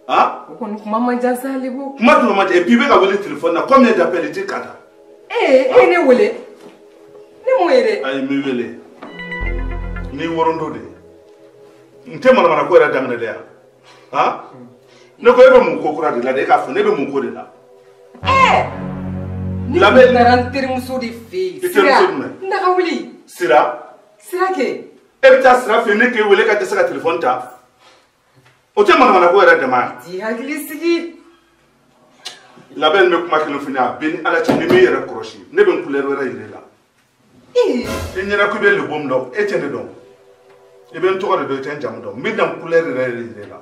Speaker 1: Han?
Speaker 2: O kɔni kuma man jan sa Lebo.
Speaker 1: Kuma jumɛn man jan? Et puis i bɛ ka wele téléphone na combien d'appels i tɛ ka ta?
Speaker 2: Ee e ye ne wele. Ne m'o ye dɛ.
Speaker 1: Ayi n b'i wele. N'i worondo de. N tɛ manamana ko yɛrɛ daminɛ dɛ yan. Han? Ne ko e bɛ mun ko kura de la dɛ, e k'a fɔ ne bɛ mun ko de la.
Speaker 2: Ne tun taara n terimuso de fɛ yen.
Speaker 1: I terimuso jumɛn?
Speaker 2: N daga wuli.
Speaker 1: Sira?
Speaker 2: Sira kɛ.
Speaker 1: E bɛ taa Sira fɛ yen ne k'e wele e ka dɛsɛ ka telefɔni ta. O tɛ manamana ko yɛrɛ dama ye.
Speaker 2: Di hakili sigi.
Speaker 1: Labɛn bɛ kuma kelen f'i ɲɛna, a bɛ ni Ala cɛ ni m'i yɛrɛ kɔlɔsi ne bɛ n couleur wɛrɛ yir'i la. I ɲɛna k'i bɛ lebo min dɔn, e tɛ ne dɔn. I bɛ n tɔgɔ de dɔn, i tɛ n jamu dɔn. N bɛ na n couleur yɛrɛ yir'i la.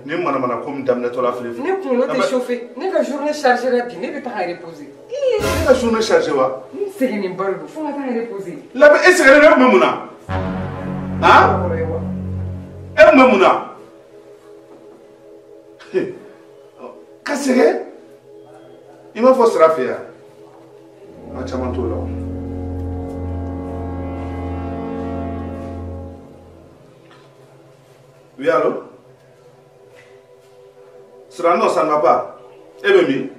Speaker 1: Ni manamana ko min daminɛtɔ la filɛ.
Speaker 2: Ne kunkolo tɛ chauffer, ne ka journée chargée la bi, ne bɛ taga reposer.
Speaker 1: Ne ka journée chargée wa?
Speaker 2: N sɛgɛnnen ba de don, fo n ka taa reposer.
Speaker 1: Labɛn e sɛgɛnnen e kun bɛ mun na? Han? E kun bɛ mun na? Ka sɛgɛn? I m'a fɔ Sira fɛ yan? An caman t'o la o. Oui, allô? Sira, non, ça ne va pas. Eh bien, mi.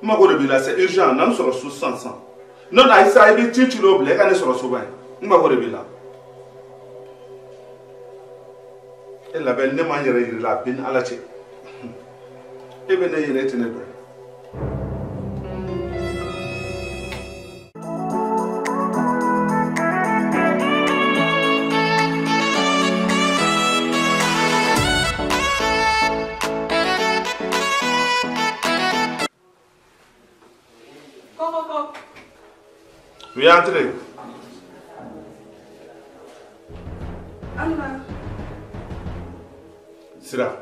Speaker 1: Mago de b'i la, c'est urgent. N'an sɔrɔ so sisan sisan. Non, ayi sa, i bɛ ci ci dɔw bila i ka ne sɔrɔ so ba ye. N mago de b'i la. E labɛn ne ma n yɛrɛ yir'i la, a bɛ ni Ala cɛ. E bɛ ne yɛrɛ, e tɛ ne dɔn. Oui, entrez.
Speaker 6: Anna.
Speaker 1: Sira.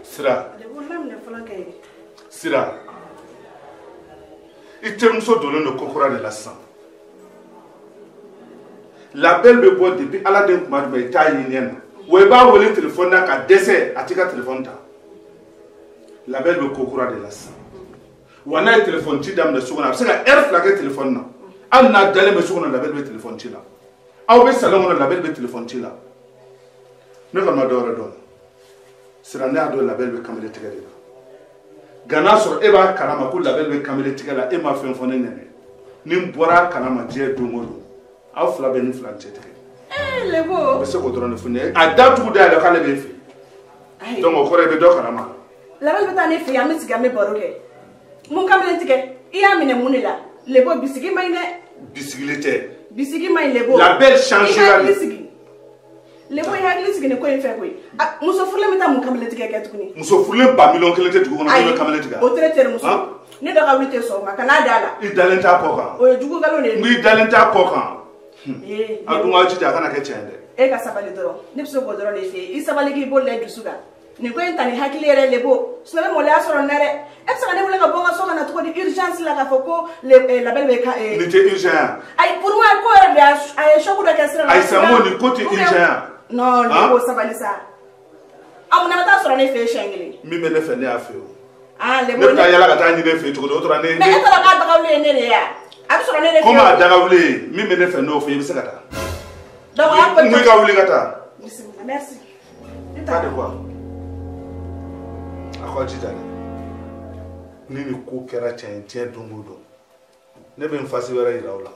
Speaker 1: Sira.
Speaker 6: Lebo laminɛ fɔlɔ kɛ.
Speaker 1: Sira. I terimuso donnen don ko kura de la sisan. Labɛn bɛ bɔ depuis Ala den kuma jumɛn i t'a ye ɲɛ na. Wa i b'a wele téléphone na ka dɛsɛ a t'i ka téléphone ta. Labɛn bɛ ko kura de la sisan. Wa n'a ye téléphone ci daminɛ so kɔnɔ a bɛ se ka heure 2 kɛ téléphone na. Hali n'a dalen bɛ so kɔnɔ labɛn bɛ téléphone ci la. Aw bɛ salon kɔnɔ labɛn bɛ téléphone ci la. Ne kɔni ma dɔwɛrɛ dɔn. Sira ne y'a dɔn labɛn bɛ kamalen tigɛ de la. Nka n'a sɔrɔ e b'a kalama ko labɛn bɛ kamalen tigɛ la e ma fɛn fɔ ne ɲɛna. Ni n bɔra a kalama diɲɛ don o don aw fila bɛ ni fila cɛ tigɛ.
Speaker 6: Ee Lebo.
Speaker 1: N bɛ se k'o dɔrɔn de fɔ ne ye. A da tugu dayɛlɛ k'ale b'e fɛ yen. Donc o kɔrɔ i bɛ dɔ kalama.
Speaker 6: Labɛn bɛ taa ne fɛ yen an bɛ sigi an bɛ baro kɛ. Mun kamalen tigɛ i y'a minɛ mun de la? Lebo bisigi man ɲi dɛ.
Speaker 1: Bisigili tɛ.
Speaker 6: Bisigi man ɲi Lebo.
Speaker 1: Labɛn changera de.
Speaker 6: I hakili sigi. Lebo i hakili sigi nin ko in fɛ koyi. Muso furulen bɛ taa mun kamalen tigɛ kɛ tuguni?
Speaker 1: Muso furulen 1 000 000 kelen tɛ dugu kɔnɔ k'o bɛ kamalen tigɛ.
Speaker 6: O tɛ ne terimuso. Ne dɔ ka wuli tɛ sɔn o ma kan'a da la.
Speaker 1: I dalen t'a kɔ kan.
Speaker 6: O ye jugu nkalon de ye.
Speaker 1: N k'i dalen t'a kɔ kan. A dun k'aw jija a kana kɛ tiɲɛ ye dɛ.
Speaker 6: E ka sabali dɔrɔn ne bɛ se k'o dɔrɔn de f'i ye i sabali k'i bolo la dusu kan. Nin ko in ta ni hakili yɛrɛ Lebo sinon bɛ maloya sɔrɔ nin na dɛ. E bɛ se ka ne wele ka bɔ n ka so ka na cogo di urgence la k'a fɔ ko labɛn bɛ ka.
Speaker 1: Nin tɛ urgent ya.
Speaker 6: Ayi pour moi ko yɛrɛ de a ye choc dɔ kɛ sira la.
Speaker 1: Ayi sa n ko nin ko tɛ urgent ya.
Speaker 6: Non Lebo sabali sa. A munna bɛ taa sɔrɔ ne fɛ yen siɲɛ kelen.
Speaker 1: Min bɛ ne fɛ ne y'a fɛ o.
Speaker 6: Ah Lebo
Speaker 1: ne bɛ taa yala ka taa ɲini e fɛ yen cogo di o tora ne.
Speaker 6: Mais e taara k'a dagawuli ye ne de ye wa? A bɛ sɔrɔ ne de fɛ yen.
Speaker 1: Komi a dagawuli ye min bɛ ne fɛ n'o fɛ i bɛ se ka taa.
Speaker 6: Donc a ko.
Speaker 1: N ko i ka wuli ka taa.
Speaker 6: Bisimila merci.
Speaker 1: Pas de quoi. A k'aw jija dɛ. Ni nin ko kɛra tiɲɛ ye diɲɛ don o don ne bɛ n fasi wɛrɛ yira aw la.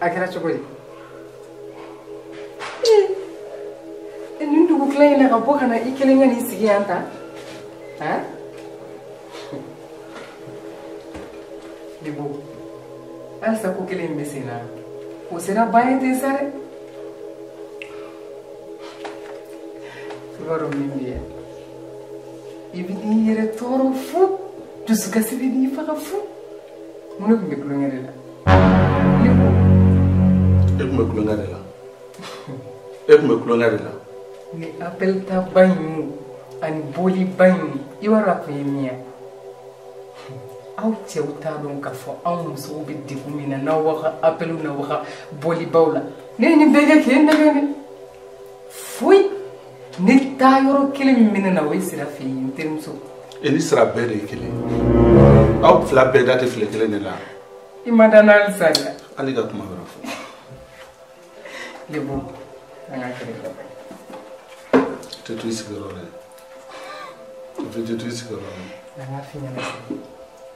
Speaker 2: A kɛra cogo di? Nin dugu tila in na ka bɔ ka na i kelen ka n'i sigi yan tan? Han? Lebo, halisa ko kelen in bɛ sen na. O sera ban ye ten sa dɛ. I b'a dɔn min bɛ yan. I bɛ n'i yɛrɛ tɔɔrɔ fu, dusukasi bɛ n'i faga fu. Mun de tun bɛ kulonkɛ de la?
Speaker 8: E tun bɛ kulonkɛ de la. E tun bɛ kulonkɛ de la.
Speaker 2: Ni appel ta ba in ani boli ba in i b'a dɔn a kun ye min ye. Aw cɛw t'a dɔn k'a fɔ anw musow bɛ degun min na n'aw b'aw ka appel n'aw ka bolibaw la. Ne ye nin bɛɛ kɛ k'e nɛgɛn dɛ. Foyi. Ne taa yɔrɔ kelen min bɛ ne na o ye Sira fɛ yen n terimuso.
Speaker 8: E ni Sira bɛɛ de ye kelen ye. Aw fila bɛɛ da tɛ file kelen de la.
Speaker 2: I ma da n na halisa dɛ.
Speaker 8: Hali ka kuma wɛrɛ fɔ.
Speaker 2: Lebo, an ka kɛlɛ kɛ.
Speaker 8: Tɛ to i sigiyɔrɔ la dɛ. Tɛ to i sigiyɔrɔ la.
Speaker 2: An k'a f'i ɲɛna sisan.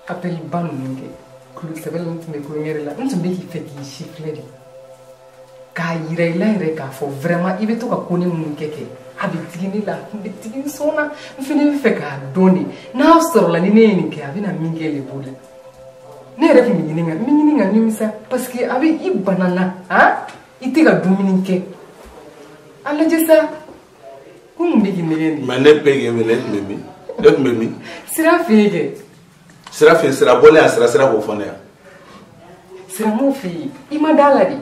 Speaker 2: Appel ba ninnu kɛ. Kulo sɛbɛ la n tun bɛ kulonkɛ de la. N tun bɛ k'i fɛ k'i siffler de. K'a yira i la yɛrɛ k'a fɔ vraiment i bɛ to ka ko ne minnu kɛ kɛ. A bɛ digi ne la, a bɛ digi n sɔn na. N fana bɛ fɛ k'a dɔn de. N'a sɔrɔla ni ne ye nin kɛ a bɛna min kɛ Lebo la. Ne yɛrɛ tun bɛ ɲini ka n bɛ ɲini ka nimisa parce que a bɛ i bana na han. I tɛ ka dumuni kɛ. A lajɛ sa. Ko mun bɛ k'i nɛgɛn de?
Speaker 8: Mais ne bɛ k'e wele e tun bɛ min? E tun bɛ min?
Speaker 2: Sira fɛ yen kɛ.
Speaker 8: Sira fɛ yen, Sira bɔlen yan, Sira k'o fɔ ne yan.
Speaker 2: Sira m'o fɛ yen. I ma da la de.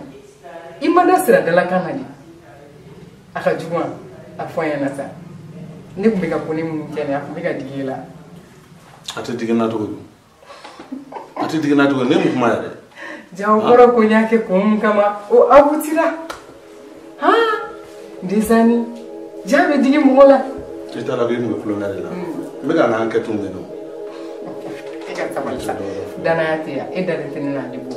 Speaker 2: I ma da Sira dalakan na de. A ka jugu wa? A fɔ an ɲɛna sa. Ne tun bɛ ka ko ne minnu kɛ nin ye, a tun bɛ ka digi e la.
Speaker 8: A tɛ digi n na cogo di? A tɛ digi n na cogo di? Ne mun kuma yɛrɛ?
Speaker 2: Jago kɔrɔ ko n y'a kɛ kun min kama o abutira. Han! Desani. Ja bɛ digi mɔgɔ la.
Speaker 1: I t'a dɔn k'i tun bɛ tulonkɛ de la. N bɛ ka n ka enquête kɛ nɔ.
Speaker 2: E ka sabali sa. Danaya tɛ yan. E dalen tɛ ne na Lebo.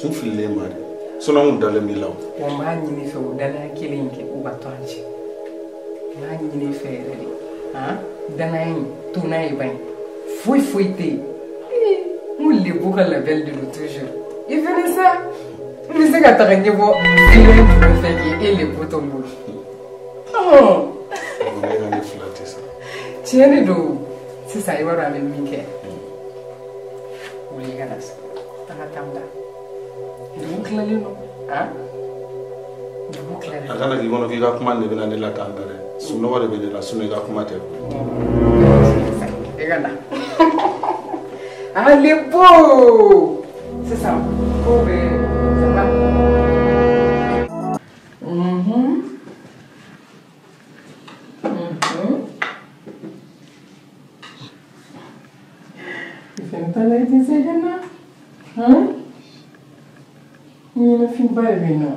Speaker 1: N fililen ma de. Sinon n kun dalen b'i la o.
Speaker 2: Wa n b'a ɲini i fɛ o danaya kelen in kɛ o ka to an cɛ. N b'a ɲini i fɛ yɛrɛ de. Han? Danaya in to n'a ye ban ye. Foyi foyi tɛ yen. N ko Lebo ka labɛn de don toujours. I fɛnɛ sa. N bɛ se ka taga ɲɛbɔ kelen jumɛn fɛ k'e Lebo to n bolo.
Speaker 1: Ne ka ne fila tɛ sa.
Speaker 2: Tiɲɛ de don. Sisan i b'a dɔn an bɛ min kɛ. Wuli i ka na sa. An ka taa n da. Dugu tilalen don. Han? Dugu tilalen
Speaker 1: don. A kana k'i kɔnɔ k'i ka kuma de bɛ na ne la tan dɛ. Sunɔgɔ de bɛ ne la sinon i ka kuma tɛ.
Speaker 2: I ka na. Ah Lebo! Sisan ko bɛ ça va. Fɛn t'a la i tɛ se ka na. Han? Ɲɛnafinba de bɛ n na.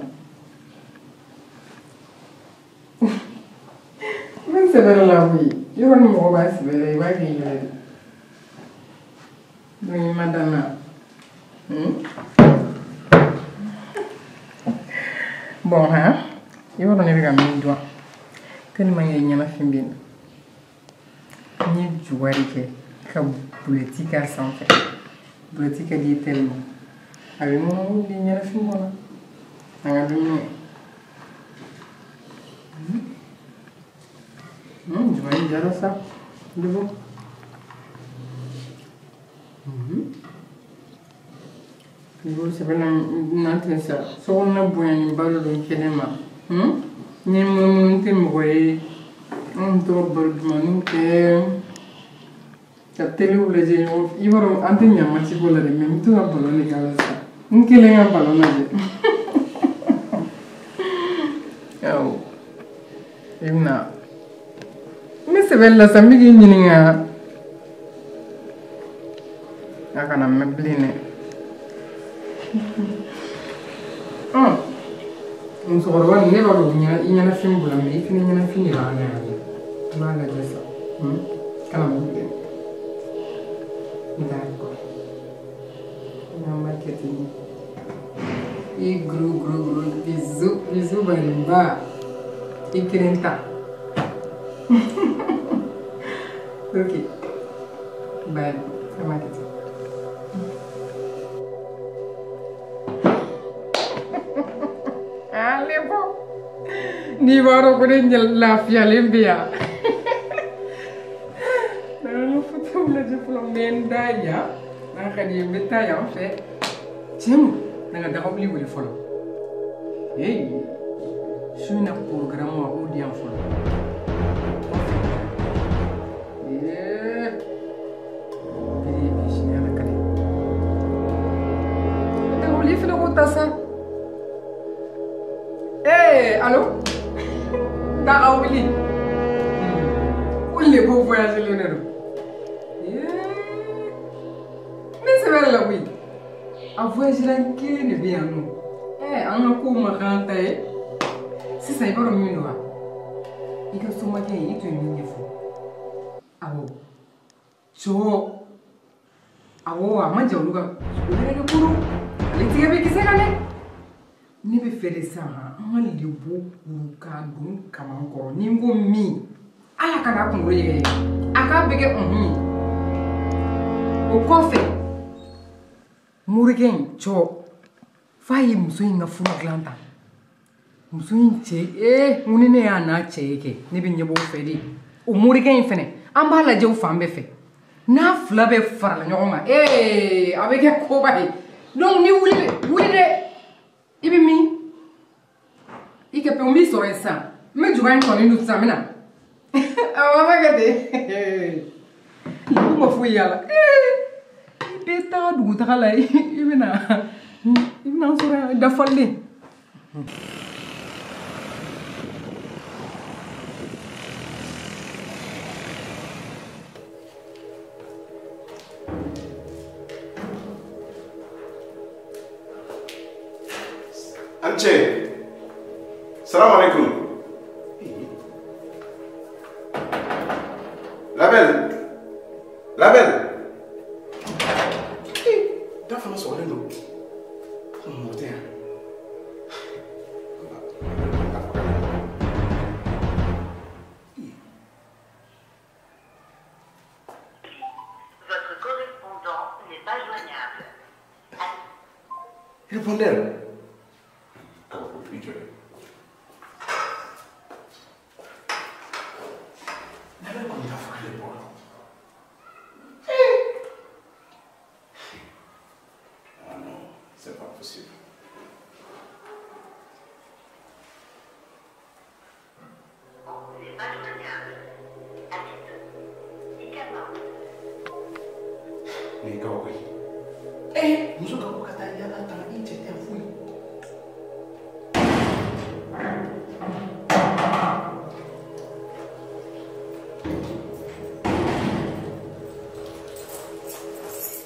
Speaker 2: N bɛ sɛbɛ la koyi. Yɔrɔ ni mɔgɔ b'a sɛbɛ la i b'a kɛ i yɛrɛ de. Donc i ma da n na. Bon han, i b'a dɔn ne bɛ ka min dɔn. Tellement que ɲɛnafin bɛ n na. N ye juga de kɛ ka bulɛti k'a sanfɛ. Bulɛti ka di ye tellement. A bɛ nɔnɔ de ɲɛnafin kɔnɔ. An ka dumuni kɛ. Juga in diyara sa. Lebo. Lebo sɛbɛ la n'an tɛ sa. Sokɔnɔna bonyaninba dɔ don kɛnɛ ma. Ni munumunu tɛ mɔgɔ ye. An bɛ to ka baro dumanniw kɛ. Ka telew lajɛ ɲɔgɔn fɛ. I b'a dɔn an tɛ ɲa match ko la dɛ mais n bɛ to ka ballon de k'a la sisan. N kelen ka ballon lajɛ. Awɔ. I bɛna. N bɛ sɛbɛ la sa n bɛ k'i ɲininka. A kana mɛn bilen dɛ. Musokɔrɔba nin ne b'a dɔn i ɲɛnafin b'o la mais i fana ɲɛnafin de b'an na yan. I b'a lajɛ sa. Kana mɛn bilen. D'accord. An b'a kɛ ten. I gros gros gros bisous bisous barinba. I kelen ta. Ok. Bye. An b'a kɛ ten. Lebo. N'i b'a dɔn ko ne lafiyalen bɛ yan. N ka fotow lajɛ fɔlɔ n bɛ n da yan. N'a ka di ye n bɛ taa yan fɛ. Tiɲɛ don, n ka dagawuli wele fɔlɔ. Hey, su in na programme a k'o di yan fɔlɔ. Bi bi sini Ala ka di. Dagawuli fana k'o ta sa. Hey, allô? Dagawuli. Ko Lebo voyage len de don. Ne sɛbɛ la koyi. A voyage la kelen de bɛ yan nɔ. An ka kow ma k'an ta ye. Sisan i b'a dɔn min don wa? I ka somakɛ in i tun ye min ɲɛfɔ. Awɔ. Cɔ. Awɔ a ma jan olu ka. O yɛrɛ de ko don. Ale tigɛ bɛ kisɛ kan dɛ. Ne bɛ fɛ de sisan an ka Lebo kuru k'a don kaman kɔrɔ. Ni n ko min, ala ka n'a kunkolo yɛgɛyɛgɛ. A k'a bɛɛ kɛ unhun ye. O kɔfɛ, morikɛ in cɔ, f'a ye muso in ka furu dilan tan. Muso in cɛ, n ko ni ne y'a n'a cɛ ye kɛ, ne bɛ ɲɛbɔ o fɛ de. O morikɛ in fɛnɛ, an b'a lajɛ o fan bɛɛ fɛ. N'a fila bɛɛ farala ɲɔgɔn kan, a bɛ kɛ koba ye. Donc ni wuli wuli dɛ. I bɛ min? I kɛ pewu n b'i sɔrɔ yen sisan. N bɛ juga in tɔnin dun sisan n bɛ na. Awɔ an b'a kɛ ten. Lebu ma foyi y'a la. I bɛ taa dugutaga la i bɛ na n sɔrɔ yan dafalen.
Speaker 1: An cɛ. Salamu alaikum.
Speaker 8: Label. Label. Da fana sɔgɔlen don. Mɔgɔ tɛ yan.
Speaker 10: Votre correspondant n'est pas joignable.
Speaker 8: Répondez. Kabako i jɔ. Label kɔni t'a fɔ k'ale bɔra. Ah non, c'est pas possible.
Speaker 10: N'est pas joignable.
Speaker 8: Nin ye kabako ye. Eh, muso ka bɔ ka taa yala tan i cɛ tɛ foyi.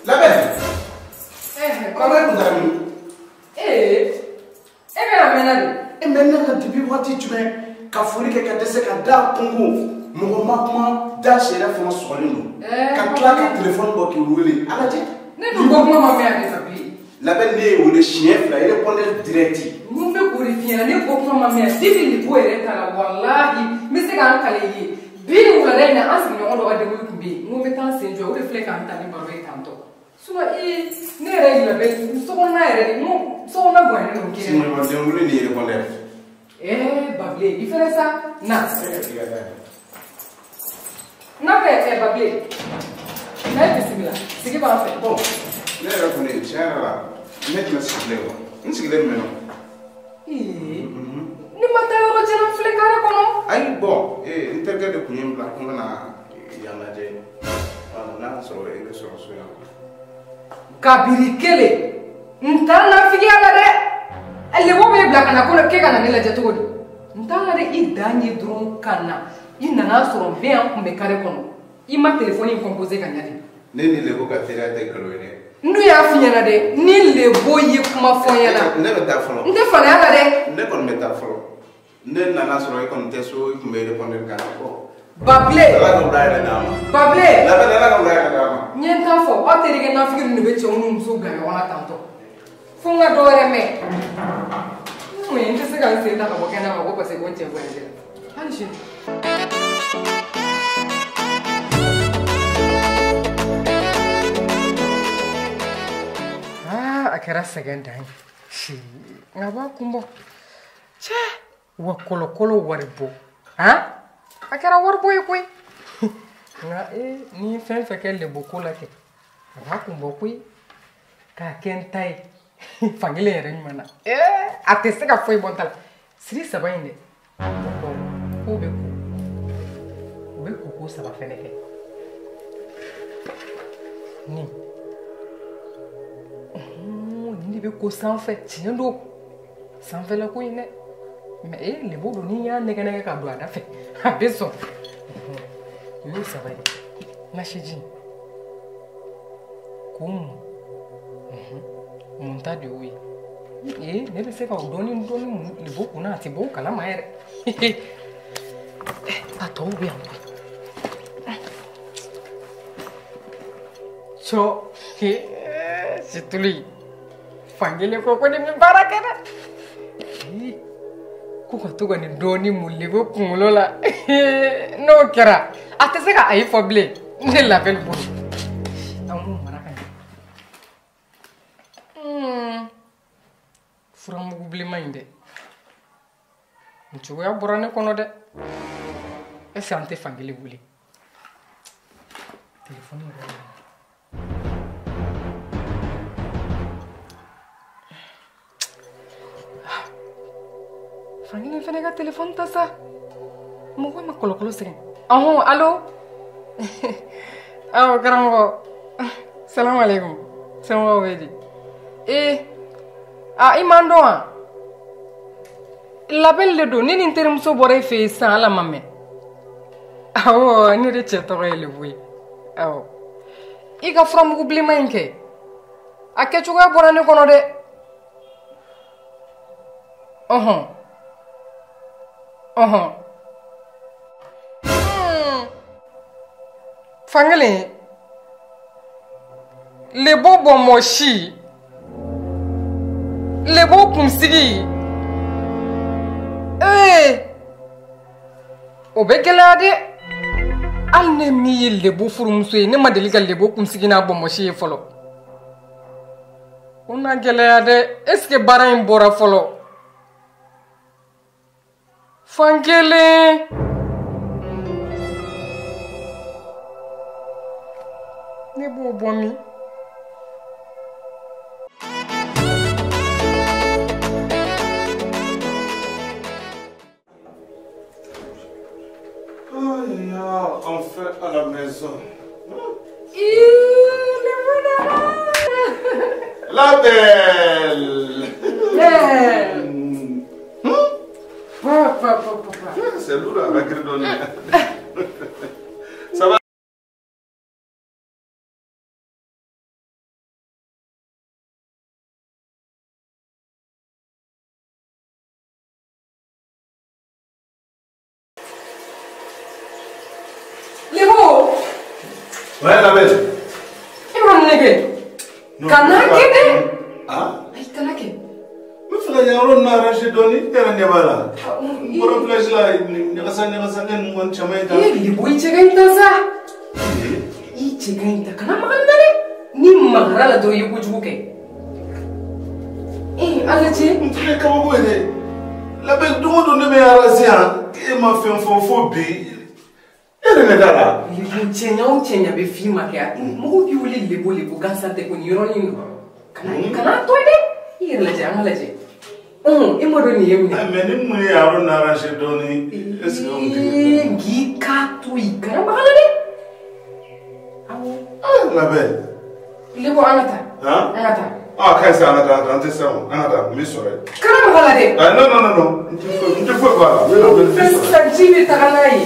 Speaker 8: Label. Kɔrɔ e kun taara min?
Speaker 2: Ee, e bɛ na mɛnna de.
Speaker 8: E mɛnna ka depuis waati jumɛn ka foli kɛ ka dɛsɛ ka da kungo mɔgɔ ma kuma da sariya fana sɔgɔlen don. Ka tila ka telefɔni bɔ k'i wele a lajɛ.
Speaker 2: Ne dun bɔ kuma ma mɛn yan de Fabili.
Speaker 8: Label ne ye wele siɲɛ 2 répondeur direct.
Speaker 2: Mun bɛ k'o de f'i ɲɛna ne bɔ kuma ma mɛn yan depuis nin ko yɛrɛ ta la walahi n bɛ se k'an kale i ye bi nin wulada in na an sigiɲɔgɔn dɔ ka denkundi tun bɛ yen n ko n bɛ taa n sen jɔ o de filɛ k'an ta ni baro ye tantɔ. Sinon ee ne yɛrɛ ye Label sokɔnɔna yɛrɛ de n ko sokɔnɔna bonyalen don kelen.
Speaker 8: Sigiɲɔgɔn denkundi ni répondeur.
Speaker 2: Ee Babile i fɛnɛ sa na. N'a fɛ ɛ Babile n'a ye bisimila sigi b'an fɛ.
Speaker 8: Bon ne yɛrɛ kɔni tiɲɛ yɛrɛ la ne tɛna sigilen wa n sigilen mɛnna.
Speaker 2: Ee ne ma taa yɔrɔ jan n filɛ kare kɔnɔ.
Speaker 8: Ayi bɔn n terikɛ de tun ye n bila ko n ka na yan lajɛ n'a y'a sɔrɔ e bɛ sɔrɔ so yan.
Speaker 2: Kabiri kelen n t'a nafigiya la dɛ lebo bɛ bila ka na ko k'e ka na ne lajɛ cogo di n t'a la dɛ i dan ye dɔrɔn ka na i nana sɔrɔ n bɛ yan n kun bɛ kare kɔnɔ i ma telefɔni in composé ka ɲa de.
Speaker 8: Ne ni lebo ka teriya tɛ nkalon ye dɛ.
Speaker 2: N dun y'a f'i ɲɛna dɛ ni lebo ye kuma fɔ n ɲɛna.
Speaker 8: Ne bɛ taa fɔlɔ.
Speaker 2: N tɛ faliya la dɛ.
Speaker 8: Ne kɔni bɛ taa fɔlɔ. Ne nana sɔrɔ e kɔni tɛ so i tun bɛ répondeur kan bɔ.
Speaker 2: Babile.
Speaker 8: Ala ka wula yɛrɛ d'a ma.
Speaker 2: Babile.
Speaker 8: Label Ala ka wula yɛrɛ d'a ma.
Speaker 2: N ye n ta fɔ aw terikɛ nafigi ninnu de bɛ cɛw n'u musow bila ɲɔgɔn na tantɔ fo n ka dɔ wɛrɛ mɛn. N mun ye n tɛ se ka n sen ta ka bɔ kɛnɛ ma ko parce que ko n cɛ voyagé la hali sini. Aa a kɛra sɛgɛn dan ye si nka b'a kun bɔ cɛ wa kɔlɔkɔlɔ wari bɔ han. A kɛra wari bɔ ye koyi nka ee ni ye fɛn fɛn kɛ lebo ko la kɛ a b'a kun bɔ koyi k'a kɛ n ta ye fankelen yɛrɛ ɲuman na ee a tɛ se ka foyi bɔ n ta la siri 3 in dɛ k'o bɛ ko o bɛ koko 3 fɛnɛ kɛ nin nin de bɛ ko sanfɛ tiɲɛ don sanfɛla ko in dɛ. Mais eh, lebo don ni y'a nɛgɛ nɛgɛ ka don a da fɛ a bɛ sɔn o y'o 3 ye nasiji k'o mun mun ta de y'o ye ee ne bɛ se ka o dɔɔni dɔɔni mun lebo kunna a tɛ bɔ o kalama yɛrɛ a tɔw bɛ yan koyi cɔ situlu in fankelen ko ko nin bɛ baara kɛ dɛ. Ko ka to ka nin dɔɔni mun lebo kunkolo la n'o kɛra a tɛ se ka ayi fɔ bilen ne Label bolo an b'o mara ka ɲɛ furamugu bilenman in dɛ nin cogoya bɔra ne kɔnɔ dɛ est ce que an tɛ fankelen wele telefɔni yɛrɛ la. Fankelen fɛnɛ ka telefɔni ta sa mɔgɔ ma kɔlɔkɔlɔ sɛgɛn. Ɔhɔn alo awɔ karamɔgɔ salamu aleykum somɔgɔw bɛ di ee a i man dɔn wa Label de don ne ni n terimuso bɔra e fɛ yen sisan ala ma mɛn awɔ ne de cɛ tɔgɔ ye Lebo ye awɔ i ka furamugu bilenman in kɛ a kɛcogoya bɔra ne kɔnɔ dɛ ɔhɔn ɔhɔn Fankelen lebo bɔnbɔsi lebo kunsigi ee o bɛ gɛlɛya dɛ hali ne min ye lebo furumuso ye ne ma deli ka lebo kunsigi n'a bɔnbɔsi ye fɔlɔ o na gɛlɛya dɛ est ce que baara in bɔra fɔlɔ fankelen. Ne b'o bɔ min?
Speaker 1: Enfin à la maison. La belle.
Speaker 2: Papa.
Speaker 1: C'est lourd avec le donné. Ça va? Ouais, la belle.
Speaker 2: E ma mun kɛ? Kana kɛ dɛ.
Speaker 1: Ah?
Speaker 2: Ayi, kana kɛ.
Speaker 1: N bɛ fɛ ka yan yɔrɔ ninnu arranger dɔɔni, e yɛrɛ ɲɛ b'a la. N bɔra plage la, ɲagasa ɲagasa kɛ ninnu kɔni caman ye tan.
Speaker 2: E Lebo, i cɛ ka ɲi tan sa. I cɛ ka ɲi tan, kana maga nin na dɛ. Ni magara la dɔrɔn i ye kojugu kɛ. Ee, a lajɛ.
Speaker 1: N tun ye kabako ye dɛ. La belle, don o don ne bɛ arranger yan, e ma fɛn fɔ fo bi. E de bɛ da la.
Speaker 2: Lebo cɛɲa o cɛɲa bɛ f'i ma kɛ mɔgɔw b'i wele lebo lebo gansan tɛ ko nin yɔrɔnin don. Kana to dɛ. I yɛrɛ lajɛ an ka lajɛ. E ma dɔn nin ye mun ye.
Speaker 1: Mais ni mun ye yɔrɔ nin arranger dɔɔni est ce que o tun tɛ.
Speaker 2: Ee nki k'a to yen kana maga la dɛ. Awɔ.
Speaker 1: La belle.
Speaker 2: Lebo an ka taa. An ka taa.
Speaker 1: Ah ka ɲi sa an ka taa an tɛ se o an ka taa n b'i sɔrɔ yen.
Speaker 2: Kana maga la dɛ.
Speaker 1: Ah non non non non n tɛ foyi bɔ a la.
Speaker 2: Fɛn sisan ji bɛ taga n'a ye.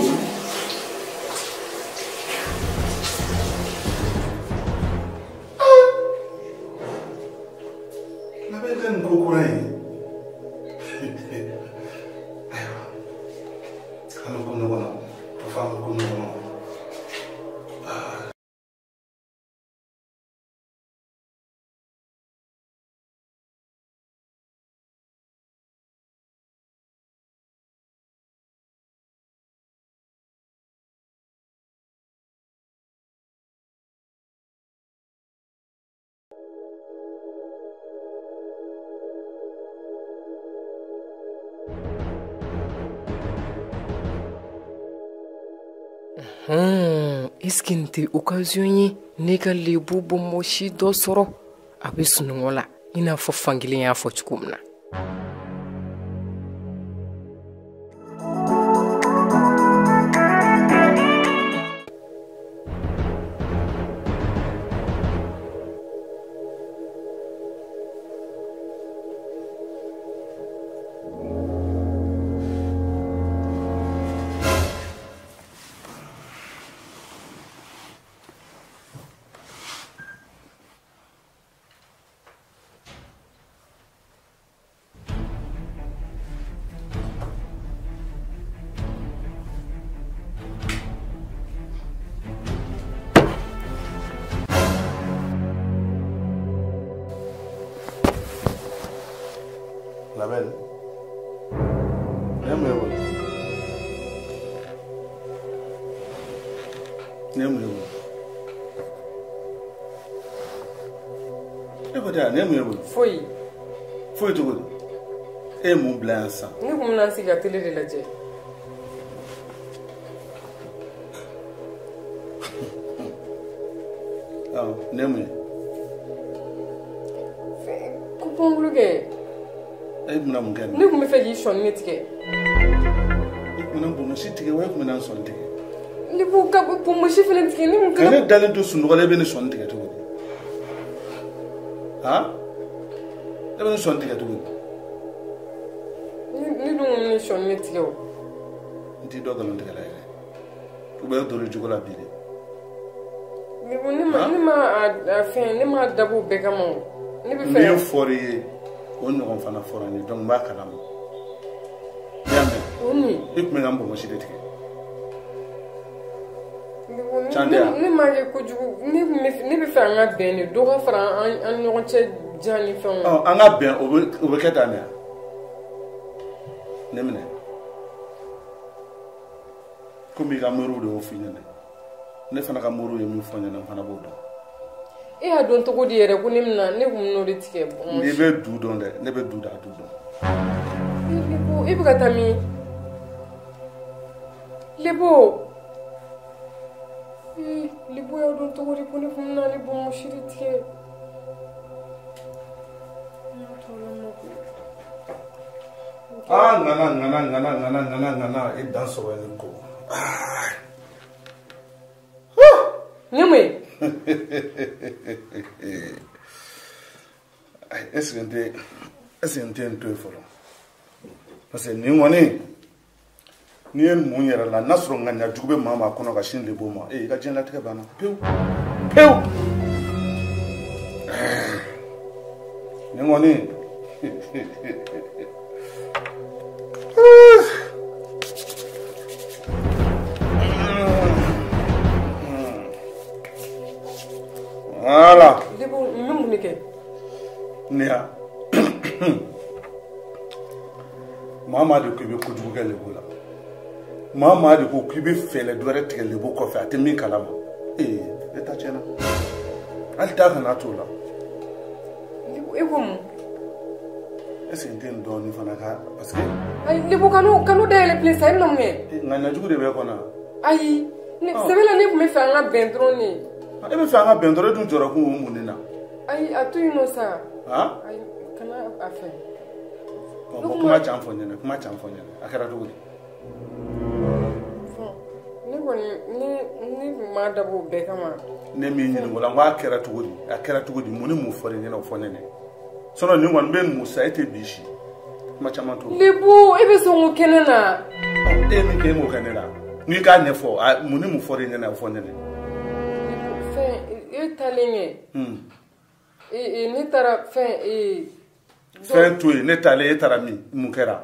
Speaker 2: Est-ce que nin tɛ occasion ye ne ka lebu bɔnbɔsi dɔ sɔrɔ a bɛ sunɔgɔ la i n'a fɔ fankelen y'a fɔ cogo min na.
Speaker 1: La belle. Ne mun ye bolo? Ne mun ye bolo? E ko tɛ ne mun ye bolo?
Speaker 2: Foyi.
Speaker 1: Foyi cogo di? E ye mun bila yan sisan?
Speaker 2: Ne kun bɛna n sigi ka télé de lajɛ.
Speaker 1: Awɔ, ne mun ye?
Speaker 2: Ko pɔnkulu kɛ.
Speaker 1: E bɛna mun kɛ?
Speaker 2: Ne tun bɛ fɛ k'i sɔnni de tigɛ.
Speaker 1: I tun bɛna bonbonsi tigɛ wa e tun bɛna n sɔnni tigɛ?
Speaker 2: Ne b'o ka bonbonsi fana tigɛ ne kun
Speaker 1: Ka ne dalen to sunɔgɔ la e bɛ ne sɔnni tigɛ cogo di? Han? E bɛ ne sɔnni tigɛ cogo di?
Speaker 2: Ne dun kun bɛ ne sɔnni de tigɛ o.
Speaker 1: N t'i dɔn nkalon tigɛ la yɛrɛ. U bɛ don jogo la bi dɛ.
Speaker 2: Ne ma a fɛn ne ma dabɔ o bɛɛ kama o. Ne bɛ fɛ.
Speaker 1: Min fɔr'i ye o ɲɔgɔn fana fɔra n ye donc n b'a kalama. I y'a mɛn?
Speaker 2: O mun?
Speaker 1: I tun bɛ ka n bonbonsi de tigɛ.
Speaker 2: Ne m'a kɛ kojugu, ne bɛ fɛ an ka bɛn de, dɔ ka fara an ɲɔgɔn cɛ jan ni fɛnw.
Speaker 1: Ɔ, an ka bɛn, o bɛ kɛ tan de. Ne minɛ. Komi i ka moriw de y'o f'i ɲɛna. Ne fana ka moriw ye min fɔ n ɲɛna, n fana b'o dɔn.
Speaker 2: E y'a dɔn cogo di yɛrɛ ko ne bɛna, ne kun bɛn'o de tigɛ.
Speaker 1: N'i bɛ du dɔn dɛ, ne bɛ du da du dɔn.
Speaker 2: Lebo, e bɛ ka taa min? Lebo. Lebo y'a dɔn cogo di ko ne kun bɛna ale bonbonsi de tigɛ?
Speaker 1: Ah, ŋana ŋana ŋana ŋana ŋana ŋana e dan sɔgɔ ni ko.
Speaker 2: Ni mun ye?
Speaker 1: Est-ce que n tɛ n to yen fɔlɔ? Parce que nin kɔni, n'i ye mun yɛrɛ la, n'a sɔrɔ ŋaniya jugu bɛ maa maa kɔnɔ ka sin lebo ma, i ka diɲɛlatigɛ banna pewu pewu. Nin kɔni. Voilà.
Speaker 2: Lebo, n bɛ mun de kɛ?
Speaker 1: Ne ya. Maa maa de ko i bɛ kojugu kɛ lebo la. Maa maa de ko k'i bɛ fɛɛrɛ dɔ wɛrɛ tigɛ lebo kɔfɛ a tɛ min kalama. Ee, e ta tiɲɛna. Hali taa kana t'o la.
Speaker 2: Lebo, e ko mun?
Speaker 1: Est-ce que n tɛ nin dɔɔnin fana ka parce que.
Speaker 2: Ayi, Lebo, kanu dayɛlɛ bilen sa, e bɛna mun kɛ?
Speaker 1: Ŋaniya jugu de bɛ e kɔnɔ.
Speaker 2: Ayi, sɛbɛ la ne tun bɛ fɛ an ka bɛn dɔrɔn de.
Speaker 1: E bɛ fɛ an ka bɛn dɔrɔn, e dun jɔra kun o mun de na?
Speaker 2: Ayi, a to yen nɔ sa.
Speaker 1: Han?
Speaker 2: Ayi, kana a fɛ.
Speaker 1: Bon, kuma can fɔ n ɲɛna, kuma can fɔ n ɲɛna. A kɛra cogo di?
Speaker 2: Ne kɔni, ne tun m'a dabɔ o bɛɛ kama.
Speaker 1: Ne m'i ɲininka o la, n ko a kɛra cogo di? A kɛra cogo di? Mun ni mun fɔra i ɲɛna o fɔ ne ɲɛna. Sinon nin kɔni n bɛ mun sa, e tɛ bi si. Kuma caman t'o la.
Speaker 2: Lebo, e bɛ sɔn k'o kɛ ne na?
Speaker 1: E ye min kɛ, e m'o kɛ ne la. N'i k'a ɲɛfɔ, mun ni mun fɔra i ɲɛna o fɔ ne ɲɛna.
Speaker 2: Fɛn, e taalen kɛ. Ne taara fɛn.
Speaker 1: Fɛn to yen, ne taalen, e taara min? Mun kɛra?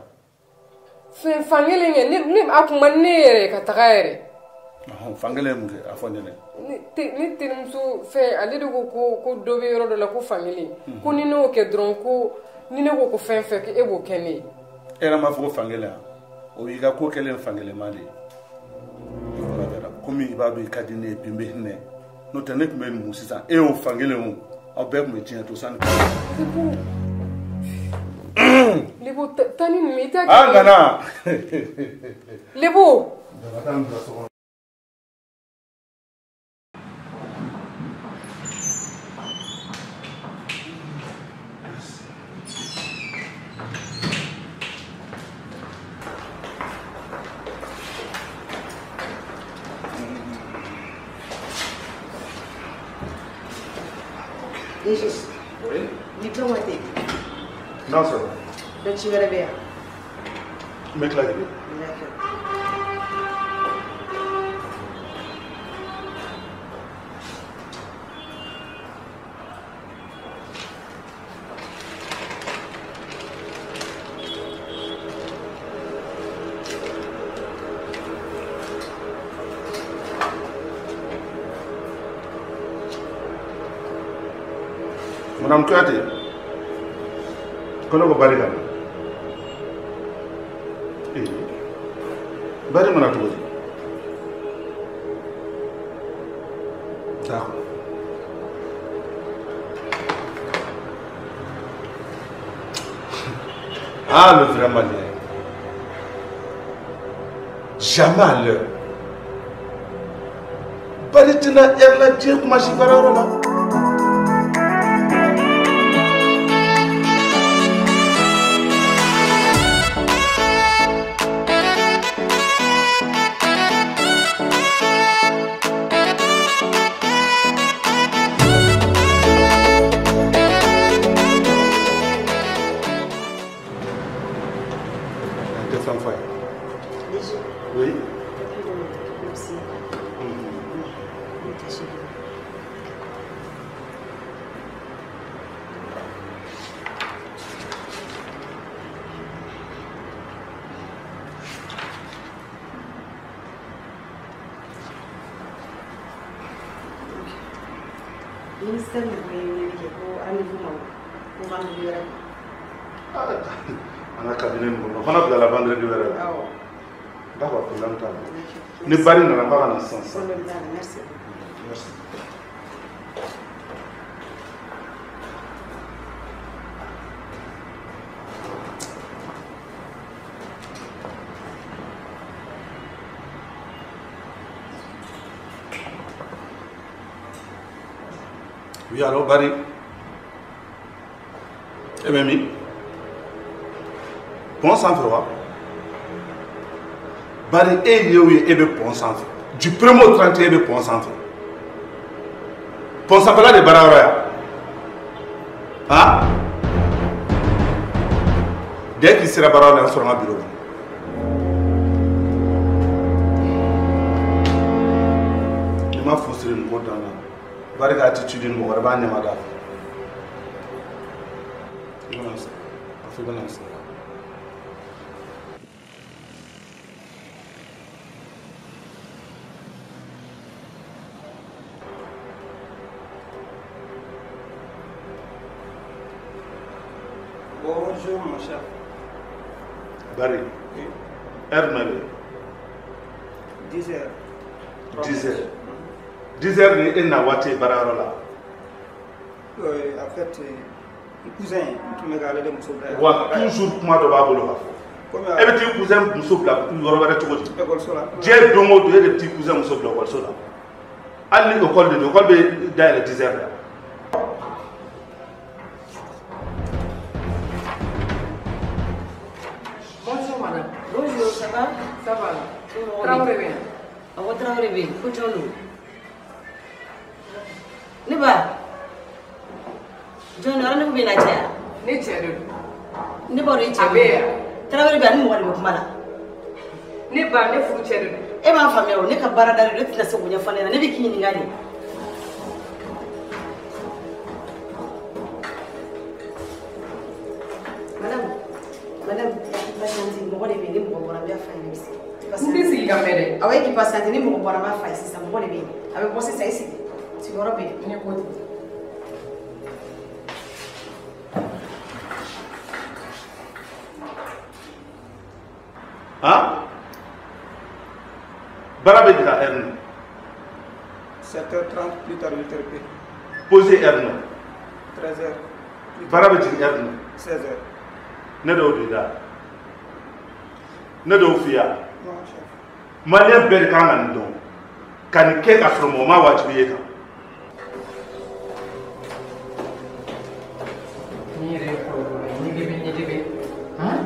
Speaker 2: Fɛn fankelen kɛ, ne a kun man ne yɛrɛ ka taga yɛrɛ.
Speaker 1: Fankelen ye mun kɛ? A fɔ ne ɲɛna.
Speaker 2: Ne terimuso fɛn, ale de ko dɔ bɛ yɔrɔ dɔ la ko fankelen. Ko ni ne y'o kɛ dɔrɔn ko ni ne ko fɛn fɛn e b'o kɛ ne ye.
Speaker 1: E yɛrɛ m'a fɔ ko fankelen wa? O y'i ka ko kɛlen fankelenma de ye. I kuma diyara. Komi i b'a dɔn i ka di ne ye bi, n bɛ hinɛ. N'o tɛ ne tun bɛ mun sisan, e y'o fankelen o, aw bɛɛ tun bɛ diɲɛ to sani.
Speaker 2: Lebo, taa ni nin i t'a kɛ.
Speaker 1: Ah, Nana.
Speaker 2: Lebo.
Speaker 1: Daba taa n bila so kɔnɔ.
Speaker 3: DG.
Speaker 1: Oui.
Speaker 3: Ni tɔgɔ tɛ.
Speaker 1: Non, c'est bon.
Speaker 3: Dɔ ci wɛrɛ bɛ yan.
Speaker 1: N bɛ tila k'i.
Speaker 3: D'accord.
Speaker 1: Madame Kouyaté, ko ne ko Bari ka na. Ee, Bari mana cogo di? D'accord. Ah, le vrai Malien. Jamais à l'heure. Bari tɛna heure la diɲɛ kuma si baarayɔrɔ la. Oui.
Speaker 6: Ministère de ye weleli kɛ ko rendez-vous ma ko rendez-vous wɛrɛ.
Speaker 1: An ka cabinet nin kɔnɔ o fana bilala vendredi wɛrɛ la. D'accord, problème t'a la. Ni Bari nana k'a ka na sisan sisan.
Speaker 6: Problème t'a la, merci.
Speaker 1: Merci. Oui, alors Barry. Eh bien, mi. Pont sanfɛ wa? Barry, e ye o ye e bɛ pont sanfɛ. Du premier au 31 e bɛ pont sanfɛ. Pont sanfɛla de baara yɔrɔ yan. Han? Dès qu'il sera baara yɔrɔ la, an sɔrɔ n ka bureau kɔnɔ. N'i ma fu siri nin ko dan na. Bari ka attitude ni mɔgɔ wɛrɛ b'a ɲɛma da fɛ. I bɛna sa. A fɔ i bɛna sa.
Speaker 11: Bonjour mon cher.
Speaker 1: Barry.
Speaker 11: Oui.
Speaker 1: Heure jumɛn bɛ yen?
Speaker 11: 10 heures.
Speaker 1: 10 heures. 10 heures ni e na waati baarayɔrɔ la.
Speaker 11: En fait, n cousin n tun bɛ k'ale de muso bila.
Speaker 1: Wa toujours kuma dɔ b'a bolo ka fɔ. E bɛ t'i cousin muso bila yɔrɔ wɛrɛ cogo di?
Speaker 11: Ekɔliso la.
Speaker 1: Diɲɛ don o don e de bɛ t'i cousin muso bila ekɔliso la. Hali ni ekɔli de don, ekɔli bɛ dayɛlɛ 10 heures la.
Speaker 2: Bonjour madame.
Speaker 7: Bonjour, ça va?
Speaker 2: Ça va. Traoré bɛ yan.
Speaker 7: Awɔ, Traoré bɛ yen. Ko jɔn don? Ne ba, jɔn don? Rendez-vous bɛ na caya?
Speaker 2: Ne cɛ de don.
Speaker 7: Ne b'a dɔn e cɛ.
Speaker 2: A bɛ yan.
Speaker 7: Traoré bɛ yan, ni mɔgɔ de bɛ kuma la.
Speaker 2: Ne ba, ne furu cɛ de don.
Speaker 7: E m'a faamuya o, ne ka baara da de don, e tɛna se k'o ɲɛfɔ ne ɲɛna, ne bɛ k'i ɲininka de. Madame, madame, patiente, mɔgɔ de bɛ yen, ni mɔgɔ bɔra n b'a f'a ɲɛna i bɛ sigi.
Speaker 2: N tɛ sigi ka mɛn dɛ.
Speaker 6: Awɔ, e k'i patiente, ni mɔgɔ bɔra n b'a f'a ye sisan, mɔgɔ de bɛ yen. A bɛ bɔ sisan, i sigi. Sigiyɔrɔ bɛ yen.
Speaker 2: Ne ko ten.
Speaker 1: Han? Baara bɛ jigin heure min?
Speaker 11: 7h30 plus tard 8h.
Speaker 1: Pause heure min?
Speaker 11: 13h.
Speaker 1: Baara bɛ jigin heure min?
Speaker 11: 16h.
Speaker 1: Ne de y'o de da. Ne de y'o f'i ye wa?
Speaker 11: Non, chef.
Speaker 1: Maliyɛn bɛɛ de kan ka nin dɔn. Ka nin kɛ k'a sɔrɔ mɔgɔ ma wajibi ye kan.
Speaker 2: Ni yɛrɛ ye kɔlɔlɔ ye, ɲɛgɛbɛ ɲɛgɛbɛ. Han?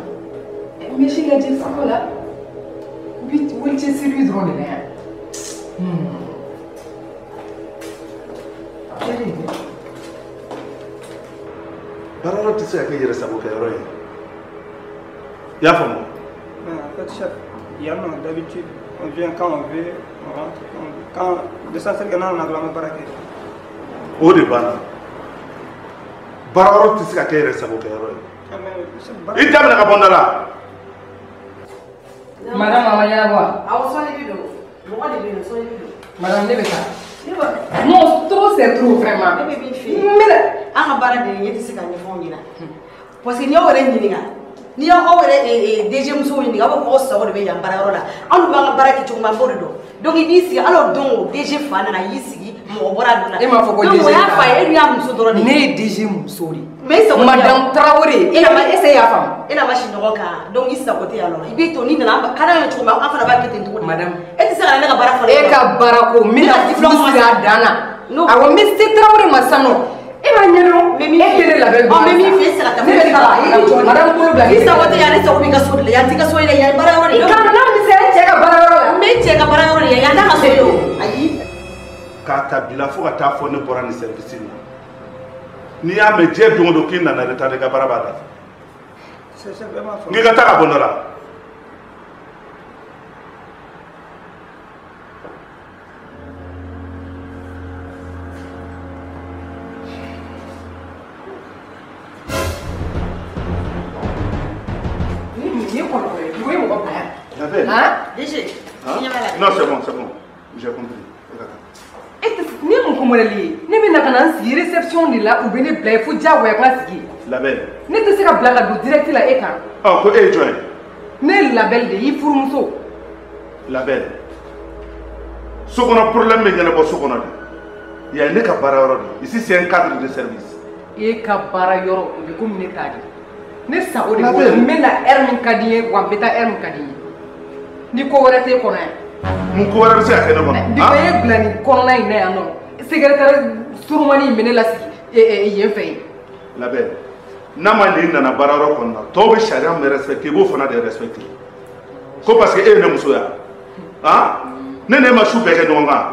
Speaker 2: Misi lajɛ siko la. U bɛ wuli cɛsiri dɔrɔn de la yan. Kɛlen dɛ.
Speaker 1: Baarayɔrɔ tɛ se ka kɛ yɛrɛ sago kɛyɔrɔ ye. I y'a faamu?
Speaker 11: Mais en fait, chef, yan nɔ d'habitude, on vient quand on veut, on rentre quand on veut. Quand l'essentiel que n'an nana dɔrɔn an bɛ baara kɛ.
Speaker 1: O de banna. Baarayɔrɔ tɛ se ka kɛ yɛrɛ sago kɛyɔrɔ ye. I da minɛ ka bɔ n da la.
Speaker 2: Madame, a ma ɲɛnabɔ wa?
Speaker 6: Awɔ, sɔɔni bi don. Mɔgɔ de bɛ yen nɔ, sɔɔni bi don.
Speaker 2: Madame, ne bɛ taa.
Speaker 6: Ne ba.
Speaker 2: Non, trop c'est trop vraiment.
Speaker 6: Ne bɛ min f'i ye.
Speaker 2: N bɛna.
Speaker 6: An ka baara de ye, e tɛ se ka ɲɛfɔ anw ɲɛna. Parce que n'i y'aw yɛrɛ ɲininka, n'i y'aw yɛrɛ DG musow ɲininka, aw b'a fɔ k'aw sago de bɛ yan baarayɔrɔ la. Anw b'an ka baara kɛ cogo min, an b'o de dɔn. Donc i b'i sigi, hali o don o DG fa nana, a y'i sigi, mɔgɔ bɔra a donna.
Speaker 2: E m'a fɔ ko DG.
Speaker 6: Donc o y'a fa ye, e dun y'a muso dɔrɔn de ye.
Speaker 2: Ne ye DG muso de ye.
Speaker 6: Mais i sago tɛ yan.
Speaker 2: Madame Traoré, e n'a ma est ce que e y'a faamu?
Speaker 6: E n'a ma si ɲɔgɔn kan, donc i sago tɛ yan nɔ. I b'i to n'i nana, ka d'an ye cogo min, an fana b'a kɛ ten cogo de.
Speaker 2: Madame.
Speaker 6: E tɛ se ka na ne ka baara fɔ ne
Speaker 2: E ka baara ko, n bɛna furu siri a dan na. Awɔ, n bɛ se Traoré ma sisan nɔ. E b'a ɲɛdɔn, e tɛ ne labɛn.
Speaker 6: Ɔ, n bɛ min f'i ye, e tɛ se ka taa.
Speaker 2: Ne bɛ taa. Madame bolo bila.
Speaker 6: I sago tɛ yan, ne sago b'i ka so de la. Yan t'i ka so ye dɛ, yan baara yɔrɔ de.
Speaker 2: I ka n'a misɛnya cɛ ka baara yɔrɔ la.
Speaker 6: N bɛ cɛ ka baara yɔrɔ de la, yan t'a ka so ye o. Ayi.
Speaker 1: K'a ta bi la fo ka taa fɔ ne bɔra nin service in na. N'i y'a mɛn diɲɛ don o don k'i nana retard i ka baara b'a da fɛ. N k'i ka taa ka bɔ n dɔ la.
Speaker 2: Hein?
Speaker 6: DG,
Speaker 1: hein? Non, c'est bon, c'est bon. J'ai compris.
Speaker 2: Ni mun ko modèle ye? Ne bɛ na ka na n sigi réception de la, u bɛ ne bila yen fo diyagoya ka sigi.
Speaker 1: Label.
Speaker 2: Ne tɛ se ka bila ka don direct la e kan.
Speaker 1: Ɔ ko e ye jɔn ye?
Speaker 2: Ne ye Label de ye, i furumuso.
Speaker 1: Label. So kɔnɔ problème bɛ ɲɛnabɔ so kɔnɔ de. Yan ye ne ka baara yɔrɔ de. Ici c'est un cadre de service.
Speaker 2: E ka baara yɔrɔ o bɛ komi ne ta de. Ne sago de b'o la. N bɛ na heure min ka di n ye wa n bɛ taa heure min ka di n ye. Ni ko wɛrɛ t'e kɔnɔ yan.
Speaker 1: Mun ko wɛrɛ bɛ se ka kɛ ne kɔnɔ?
Speaker 2: Depuis e bila nin kɔnɔna in na yan nɔ, secrétaire surumani in bɛ ne lasigi yen fɛ yen.
Speaker 1: Label, n'a ma nin nana baara yɔrɔ kɔnɔ na, tɔw bɛ sariya min respecter, i b'o fana de respecter. Ko parce que e ye ne muso ye wa? Ne n'e ma su bɛɛ kɛ ɲɔgɔn kan.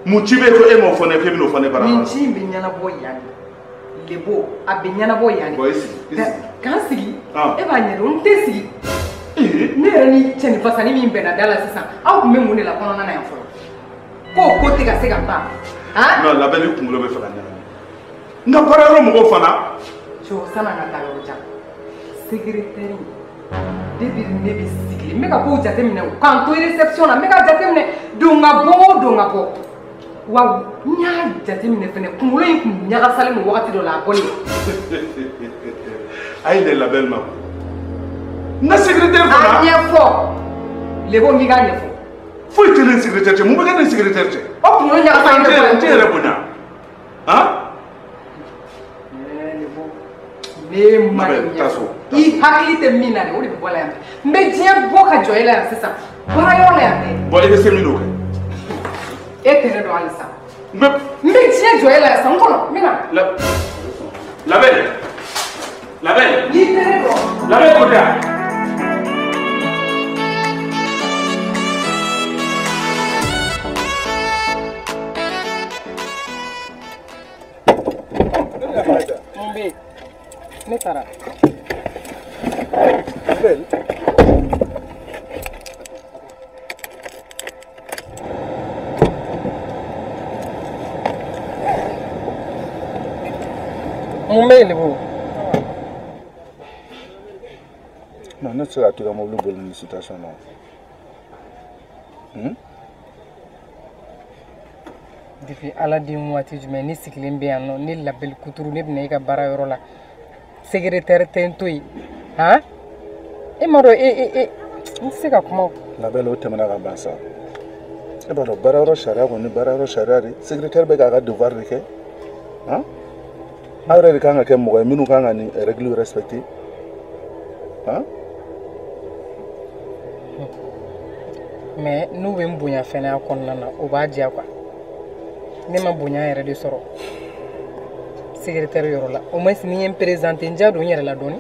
Speaker 1: Mun ci bɛ yen ko e m'o fɔ ne ye k'e bɛn'o fɔ ne baara yɔrɔ la?
Speaker 2: Nin ci in bɛ ɲɛnabɔ yan de. Lebo, a bɛ ɲɛnabɔ yan de.
Speaker 1: Bon, i sigi, i sigi.
Speaker 2: K'an sigi? E b'a ɲɛdɔn, n tɛ sigi. Ne yɛrɛ ni cɛninfasani min bɛnna da la sisan, aw tun bɛ mun de la kɔnɔna na yan fɔlɔ? K'o ko tɛ ka se ka ban.
Speaker 1: Non, Label, i kunkolo bɛ fɛ ka ɲagami. N ka baara yɔrɔ mɔgɔw fana.
Speaker 2: Cɛw, san'an ka taa yɔrɔ jan, secrétaire depuis ne bɛ sigi, n bɛ ka kow jateminɛ o, k'an to réception na, n bɛ ka jateminɛ don ka bɔ o don ka bɔ. Wa n y'a jateminɛ fɛnɛ, kunkolo in kun ɲagasalen don wagati dɔ la a bɔlen.
Speaker 1: A ye ne Label ma. N ka secrétaire fana.
Speaker 2: A ɲɛfɔ. Lebo, n k'i k'a ɲɛfɔ.
Speaker 1: Foyi tɛ ne ni secrétaire cɛ, mun bɛ kɛ ne ni secrétaire cɛ?
Speaker 2: O kunkolo ɲagasalen tɛ bɔ.
Speaker 1: N tɛ yɛrɛ bonya. Han?
Speaker 2: Lebo, ne ma ɲɛfɔ. I hakili tɛ min na dɛ, o de bɛ bɔ la yan. N bɛ diɲɛ bɔ ka jɔ e la yan sisan. Baara yɔrɔ la yan dɛ.
Speaker 1: Bon, i bɛ se min n'o kɛ.
Speaker 2: E tɛ ne dɔn halisa. N bɛ diɲɛ jɔ e la yan sisan, n kɔnɔ, n bɛ na.
Speaker 1: Label. Label.
Speaker 2: N'i tɛ ne dɔn.
Speaker 1: Label ko tɛ yan.
Speaker 2: Mun bɛ yen? Ne taara.
Speaker 1: Label.
Speaker 2: Mun bɛ yen Lebo?
Speaker 1: Non, ne tɛ se ka to i ka mobili boli nin situation na.
Speaker 2: Depuis Ala den waati jumɛn ne sigilen bɛ yan nɔ, ne Label Kuturu, ne bɛna e ka baara yɔrɔ la. Secrétaire tɛ n to yen. Han? E m'a dɔn e n tɛ se ka kuma o.
Speaker 1: Label, o tɛmɛna ka ban sa. E b'a dɔn baara yɔrɔ sariya kɔni baara yɔrɔ sariya de. Secrétaire bɛ k'a ka devoir de kɛ. Han? Aw yɛrɛ de kan ka kɛ mɔgɔ ye minnu kan ka nin règle respecter. Han?
Speaker 2: Mais n'u bɛ n bonya fɛnɛ a kɔnɔna na, o b'a diya quoi. Ne ma bonya yɛrɛ de sɔrɔ secrétaire yɔrɔ la. Au moins ni n ye n présenter, n diya don n yɛrɛ la dɔɔni.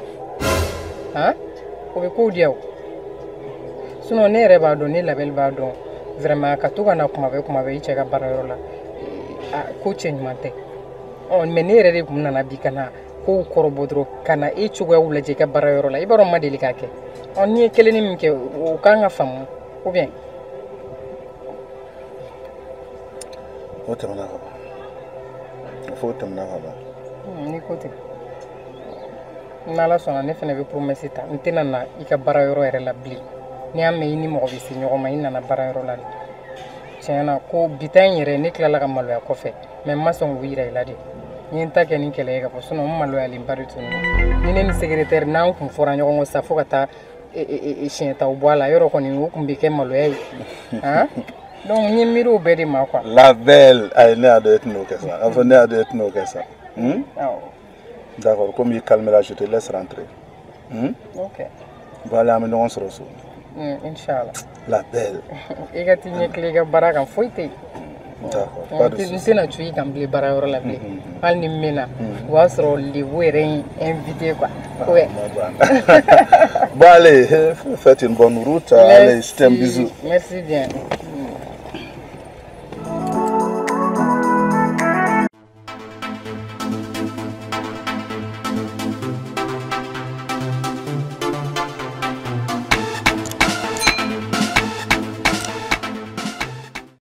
Speaker 2: Han? O bɛ kow diya o. Sinon ne yɛrɛ b'a dɔn, ne Label b'a dɔn. Vraiment ka to ka na kuma bɛɛ kuma bɛɛ i cɛ ka baara yɔrɔ la, ko cɛ ɲuman tɛ. Ɔ mais ne yɛrɛ de kun nana bi ka na kow kɔrɔbɔ dɔrɔn, ka na e cogoyaw lajɛ i ka baara yɔrɔ la. I b'a dɔn n ma deli k'a kɛ. Ɔ n'i ye kelenni min kɛ, o kan ka faamu ou bien?
Speaker 1: O tɛmɛna ka ban. A fɔ o tɛmɛna ka ban.
Speaker 2: N'i ko ten. N'Ala sɔnna, ne fana bɛ promesse ta. N tɛna na i ka baara yɔrɔ yɛrɛ la bilen. N'i y'a mɛn i ni mɔgɔ bɛ se ɲɔgɔn ma, i nana baara yɔrɔ la de. Tiɲɛ na ko bi ta in yɛrɛ, ne tilala ka maloya kɔfɛ. Mais n ma sɔn k'o yira i la de. N ye n ta kɛ ni kɛlɛ ye ka bɔ, sinon n maloyalenba de tun don. Ni ne ni secrétaire n'an kun fɔra ɲɔgɔn kɔ sa fo ka taa siɲɛ taw bɔ a la, yɔrɔ kɔni o kun bɛ kɛ maloya ye. Han? Donc n ye miiri o bɛɛ de ma quoi.
Speaker 1: Label, ayi ne y'a dɔn e tɛn'o kɛ sa. A fɔ ne y'a dɔn e tɛn'o kɛ sa. D'accord, comme i calme la, je te laisse rentrer.
Speaker 2: Ok.
Speaker 1: Bon, allez, an bɛ ɲɔgɔn sɔrɔ so.
Speaker 2: Inchallah.
Speaker 1: Label.
Speaker 2: I ka t'i ɲɛ tilen i ka baara kan, foyi tɛ yen.
Speaker 1: D'accord, pas de
Speaker 2: N
Speaker 1: souci.
Speaker 2: tɛna cu i kan bilen baara yɔrɔ la bilen. Hali ni n bɛ na, o b'a sɔrɔ Lebo yɛrɛ ye invité quoi. Ouais.
Speaker 1: Bon, allez, faites une bonne route. Allez, je t'aime, bisous.
Speaker 2: Merci bien.